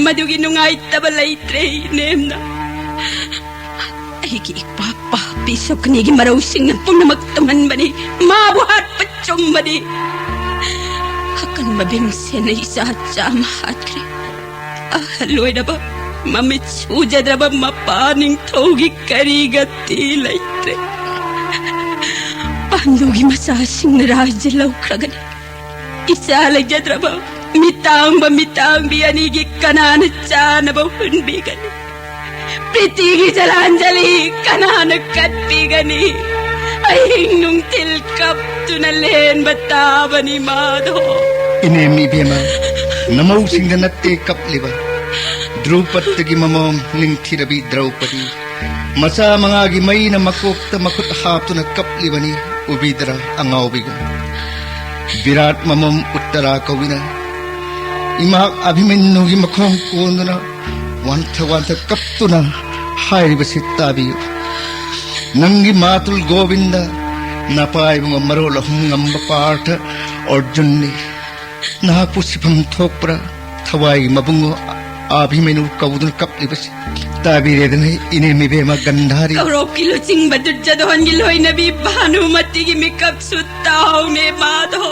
ꯃꯗꯨꯒꯤ ꯅꯨꯡꯉꯥꯏꯇꯕ ꯂꯩꯇ꯭ꯔꯦ ꯏꯅꯦꯝꯅ꯫ ꯑꯩꯒꯤ ꯏꯄꯥ ꯄꯥꯄꯤ ꯁꯨꯛꯅꯤꯒꯤ ꯃꯔꯧꯁꯤꯡꯅ ꯄꯨꯝꯅꯃꯛ ꯇꯨꯝꯍꯟꯕꯅꯤ꯫ ꯃꯥꯕꯨ ꯍꯥꯠꯄ ꯆꯨꯝꯕꯅꯤ꯫ ꯑꯀꯟꯕ ꯚꯤꯝꯁꯦꯟꯅ ꯏꯆꯥ ꯆꯥꯝꯃ ꯍꯥꯠꯈ꯭ꯔꯦ꯫ ꯑꯍꯜ ꯑꯣꯏꯔꯕ, ꯃꯃꯤꯠ ꯁꯨꯖꯗ꯭ꯔꯕ ꯃꯄꯥ ꯅꯤꯡꯊꯧꯒꯤ ꯀꯔꯤ ꯒꯇꯤ ꯂꯩꯇ꯭ꯔꯦ꯫ ꯄꯥꯟꯗꯨꯒꯤ ꯃꯆꯥꯁꯤꯡꯅ ꯔꯥꯖ꯭ꯌ ꯂꯧꯈ꯭ꯔꯒꯅꯤ꯫ ꯏꯆꯥ ꯂꯩꯖꯗ꯭ꯔꯕ ꯃꯤꯇꯥꯡꯕ ꯃꯤꯇꯥꯡꯕꯤ ꯑꯅꯤꯒꯤ ꯀꯅꯥꯅ ꯆꯥꯅꯕ ꯍꯨꯟꯕꯤꯒꯅꯤ? ꯄ꯭ꯔꯤꯇꯤꯒꯤ ꯖꯂꯥꯟꯖꯂꯤ ꯀꯅꯥꯅ ꯀꯠꯄꯤꯒꯅꯤ? ꯑꯍꯤꯡ ꯅꯨꯡꯊꯤꯜ ꯀꯞꯇꯨꯅ ꯂꯦꯟꯕ ꯇꯥꯕꯅꯤ ꯃꯥꯗꯣ꯫ ꯏꯅꯦꯝ ꯏꯕꯦꯝꯃ, ꯅꯃꯧꯁꯤꯡꯗ ꯅꯠꯇꯦ ꯀꯞꯂꯤꯕ꯫ ꯗ꯭ꯔꯨꯄꯗꯒꯤ ꯃꯃꯣꯝ ꯅꯤꯡꯊꯤꯔꯕꯤ ꯗ꯭ꯔꯧꯄꯗꯤ, ꯃꯆꯥ ꯃꯉꯥꯒꯤ ꯃꯩꯅ ꯃꯀꯣꯛꯇ ꯃꯈꯨꯠ ꯍꯥꯞꯇꯨꯅ ꯀꯞꯂꯤꯕꯅꯤ꯫ ꯎꯕꯤꯗ꯭ꯔꯥ ꯑꯉꯥꯎꯕꯤꯒ? ꯕꯤꯔꯥꯠ ꯃꯃꯣꯝ ꯎꯠꯇꯔꯥ ꯀꯧꯏꯅ ꯏꯃꯥ ꯑꯚꯤꯃꯟꯌꯨꯒꯤ ꯃꯈꯣꯡ ꯀꯣꯟꯗꯨꯅ ꯋꯥꯟꯊ ꯋꯥꯟꯊ ꯀꯞꯇꯨꯅ ꯍꯥꯏꯔꯤꯕꯁꯤ ꯇꯥꯕꯤꯌꯨ꯫ ꯅꯪꯒꯤ ꯃꯥꯇꯨꯜ ꯒꯣꯕꯤꯟꯗ, ꯅꯄꯥ ꯏꯕꯨꯡꯉꯣ ꯃꯔꯣꯜ ꯑꯍꯨꯝ ꯉꯝꯕ ꯄꯥꯔꯊ ꯑꯔꯖꯨꯟꯅꯤ꯫ ꯅꯍꯥꯛꯄꯨ ꯁꯤꯐꯝ ꯊꯣꯛꯄ꯭ꯔꯥ? ꯊꯋꯥꯏꯒꯤ ꯃꯕꯨꯡꯉꯣ ꯑꯥꯚꯤꯃꯅꯨ ꯀꯧꯗꯨꯅ ꯀꯞꯂꯤꯕꯁꯤ ꯇꯥꯕꯤꯔꯦꯗꯅ, ꯏꯅꯦꯝ ꯏꯕꯦꯝꯃ ꯒꯟꯙꯥꯔꯤ꯫ ꯀꯧꯔꯣꯛꯀꯤ ꯂꯨꯆꯤꯡꯕ ꯗꯨꯔꯖꯗꯣꯟꯒꯤ ꯂꯣꯏꯅꯕꯤ ꯚꯥꯅꯨꯃꯇꯤꯒꯤ ꯃꯤꯀꯞꯁꯨ ꯇꯥꯎꯅꯦ ꯃꯥꯙꯣ꯫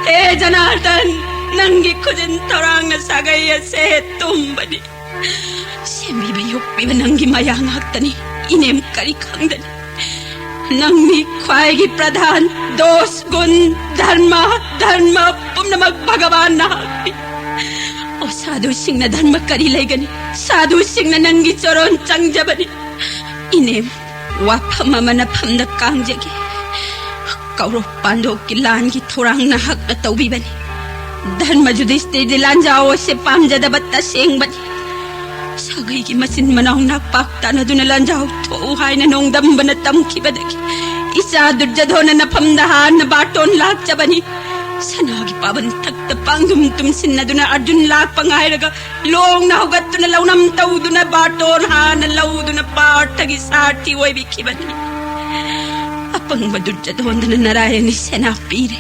ꯍꯦ ꯖꯅꯥꯔꯗꯟ, ꯅꯪꯒꯤ ꯈꯨꯖꯤꯟ ꯊꯧꯔꯥꯡꯅ ꯁꯥꯒꯩ ꯑꯁꯦ ꯇꯨꯝꯕꯅꯤ꯫ ꯁꯦꯝꯕꯤꯕ ꯌꯣꯛꯄꯤꯕ ꯅꯪꯒꯤ ꯃꯌꯥ ꯉꯥꯛꯇꯅꯤ꯫ ꯏꯅꯦꯝ ꯀꯔꯤ ꯈꯪꯗꯅꯤ? ꯅꯪꯅꯤ ꯈ꯭ꯋꯥꯏꯒꯤ ꯄ꯭ꯔꯙꯥꯟ, ꯗꯣꯁ, ꯒꯨꯟ, ꯙꯔꯃ, ꯙꯔꯃ ꯄꯨꯝꯅꯃꯛ ꯚꯒꯋꯥꯟꯅ ꯍꯥꯞꯄꯤ꯫ ꯑꯣ ꯁꯥꯙꯨꯁꯤꯡꯅ ꯙꯔꯃ ꯀꯔꯤ ꯂꯩꯒꯅꯤ? ꯁꯥꯙꯨꯁꯤꯡꯅ ꯅꯪꯒꯤ ꯆꯣꯔꯣꯟ ꯆꯪꯖꯕꯅꯤ꯫ ꯏꯅꯦꯝ, ꯋꯥꯐꯝ ꯑꯃ ꯅꯐꯝꯗ ꯀꯥꯡꯖꯒꯦ꯫ ꯀꯧꯔꯣꯞ ꯄꯥꯟꯗꯣꯞꯀꯤ ꯂꯥꯟꯒꯤ ꯊꯧꯔꯥꯡ ꯅꯍꯥꯛꯅ ꯇꯧꯕꯤꯕꯅꯤ꯫ ꯙꯔꯃ ꯌꯨꯙꯤꯁꯇꯤꯔꯗꯤ ꯂꯥꯟꯖꯥꯎ ꯑꯁꯦ ꯄꯥꯝꯖꯗꯕ ꯇꯁꯦꯡꯕꯅꯤ꯫ ꯁꯥꯒꯩꯒꯤ ꯃꯆꯤꯟ ꯃꯅꯥꯎ ꯅꯥꯛꯄꯥꯛ ꯇꯥꯟꯅꯗꯨꯅ ꯂꯥꯟꯖꯥꯎ ꯊꯣꯛꯎ ꯍꯥꯏꯅ ꯅꯣꯡꯗꯝꯕꯅ ꯇꯝꯈꯤꯕꯗꯒꯤ ꯏꯆꯥ ꯗꯨꯔꯖꯙꯣꯟꯅ ꯅꯐꯝꯗ ꯍꯥꯟꯅ ꯕꯥꯔꯇꯣꯟ ꯂꯥꯛꯆꯕꯅꯤ꯫ ꯁꯅꯥꯒꯤ ꯄꯥꯕꯟ ꯊꯛꯇ ꯄꯥꯡꯗꯨꯝ ꯇꯨꯝꯁꯤꯟꯅꯗꯨꯅ ꯑꯔꯖꯨꯟ ꯂꯥꯛꯄ ꯉꯥꯏꯔꯒ ꯂꯣꯡꯅ ꯍꯧꯒꯠꯇꯨꯅ ꯂꯧꯅꯝ ꯇꯧꯗꯨꯅ ꯕꯥꯔꯇꯣꯟ ꯍꯥꯟꯅ ꯂꯧꯗꯨꯅ ꯄꯥꯔꯊꯒꯤ ꯁꯥꯔꯊꯤ ꯑꯣꯏꯕꯤꯈꯤꯕꯅꯤ꯫ ꯑꯄꯪꯕ ꯗꯨꯔꯖꯙꯣꯟꯗꯅ ꯅꯥꯔꯥꯌꯟꯒꯤ ꯁꯦꯅꯥ ꯄꯤꯔꯦ꯫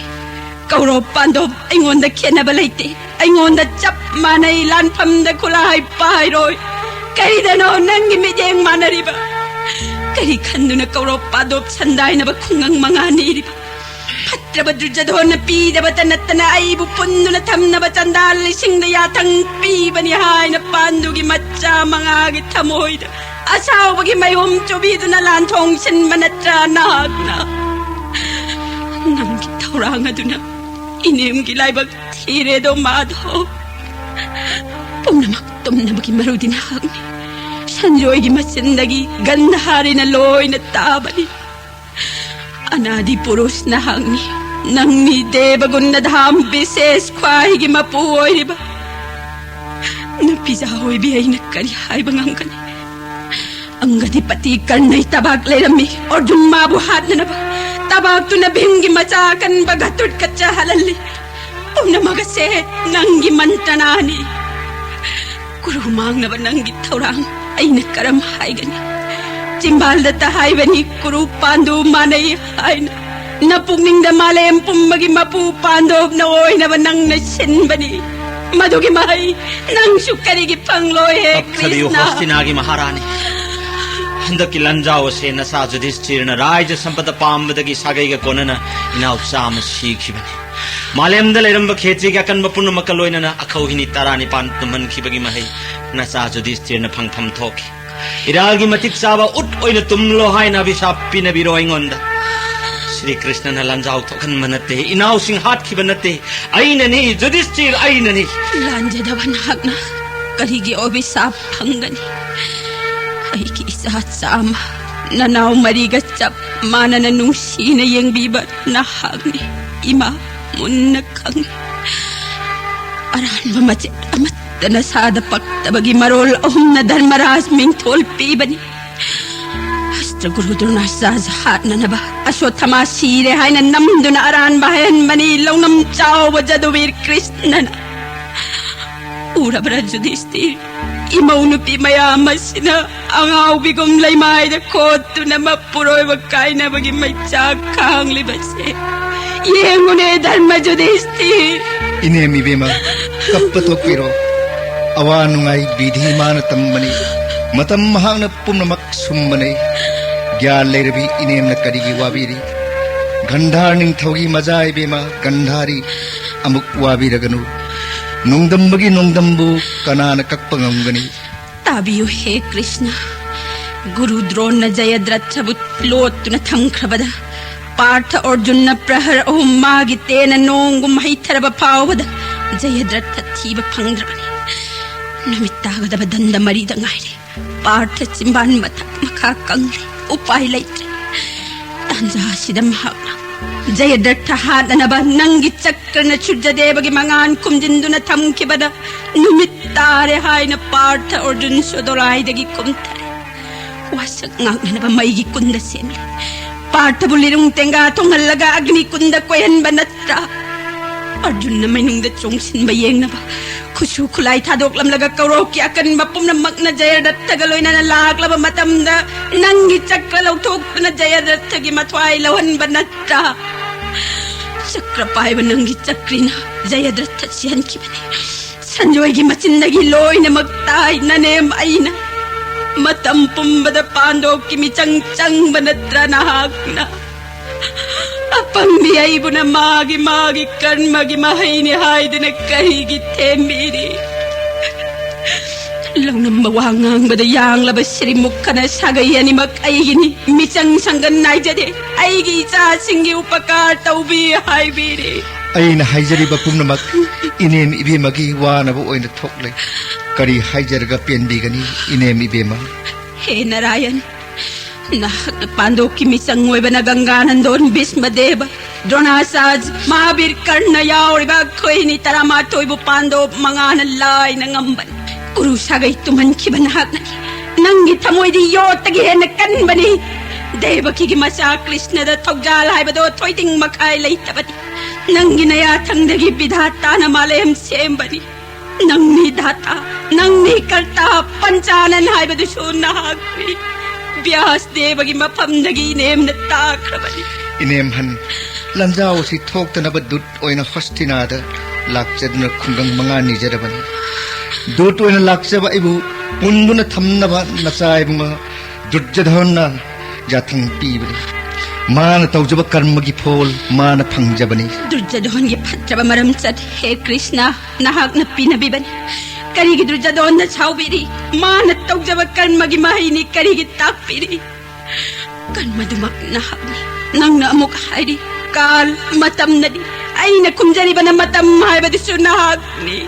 ꯀꯧꯔꯣꯞ ꯄꯥꯟꯗꯣꯞ ꯑꯩꯉꯣꯟꯗ ꯈꯦꯠꯅꯕ ꯂꯩꯇꯦ꯫ ꯑꯩꯉꯣꯟꯗ ꯆꯞ ꯃꯥꯟꯅꯩ꯫ ꯂꯥꯟꯐꯝꯗ ꯈꯨꯠꯂꯥꯏ ꯄꯥꯏꯔꯣꯏ꯫ ꯀꯔꯤꯗꯅꯣ ꯅꯪꯒꯤ ꯃꯤꯠꯌꯦꯡ ꯃꯥꯟꯅꯔꯤꯕ? ꯀꯔꯤ ꯈꯟꯗꯨꯅ ꯀꯧꯔꯣꯞ ꯄꯥꯟꯗꯣꯞ ꯁꯟꯗꯥꯏꯅꯕ ꯈꯨꯡꯒꯪ ꯃꯉꯥ ꯅꯤꯔꯤꯕ? ꯐꯠꯇ꯭ꯔꯕ ꯗꯨꯔꯖꯙꯣꯟꯅ ꯄꯤꯗꯕꯇ ꯅꯠꯇꯅ ꯑꯩꯕꯨ ꯄꯨꯟꯗꯨꯅ ꯊꯝꯅꯕ ꯆꯟꯗꯥꯜ ꯂꯤꯁꯤꯡꯗ ꯌꯥꯊꯪ ꯄꯤꯕꯅꯤ ꯍꯥꯏꯅ ꯄꯥꯟꯗꯨꯒꯤ ꯃꯆꯥ ꯃꯉꯥꯒꯤ ꯊꯃꯣꯏꯗ ꯑꯁꯥꯎꯕꯒꯤ ꯃꯌꯨꯝ ꯆꯨꯕꯤꯗꯨꯅ ꯂꯥꯟꯊꯣꯡ ꯁꯤꯟꯕ ꯅꯠꯇ꯭ꯔꯥ ꯅꯍꯥꯛꯅ? ꯅꯪꯒꯤ ꯊꯧꯔꯥꯡ ꯑꯗꯨꯅ ꯏꯅꯦꯝꯒꯤ ꯂꯥꯏꯕꯛ ꯊꯤꯔꯦꯗꯣ ꯃꯥꯙꯣ꯫ ꯄꯨꯝꯅꯃꯛ ꯇꯨꯝꯅꯕꯒꯤ ꯃꯔꯨꯗꯤ ꯅꯍꯥꯛꯅꯤ꯫ ꯁꯟꯖꯣꯏꯒꯤ ꯃꯆꯤꯟꯗꯒꯤ ꯒꯟꯙꯥꯔꯤꯅ ꯂꯣꯏꯅ ꯇꯥꯕꯅꯤ꯫ ꯑꯅꯥꯗꯤ ꯄꯨꯔꯨꯁ ꯅꯍꯥꯛꯅꯤ꯫ ꯅꯪꯅꯤ ꯗꯦꯕꯒꯨꯟꯅ ꯙꯥꯝ ꯕꯤꯁꯦꯁ ꯈ꯭ꯋꯥꯏꯒꯤ ꯃꯄꯨ ꯑꯣꯏꯔꯤꯕ꯫ ꯅꯨꯄꯤꯖꯥ ꯑꯣꯏꯕꯤ ꯑꯩꯅ ꯀꯔꯤ ꯍꯥꯏꯕ ꯉꯝꯒꯅꯤ? ꯑꯪꯒꯗꯤꯄꯇꯤ ꯀꯔꯅꯩ ꯇꯕꯥꯛ ꯂꯩꯔꯝꯃꯤ꯫ ꯑꯔꯖꯨꯟ ꯃꯥꯕꯨ ꯍꯥꯠꯅꯅꯕ ꯇꯕꯥꯛꯇꯨꯅ ꯚꯤꯝꯒꯤ ꯃꯆꯥ ꯑꯀꯟꯕ ꯘꯇꯨꯠꯀꯠꯆ ꯍꯜꯍꯜꯂꯤ꯫ ꯄꯨꯝꯅꯃꯛ ꯑꯁꯦ ꯅꯪꯒꯤ ꯃꯟꯇ꯭ꯔꯅꯥꯅꯤ꯫ ꯀꯨꯔꯨ ꯃꯥꯡꯅꯕ ꯅꯪꯒꯤ ꯊꯧꯔꯥꯡ ꯑꯩꯅ ꯀꯔꯝ ꯍꯥꯏꯒꯅꯤ? ꯆꯤꯝꯕꯥꯜꯗꯇ ꯍꯥꯏꯕꯅꯤ ꯀꯨꯔꯨ ꯄꯥꯟꯗꯨ ꯃꯥꯟꯅꯩ ꯍꯥꯏꯅ꯫ ꯅꯄꯨꯛꯅꯤꯡꯗ ꯃꯥꯂꯦꯝ ꯄꯨꯝꯕꯒꯤ ꯃꯄꯨ ꯄꯥꯟꯗꯣꯞꯅ ꯑꯣꯏꯅꯕ ꯅꯪꯅ ꯁꯤꯟꯕꯅꯤ꯫ ꯃꯗꯨꯒꯤ ꯃꯍꯩ ꯅꯪꯁꯨ ꯀꯔꯤꯒꯤ ꯐꯪꯂꯣꯏ ꯍꯦ ꯇꯞꯊꯕꯤꯌꯨ, ꯀ꯭ꯔꯤꯁꯅ? ꯍꯣꯁꯇꯤꯅꯥꯒꯤ ꯃꯍꯥꯔꯥꯅꯤ꯫ ꯍꯟꯗꯛꯀꯤ ꯂꯥꯟꯖꯥꯎ ꯑꯁꯦ ꯅꯆꯥ ꯌꯨꯙꯤꯁꯊꯤꯔꯅ ꯔꯥꯏꯖ ꯁꯝꯄꯗ ꯄꯥꯝꯕꯗꯒꯤ ꯁꯥꯒꯩꯒ ꯀꯣꯟꯅꯅ ꯏꯅꯥꯎꯆꯥ ꯑꯃ ꯁꯤꯈꯤꯕꯅꯤ꯫ ꯃꯥꯂꯦꯝꯗ ꯂꯩꯔꯝꯕ ꯈꯦꯇ꯭ꯔꯤꯒꯤ ꯑꯀꯟꯕ ꯄꯨꯝꯅꯃꯛꯀ ꯂꯣꯏꯅꯅ ꯑꯈꯧꯍꯤꯅꯤ ꯇꯔꯥꯅꯤꯄꯥꯟ ꯇꯨꯝꯍꯟꯈꯤꯕꯒꯤ ꯃꯍꯩ ꯅꯆꯥ ꯖꯨꯙꯤꯁꯊꯤꯔꯅ ꯐꯪꯐꯝ ꯊꯣꯛꯈꯤ꯫ ꯏꯔꯥꯜꯒꯤ ꯃꯇꯤꯛ ꯆꯥꯕ ꯎꯠ ꯑꯣꯏꯅ ꯇꯨꯝꯂꯣ ꯍꯥꯏꯅ ꯑꯚꯤꯁꯥꯞ ꯄꯤꯅꯕꯤꯔꯣ ꯑꯩꯉꯣꯟꯗ꯫ ꯁ꯭ꯔꯤ ꯀ꯭ꯔꯤꯁꯅꯅ ꯂꯥꯟꯖꯥꯎ ꯊꯣꯛꯍꯟꯕ ꯅꯠꯇꯦ, ꯏꯅꯥꯎꯁꯤꯡ ꯍꯥꯠꯈꯤꯕ ꯅꯠꯇꯦ꯫ ꯑꯩꯅꯅꯤ, ꯖꯨꯙꯤꯁꯊꯤꯔ, ꯑꯩꯅꯅꯤ꯫ ꯂꯥꯟꯖꯗꯕ ꯅꯍꯥꯛꯅ ꯀꯔꯤꯒꯤ ꯑꯚꯤꯁꯥꯞ ꯐꯪꯒꯅꯤ? ꯑꯩꯒꯤ ꯏꯆꯥ ꯆꯥꯝꯃ, ꯅꯅꯥꯎ ꯃꯔꯤꯒ ꯆꯞ ꯃꯥꯟꯅꯅ ꯅꯨꯡꯁꯤꯅ ꯌꯦꯡꯕꯤꯕ ꯅꯍꯥꯛꯅꯤ꯫ ꯏꯃꯥ ꯃꯨꯟꯅ ꯈꯪꯏ꯫ ꯑꯔꯥꯟꯕ ꯃꯆꯦꯠ ꯑꯃꯠꯇ ꯅꯁꯥꯗ ꯄꯛꯇꯕꯒꯤ ꯃꯔꯣꯜ ꯑꯍꯨꯝꯅ ꯙꯔꯃꯔꯥꯖ ꯃꯤꯡꯊꯣꯜ ꯄꯤꯕꯅꯤ꯫ ꯑꯁꯇ꯭ꯔ ꯒꯨꯔꯨ ꯗ꯭ꯔꯣꯅꯥꯆꯥꯔꯖ ꯍꯥꯠꯅꯅꯕ ꯑꯁꯣꯊꯃꯥ ꯁꯤꯔꯦ ꯍꯥꯏꯅ ꯅꯝꯗꯨꯅ ꯑꯔꯥꯟꯕ ꯍꯥꯏꯍꯟꯕꯅꯤ ꯂꯧꯅꯝ ꯆꯥꯎꯕ ꯖꯗꯨꯕꯤꯔ ꯀ꯭ꯔꯤꯁꯅꯅ꯫ ꯎꯔꯕ꯭ꯔꯥ ꯖꯨꯙꯤꯁꯇꯤꯔ? ꯏꯃꯧ ꯅꯨꯄꯤ ꯃꯌꯥꯝ ꯑꯁꯤꯅ ꯑꯉꯥꯎꯕꯤꯒꯨꯝ ꯂꯩꯃꯥꯏꯗ ꯈꯣꯠꯇꯨꯅ ꯃꯄꯨꯔꯣꯏꯕ ꯀꯥꯏꯅꯕꯒꯤ ꯃꯩꯆꯥꯛ ꯈꯥꯡꯂꯤꯕꯁꯦ꯫ ꯌꯦꯡꯉꯨꯅꯦ ꯙꯔꯃ ꯖꯨꯙꯤꯁꯇꯤꯔ꯫ ꯏꯅꯦꯝ ꯏꯕꯦꯝꯃ, ꯀꯞꯄ ꯇꯣꯛꯄꯤꯔꯣ꯫ ꯑꯋꯥ ꯅꯨꯡꯉꯥꯏ ꯕꯤꯙꯤ ꯃꯥꯅ ꯇꯝꯕꯅꯤ꯫ ꯃꯇꯝ ꯃꯍꯥꯛꯅ ꯄꯨꯝꯅꯃꯛ ꯁꯨꯝꯕꯅꯤ꯫ ꯒ꯭ꯌꯥꯟ ꯂꯩꯔꯕꯤ ꯏꯅꯦꯝꯅ ꯀꯔꯤꯒꯤ ꯋꯥꯕꯤꯔꯤ? ꯒꯟꯙꯥꯔ ꯅꯤꯡꯊꯧꯒꯤ ꯃꯖꯥ ꯏꯕꯦꯝꯃ ꯒꯟꯙꯥꯔꯤ, ꯑꯃꯨꯛ ꯋꯥꯕꯤꯔꯒꯅꯨ꯫ ꯅꯣꯡꯗꯝꯕꯒꯤ ꯅꯣꯡꯗꯝꯕꯨ ꯀꯅꯥꯅ ꯀꯛꯄ ꯉꯝꯒꯅꯤ? ꯇꯥꯕꯤꯌꯨ ꯍꯦ ꯀ꯭ꯔꯤꯁꯅ, ꯒꯨꯔꯨ ꯗ꯭ꯔꯣꯟꯅ ꯖꯌꯗ꯭ꯔꯊꯕꯨ ꯂꯣꯠꯇꯨꯅ ꯊꯝꯈ꯭ꯔꯕꯗ, ꯄꯥꯔꯊ ꯑꯔꯖꯨꯟꯅ ꯄ꯭ꯔꯍꯔ ꯑꯍꯨꯝ ꯃꯥꯒꯤ ꯇꯦꯟꯅ ꯅꯣꯡꯒꯨꯝ ꯍꯩꯊꯔꯕ ꯐꯥꯎꯕꯗ ꯖꯌꯗ꯭ꯔꯊ ꯊꯤꯕ ꯐꯪꯗ꯭ꯔꯕꯅꯤ꯫ ꯅꯨꯃꯤꯠ ꯇꯥꯒꯗꯕ ꯗꯟꯗ ꯃꯔꯤꯗ ꯉꯥꯏꯔꯦ꯫ ꯄꯥꯔꯊ ꯆꯤꯝꯕꯥꯟ ꯃꯊꯛ ꯃꯈꯥ ꯀꯪꯂꯦ꯫ ꯎꯄꯥꯏ ꯂꯩꯇ꯭ꯔꯦ꯫ ꯇꯥꯟꯖꯥ ꯑꯁꯤꯗ ꯃꯍꯥꯛꯅ ꯖꯌꯗ꯭ꯔꯊ ꯍꯥꯠꯅꯅꯕ ꯅꯪꯒꯤ ꯆꯀ꯭ꯔꯅ ꯁꯨꯔꯖꯗꯦꯕꯒꯤ ꯃꯉꯥꯟ ꯈꯨꯝꯖꯤꯟꯗꯨꯅ ꯊꯝꯈꯤꯕꯗ ꯅꯨꯃꯤꯠ ꯇꯥꯔꯦ ꯍꯥꯏꯅ ꯄꯥꯔꯊ ꯑꯔꯖꯨꯟꯁꯨ ꯗꯣꯂꯥꯏꯗꯒꯤ ꯀꯨꯝꯊꯔꯦ꯫ ꯋꯥꯁꯛ ꯉꯥꯛꯅꯅꯕ ꯃꯩꯒꯤ ꯀꯨꯟꯗ ꯁꯦꯝꯂꯦ꯫ ꯄꯥꯔꯊꯕꯨ ꯂꯤꯔꯨꯡ ꯇꯦꯡꯒꯥ ꯊꯣꯡꯍꯜꯂꯒ ꯑꯒ꯭ꯅꯤ ꯀꯨꯟꯗ ꯀꯣꯏꯍꯟꯕ ꯅꯠꯇ꯭ꯔꯥ? ꯑꯔꯖꯨꯟꯅ ꯃꯅꯨꯡꯗ ꯆꯣꯡꯁꯤꯟꯕ ꯌꯦꯡꯅꯕ ꯈꯨꯠꯁꯨ ꯈꯨꯠꯂꯥꯏ ꯊꯥꯗꯣꯛꯂꯝꯂꯒ ꯀꯧꯔꯣꯛꯀꯤ ꯑꯀꯟꯕ ꯄꯨꯝꯅꯃꯛꯅ ꯖꯌꯗ꯭ꯔꯊꯒ ꯂꯣꯏꯅꯅ ꯂꯥꯛꯂꯕ ꯃꯇꯝꯗ ꯅꯪꯒꯤ ꯆꯀ꯭ꯔ ꯂꯧꯊꯣꯛꯇꯨꯅ ꯖꯌꯗ꯭ꯔꯊꯒꯤ ꯃꯊ꯭ꯋꯥꯏ ꯂꯧꯍꯟꯕ ꯅꯠꯇ꯭ꯔꯥ? ꯆꯀ꯭ꯔ ꯄꯥꯏꯕ ꯅꯪꯒꯤ ꯆꯀ꯭ꯔꯤꯅ ꯖꯌꯗ꯭ꯔꯊ ꯁꯤꯍꯟꯈꯤꯕꯅꯤ꯫ ꯁꯟꯖꯣꯏꯒꯤ ꯃꯆꯤꯟꯗꯒꯤ ꯂꯣꯏꯅꯃꯛ ꯇꯥꯏ ꯅꯅꯦꯝ ꯑꯩꯅ꯫ ꯃꯇꯝ ꯄꯨꯝꯕꯗ ꯄꯥꯟꯗꯣꯞꯀꯤ ꯃꯤꯆꯪ ꯆꯪꯕ ꯅꯠꯇ꯭ꯔꯥ ꯅꯍꯥꯛꯅ? ꯑꯄꯪꯕꯤ ꯑꯩꯕꯨꯅ ꯃꯥꯒꯤ ꯃꯥꯒꯤ ꯀꯔꯃꯒꯤ ꯃꯍꯩꯅꯤ ꯍꯥꯏꯗꯨꯅ ꯀꯔꯤꯒꯤ ꯊꯦꯝꯕꯤꯔꯤ? ꯂꯧꯅꯝꯕ ꯋꯥ ꯉꯥꯡꯕꯗ ꯌꯥꯡꯂꯕ ꯁꯤꯔꯤꯃꯨꯛ ꯈꯅ ꯁꯥꯒꯩ ꯑꯅꯤꯃꯛ ꯑꯩꯒꯤꯅꯤ꯫ ꯃꯤꯆꯪ ꯁꯪꯒꯟ ꯅꯥꯏꯖꯗꯦ꯫ ꯑꯩꯒꯤ ꯏꯆꯥꯁꯤꯡꯒꯤ ꯎꯄꯀꯥꯔ ꯇꯧꯕꯤ ꯍꯥꯏꯕꯤꯔꯦ꯫ ꯑꯩꯅ ꯍꯥꯏꯖꯔꯤꯕ ꯄꯨꯝꯅꯃꯛ ꯏꯅꯦꯝ ꯏꯕꯦꯝꯃꯒꯤ ꯋꯥꯅꯕ ꯑꯣꯏꯅ ꯊꯣꯛꯂꯦ꯫ ꯀꯔꯤ ꯍꯥꯏꯖꯔꯒ ꯄꯦꯟꯕꯤꯒꯅꯤ, ꯏꯅꯦꯝ ꯏꯕꯦꯝꯃ? ꯍꯦ ꯅꯥꯔꯥꯌꯟ, ꯅꯍꯥꯛꯅ ꯄꯥꯟꯗꯣꯞꯀꯤ ꯃꯤꯆꯪ ꯑꯣꯏꯕꯅ ꯒꯪꯒꯥꯅꯟꯗꯣꯟ, ꯚꯤꯁꯃꯗꯦꯕ, ꯗ꯭ꯔꯣꯅꯥꯆꯥꯔꯖ, ꯃꯍꯥꯕꯤꯔ ꯀꯔꯅ ꯌꯥꯎꯔꯤꯕ ꯑꯩꯈꯣꯏ ꯅꯤ ꯇꯔꯥꯃꯥꯊꯣꯏꯕꯨ ꯄꯥꯟꯗꯣꯞ ꯃꯉꯥꯅ ꯂꯥꯏꯅ ꯉꯝꯕꯅꯤ꯫ ꯀꯨꯔꯨ ꯁꯥꯒꯩ ꯇꯨꯝꯍꯟꯈꯤꯕ ꯅꯍꯥꯛꯅꯅꯤ꯫ ꯅꯪꯒꯤ ꯊꯃꯣꯏꯗꯤ ꯌꯣꯠꯇꯒꯤ ꯍꯦꯟꯅ ꯀꯟꯕꯅꯤ꯫ ꯗꯦꯕꯀꯤꯒꯤ ꯃꯆꯥ ꯀ꯭ꯔꯤꯁꯅꯗ ꯊꯧꯖꯥꯜ ꯍꯥꯏꯕꯗꯣ ꯊꯣꯏꯗꯤꯡ ꯃꯈꯥꯏ ꯂꯩꯇꯕꯅꯤ꯫ ꯅꯪꯒꯤ ꯅꯌꯥꯊꯪꯗꯒꯤ ꯕꯤꯙꯥꯇꯥꯅ ꯃꯥꯂꯦꯝ ꯁꯦꯝꯕꯅꯤ꯫ ꯅꯪꯅꯤ ꯗꯥꯇꯥ, ꯅꯪꯅꯤ ꯀꯔꯇꯥ, ꯄꯟꯆꯥꯅꯟ ꯍꯥꯏꯕꯗꯨꯁꯨ ꯅꯍꯥꯛꯅꯤ꯫ ꯕ꯭ꯌꯥꯁ ꯗꯦꯕꯒꯤ ꯃꯐꯝꯗꯒꯤ ꯏꯅꯦꯝꯅ ꯇꯥꯈ꯭ꯔꯕꯅꯤ꯫ ꯏꯅꯦꯝꯍꯟ, ꯂꯟꯖꯥꯎ ꯑꯁꯤ ꯊꯣꯛꯇꯅꯕ ꯗꯨꯠ ꯑꯣꯏꯅ ꯍꯣꯁꯇꯤꯅꯥꯗ ꯂꯥꯛꯆꯗꯨꯅ ꯈꯨꯡꯒꯪ ꯃꯉꯥ ꯅꯤꯖꯔꯕꯅꯤ꯫ ꯗꯨꯠ ꯑꯣꯏꯅ ꯂꯥꯛꯆꯕ ꯑꯩꯕꯨ ꯄꯨꯟꯗꯨꯅ ꯊꯝꯅꯕ ꯅꯆꯥ ꯏꯕꯨꯡꯉꯣ ꯗꯨꯔꯖꯙꯣꯟꯅ ꯌꯥꯊꯪ ꯄꯤꯕꯅꯤ꯫ ꯃꯥꯅ ꯇꯧꯖꯕ ꯀꯔꯃꯒꯤ ꯐꯣꯜ ꯃꯥꯅ ꯐꯪꯖꯕꯅꯤ꯫ ꯗꯨꯔꯖꯙꯣꯟꯒꯤ ꯐꯠꯇ꯭ꯔꯕ ꯃꯔꯝ ꯆꯠ, ꯍꯦ ꯀ꯭ꯔꯤꯁꯅ, ꯅꯍꯥꯛꯅ ꯄꯤꯅꯕꯤꯕꯅꯤ꯫ ꯀꯔꯤꯒꯤ ꯗꯨꯔꯖꯙꯣꯟꯗ ꯁꯥꯎꯕꯤꯔꯤ? ꯃꯥꯅ ꯇꯧꯖꯕ ꯀꯔꯃꯒꯤ ꯃꯍꯩꯅꯤ ꯀꯔꯤꯒꯤ ꯇꯥꯛꯄꯤꯔꯤ? ꯀꯔꯃꯗꯨꯃꯛ ꯅꯍꯥꯛꯅꯤ꯫ ꯅꯪꯅ ꯑꯃꯨꯛ ꯍꯥꯏꯔꯤ, ꯀꯥꯜ, ꯃꯇꯝꯅꯅꯤ꯫ ꯑꯩꯅ ꯈꯨꯝꯖꯔꯤꯕꯅ ꯃꯇꯝ ꯍꯥꯏꯕꯗꯨꯁꯨ ꯅꯍꯥꯛꯅꯤ꯫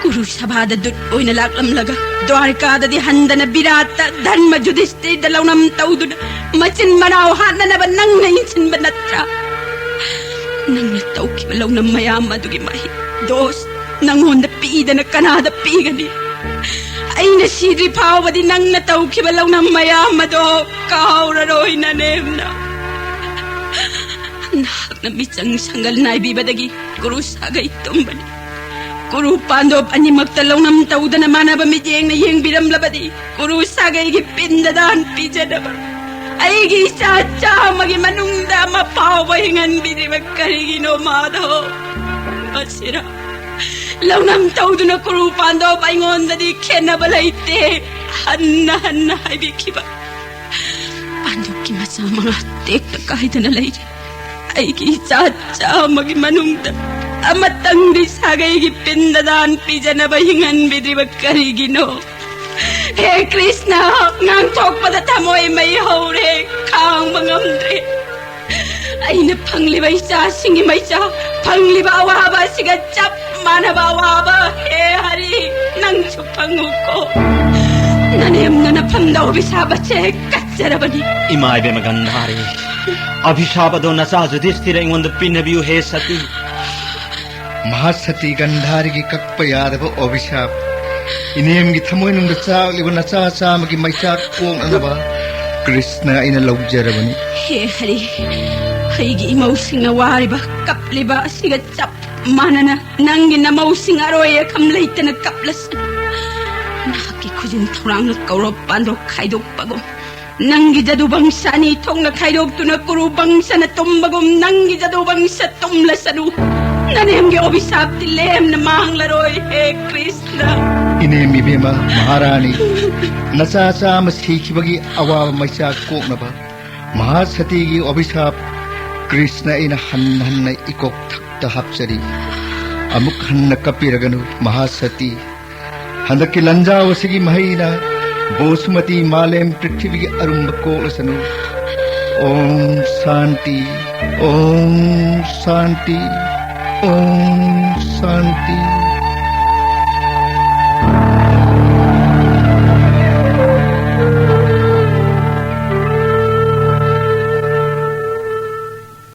ꯀꯨꯔꯨ ꯁꯚꯥꯗ ꯗꯨꯠ ꯑꯣꯏꯅ ꯂꯥꯛꯂꯝꯂꯒ ꯗ꯭ꯋꯥꯔꯀꯥꯗꯗꯤ ꯍꯟꯗꯅ ꯕꯤꯔꯥꯠꯇ ꯙꯔꯃ ꯌꯨꯙꯤꯁꯇꯤꯔꯗ ꯂꯧꯅꯝ ꯇꯧꯗꯨꯅ ꯃꯆꯤꯟ ꯃꯅꯥꯎ ꯍꯥꯠꯅꯅꯕ ꯅꯪꯅ ꯏꯟꯁꯤꯟꯕ ꯅꯠꯇ꯭ꯔꯥ? ꯅꯪꯅ ꯇꯧꯈꯤꯕ ꯂꯧꯅꯝ ꯃꯌꯥꯝ ꯑꯗꯨꯒꯤ ꯃꯍꯩ, ꯗꯣꯁ, ꯅꯪꯉꯣꯟꯗ ꯄꯤꯗꯅ ꯀꯅꯥꯗ ꯄꯤꯒꯅꯤ? ꯑꯩꯅ ꯁꯤꯗ꯭ꯔꯤ ꯐꯥꯎꯕꯗꯤ ꯅꯪꯅ ꯇꯧꯈꯤꯕ ꯂꯧꯅꯝ ꯃꯌꯥꯝ ꯑꯗꯣ ꯀꯥꯎꯔꯔꯣꯏ ꯅꯅꯦꯝꯅ꯫ ꯅꯍꯥꯛꯅ ꯃꯤꯆꯪ ꯁꯪꯒꯜ ꯅꯥꯏꯕꯤꯕꯗꯒꯤ ꯀꯨꯔꯨ ꯁꯥꯒꯩ ꯇꯨꯝꯕꯅꯤ꯫ ꯀꯨꯔꯨ ꯄꯥꯟꯗꯣꯞ ꯑꯅꯤꯃꯛꯇ ꯂꯧꯅꯝ ꯇꯧꯗꯅ ꯃꯥꯟꯅꯕ ꯃꯤꯠꯌꯦꯡꯅ ꯌꯦꯡꯕꯤꯔꯝꯂꯕꯗꯤ ꯀꯨꯔꯨ ꯁꯥꯒꯩꯒꯤ ꯄꯤꯟꯗ ꯗꯥꯟ ꯄꯤꯖꯅꯕ ꯑꯩꯒꯤ ꯏꯆꯥ ꯆꯥꯝꯃꯒꯤ ꯃꯅꯨꯡꯗ ꯑꯃ ꯐꯥꯎꯕ ꯍꯤꯡꯍꯟꯕꯤꯗ꯭ꯔꯤꯕ ꯀꯔꯤꯒꯤꯅꯣ ꯃꯥꯙꯕ? ꯃꯁꯤꯔ? ꯂꯧꯅꯝ ꯇꯧꯗꯨꯅ ꯀꯨꯔꯨ ꯄꯥꯟꯗꯣꯞ ꯑꯩꯉꯣꯟꯗꯗꯤ ꯈꯦꯟꯅꯕ ꯂꯩꯇꯦ꯫ ꯍꯟꯅ ꯍꯟꯅ ꯍꯥꯏꯕꯤꯈꯤꯕ ꯄꯥꯟꯗꯣꯞꯀꯤ ꯃꯆꯥ ꯃꯉꯥ ꯇꯦꯛꯇ ꯀꯥꯏꯗꯅ ꯂꯩꯔꯤ꯫ ꯑꯩꯒꯤ ꯏꯆꯥ ꯆꯥꯝꯃꯒꯤ ꯃꯅꯨꯡꯗ ꯑꯃꯇꯪꯗꯤ ꯁꯥꯒꯩꯒꯤ ꯄꯤꯟꯗ ꯗꯥꯟ ꯄꯤꯖꯅꯕ ꯍꯤꯡꯍꯟꯕꯤꯗ꯭ꯔꯤꯕ ꯀꯔꯤꯒꯤꯅꯣ? ꯍꯦ ꯀ꯭ꯔꯤꯁꯅ, ꯉꯥꯡꯊꯣꯛꯄꯗ ꯊꯃꯣꯏ ꯃꯩ ꯍꯧꯔꯦ, ꯈꯥꯡꯕ ꯉꯝꯗ꯭ꯔꯦ꯫ ꯑꯩꯅ ꯐꯪꯂꯤꯕ ꯏꯆꯥꯁꯤꯡꯒꯤ ꯃꯩꯆꯥꯛ, ꯐꯪꯂꯤꯕ ꯑꯋꯥꯕ ꯑꯁꯤꯒ ꯆꯞ ꯃꯥꯟꯅꯕ ꯑꯋꯥꯕ, ꯍꯦ ꯍꯔꯤ, ꯅꯪꯁꯨ ꯐꯪꯉꯨꯀꯣ꯫ ꯅꯅꯦꯝꯅ ꯅꯐꯝꯗ ꯑꯣꯕꯤꯁꯥꯞ ꯑꯁꯦ ꯀꯠꯆꯔꯕꯅꯤ꯫ ꯏꯃꯥ ꯏꯕꯦꯝꯃ ꯒꯟꯙꯥꯔꯤ, ꯑꯚꯤꯁꯥꯞ ꯑꯗꯣ ꯅꯆꯥ ꯌꯨꯙꯤꯁꯊꯤꯔ ꯑꯩꯉꯣꯟꯗ ꯄꯤꯟꯅꯕꯤꯌꯨ ꯍꯦ ꯁꯇꯤ꯫ ꯃꯍꯥꯁꯇꯤ ꯒꯟꯙꯥꯔꯤꯒꯤ ꯀꯛꯄ ꯌꯥꯗꯕ ꯑꯣꯕꯤꯁꯥꯞ, ꯏꯅꯦꯝꯒꯤ ꯊꯃꯣꯏꯅꯨꯡꯗ ꯆꯥꯛꯂꯤꯕ ꯅꯆꯥ ꯆꯥꯝꯃꯒꯤ ꯃꯩꯆꯥꯛ ꯀꯣꯛꯅꯅꯕ ꯀ꯭ꯔꯤꯁꯅ ꯑꯩꯅ ꯂꯧꯖꯔꯕꯅꯤ꯫ ꯍꯦ ꯍꯔꯤ, ꯑꯩꯒꯤ ꯏꯃꯧꯁꯤꯡꯅ ꯋꯥꯔꯤꯕ, ꯀꯞꯂꯤꯕ ꯑꯁꯤꯒ ꯆꯞ ꯃꯥꯟꯅꯅ ꯅꯪꯒꯤ ꯅꯃꯧꯁꯤꯡ ꯑꯔꯣꯏ ꯑꯈꯝ ꯂꯩꯇꯅ ꯀꯞꯂꯁꯅꯨ꯫ ꯅꯍꯥꯛꯀꯤ ꯈꯨꯖꯤꯟ ꯊꯧꯔꯥꯡꯅ ꯀꯧꯔꯣꯞ ꯄꯥꯟꯗꯣꯛ ꯈꯥꯏꯗꯣꯛꯄꯒꯨꯝ, ꯅꯪꯒꯤ ꯖꯗꯨ ꯕꯪꯁ ꯑꯅꯤ ꯊꯣꯛꯅ ꯈꯥꯏꯗꯣꯛꯇꯨꯅ ꯀꯨꯔꯨ ꯕꯪꯁꯅ ꯇꯨꯝꯕꯒꯨꯝ, ꯅꯪꯒꯤ ꯖꯗꯨ ꯕꯪꯁ ꯇꯨꯝꯂꯁꯅꯨ꯫ ꯅꯅꯦꯝꯒꯤ ꯑꯣꯕꯤꯁꯥꯞꯇꯤ ꯂꯦꯝꯅ ꯃꯥꯡꯂꯔꯣꯏ, ꯍꯦ ꯀ꯭ꯔꯤꯁꯅ꯫ ꯏꯅꯦꯝ ꯏꯕꯦꯝꯃ ꯃꯍꯥꯔꯥꯅꯤ, ꯅꯆꯥ ꯆꯥꯝꯃ ꯁꯤꯈꯤꯕꯒꯤ ꯑꯋꯥꯕ ꯃꯩꯆꯥꯛ ꯀꯣꯛꯅꯕ ꯃꯍꯥꯁꯇꯤꯒꯤ ꯑꯣꯕꯤꯁꯥꯞ ꯀ꯭ꯔꯤꯁꯅ ꯑꯩꯅ ꯍꯟꯅ ꯍꯟꯅ ꯏꯀꯣꯛ ꯊꯛꯇ ꯍꯥꯞꯆꯔꯤ꯫ ꯑꯃꯨꯛ ꯍꯟꯅ ꯀꯞꯄꯤꯔꯒꯅꯨ ꯃꯍꯥꯁꯇꯤ꯫ ꯍꯟꯗꯛꯀꯤ ꯂꯟꯖꯥꯎ ꯑꯁꯤꯒꯤ ꯃꯍꯩꯅ ꯕꯣꯁꯨꯃꯇꯤ ꯃꯥꯂꯦꯝ ꯄ꯭ꯔꯤꯊꯤꯕꯤꯒꯤ ꯑꯔꯨꯝꯕ ꯀꯣꯛꯂꯁꯅꯨ꯫ ॐ शांति, ॐ शांति, ॐ शांति।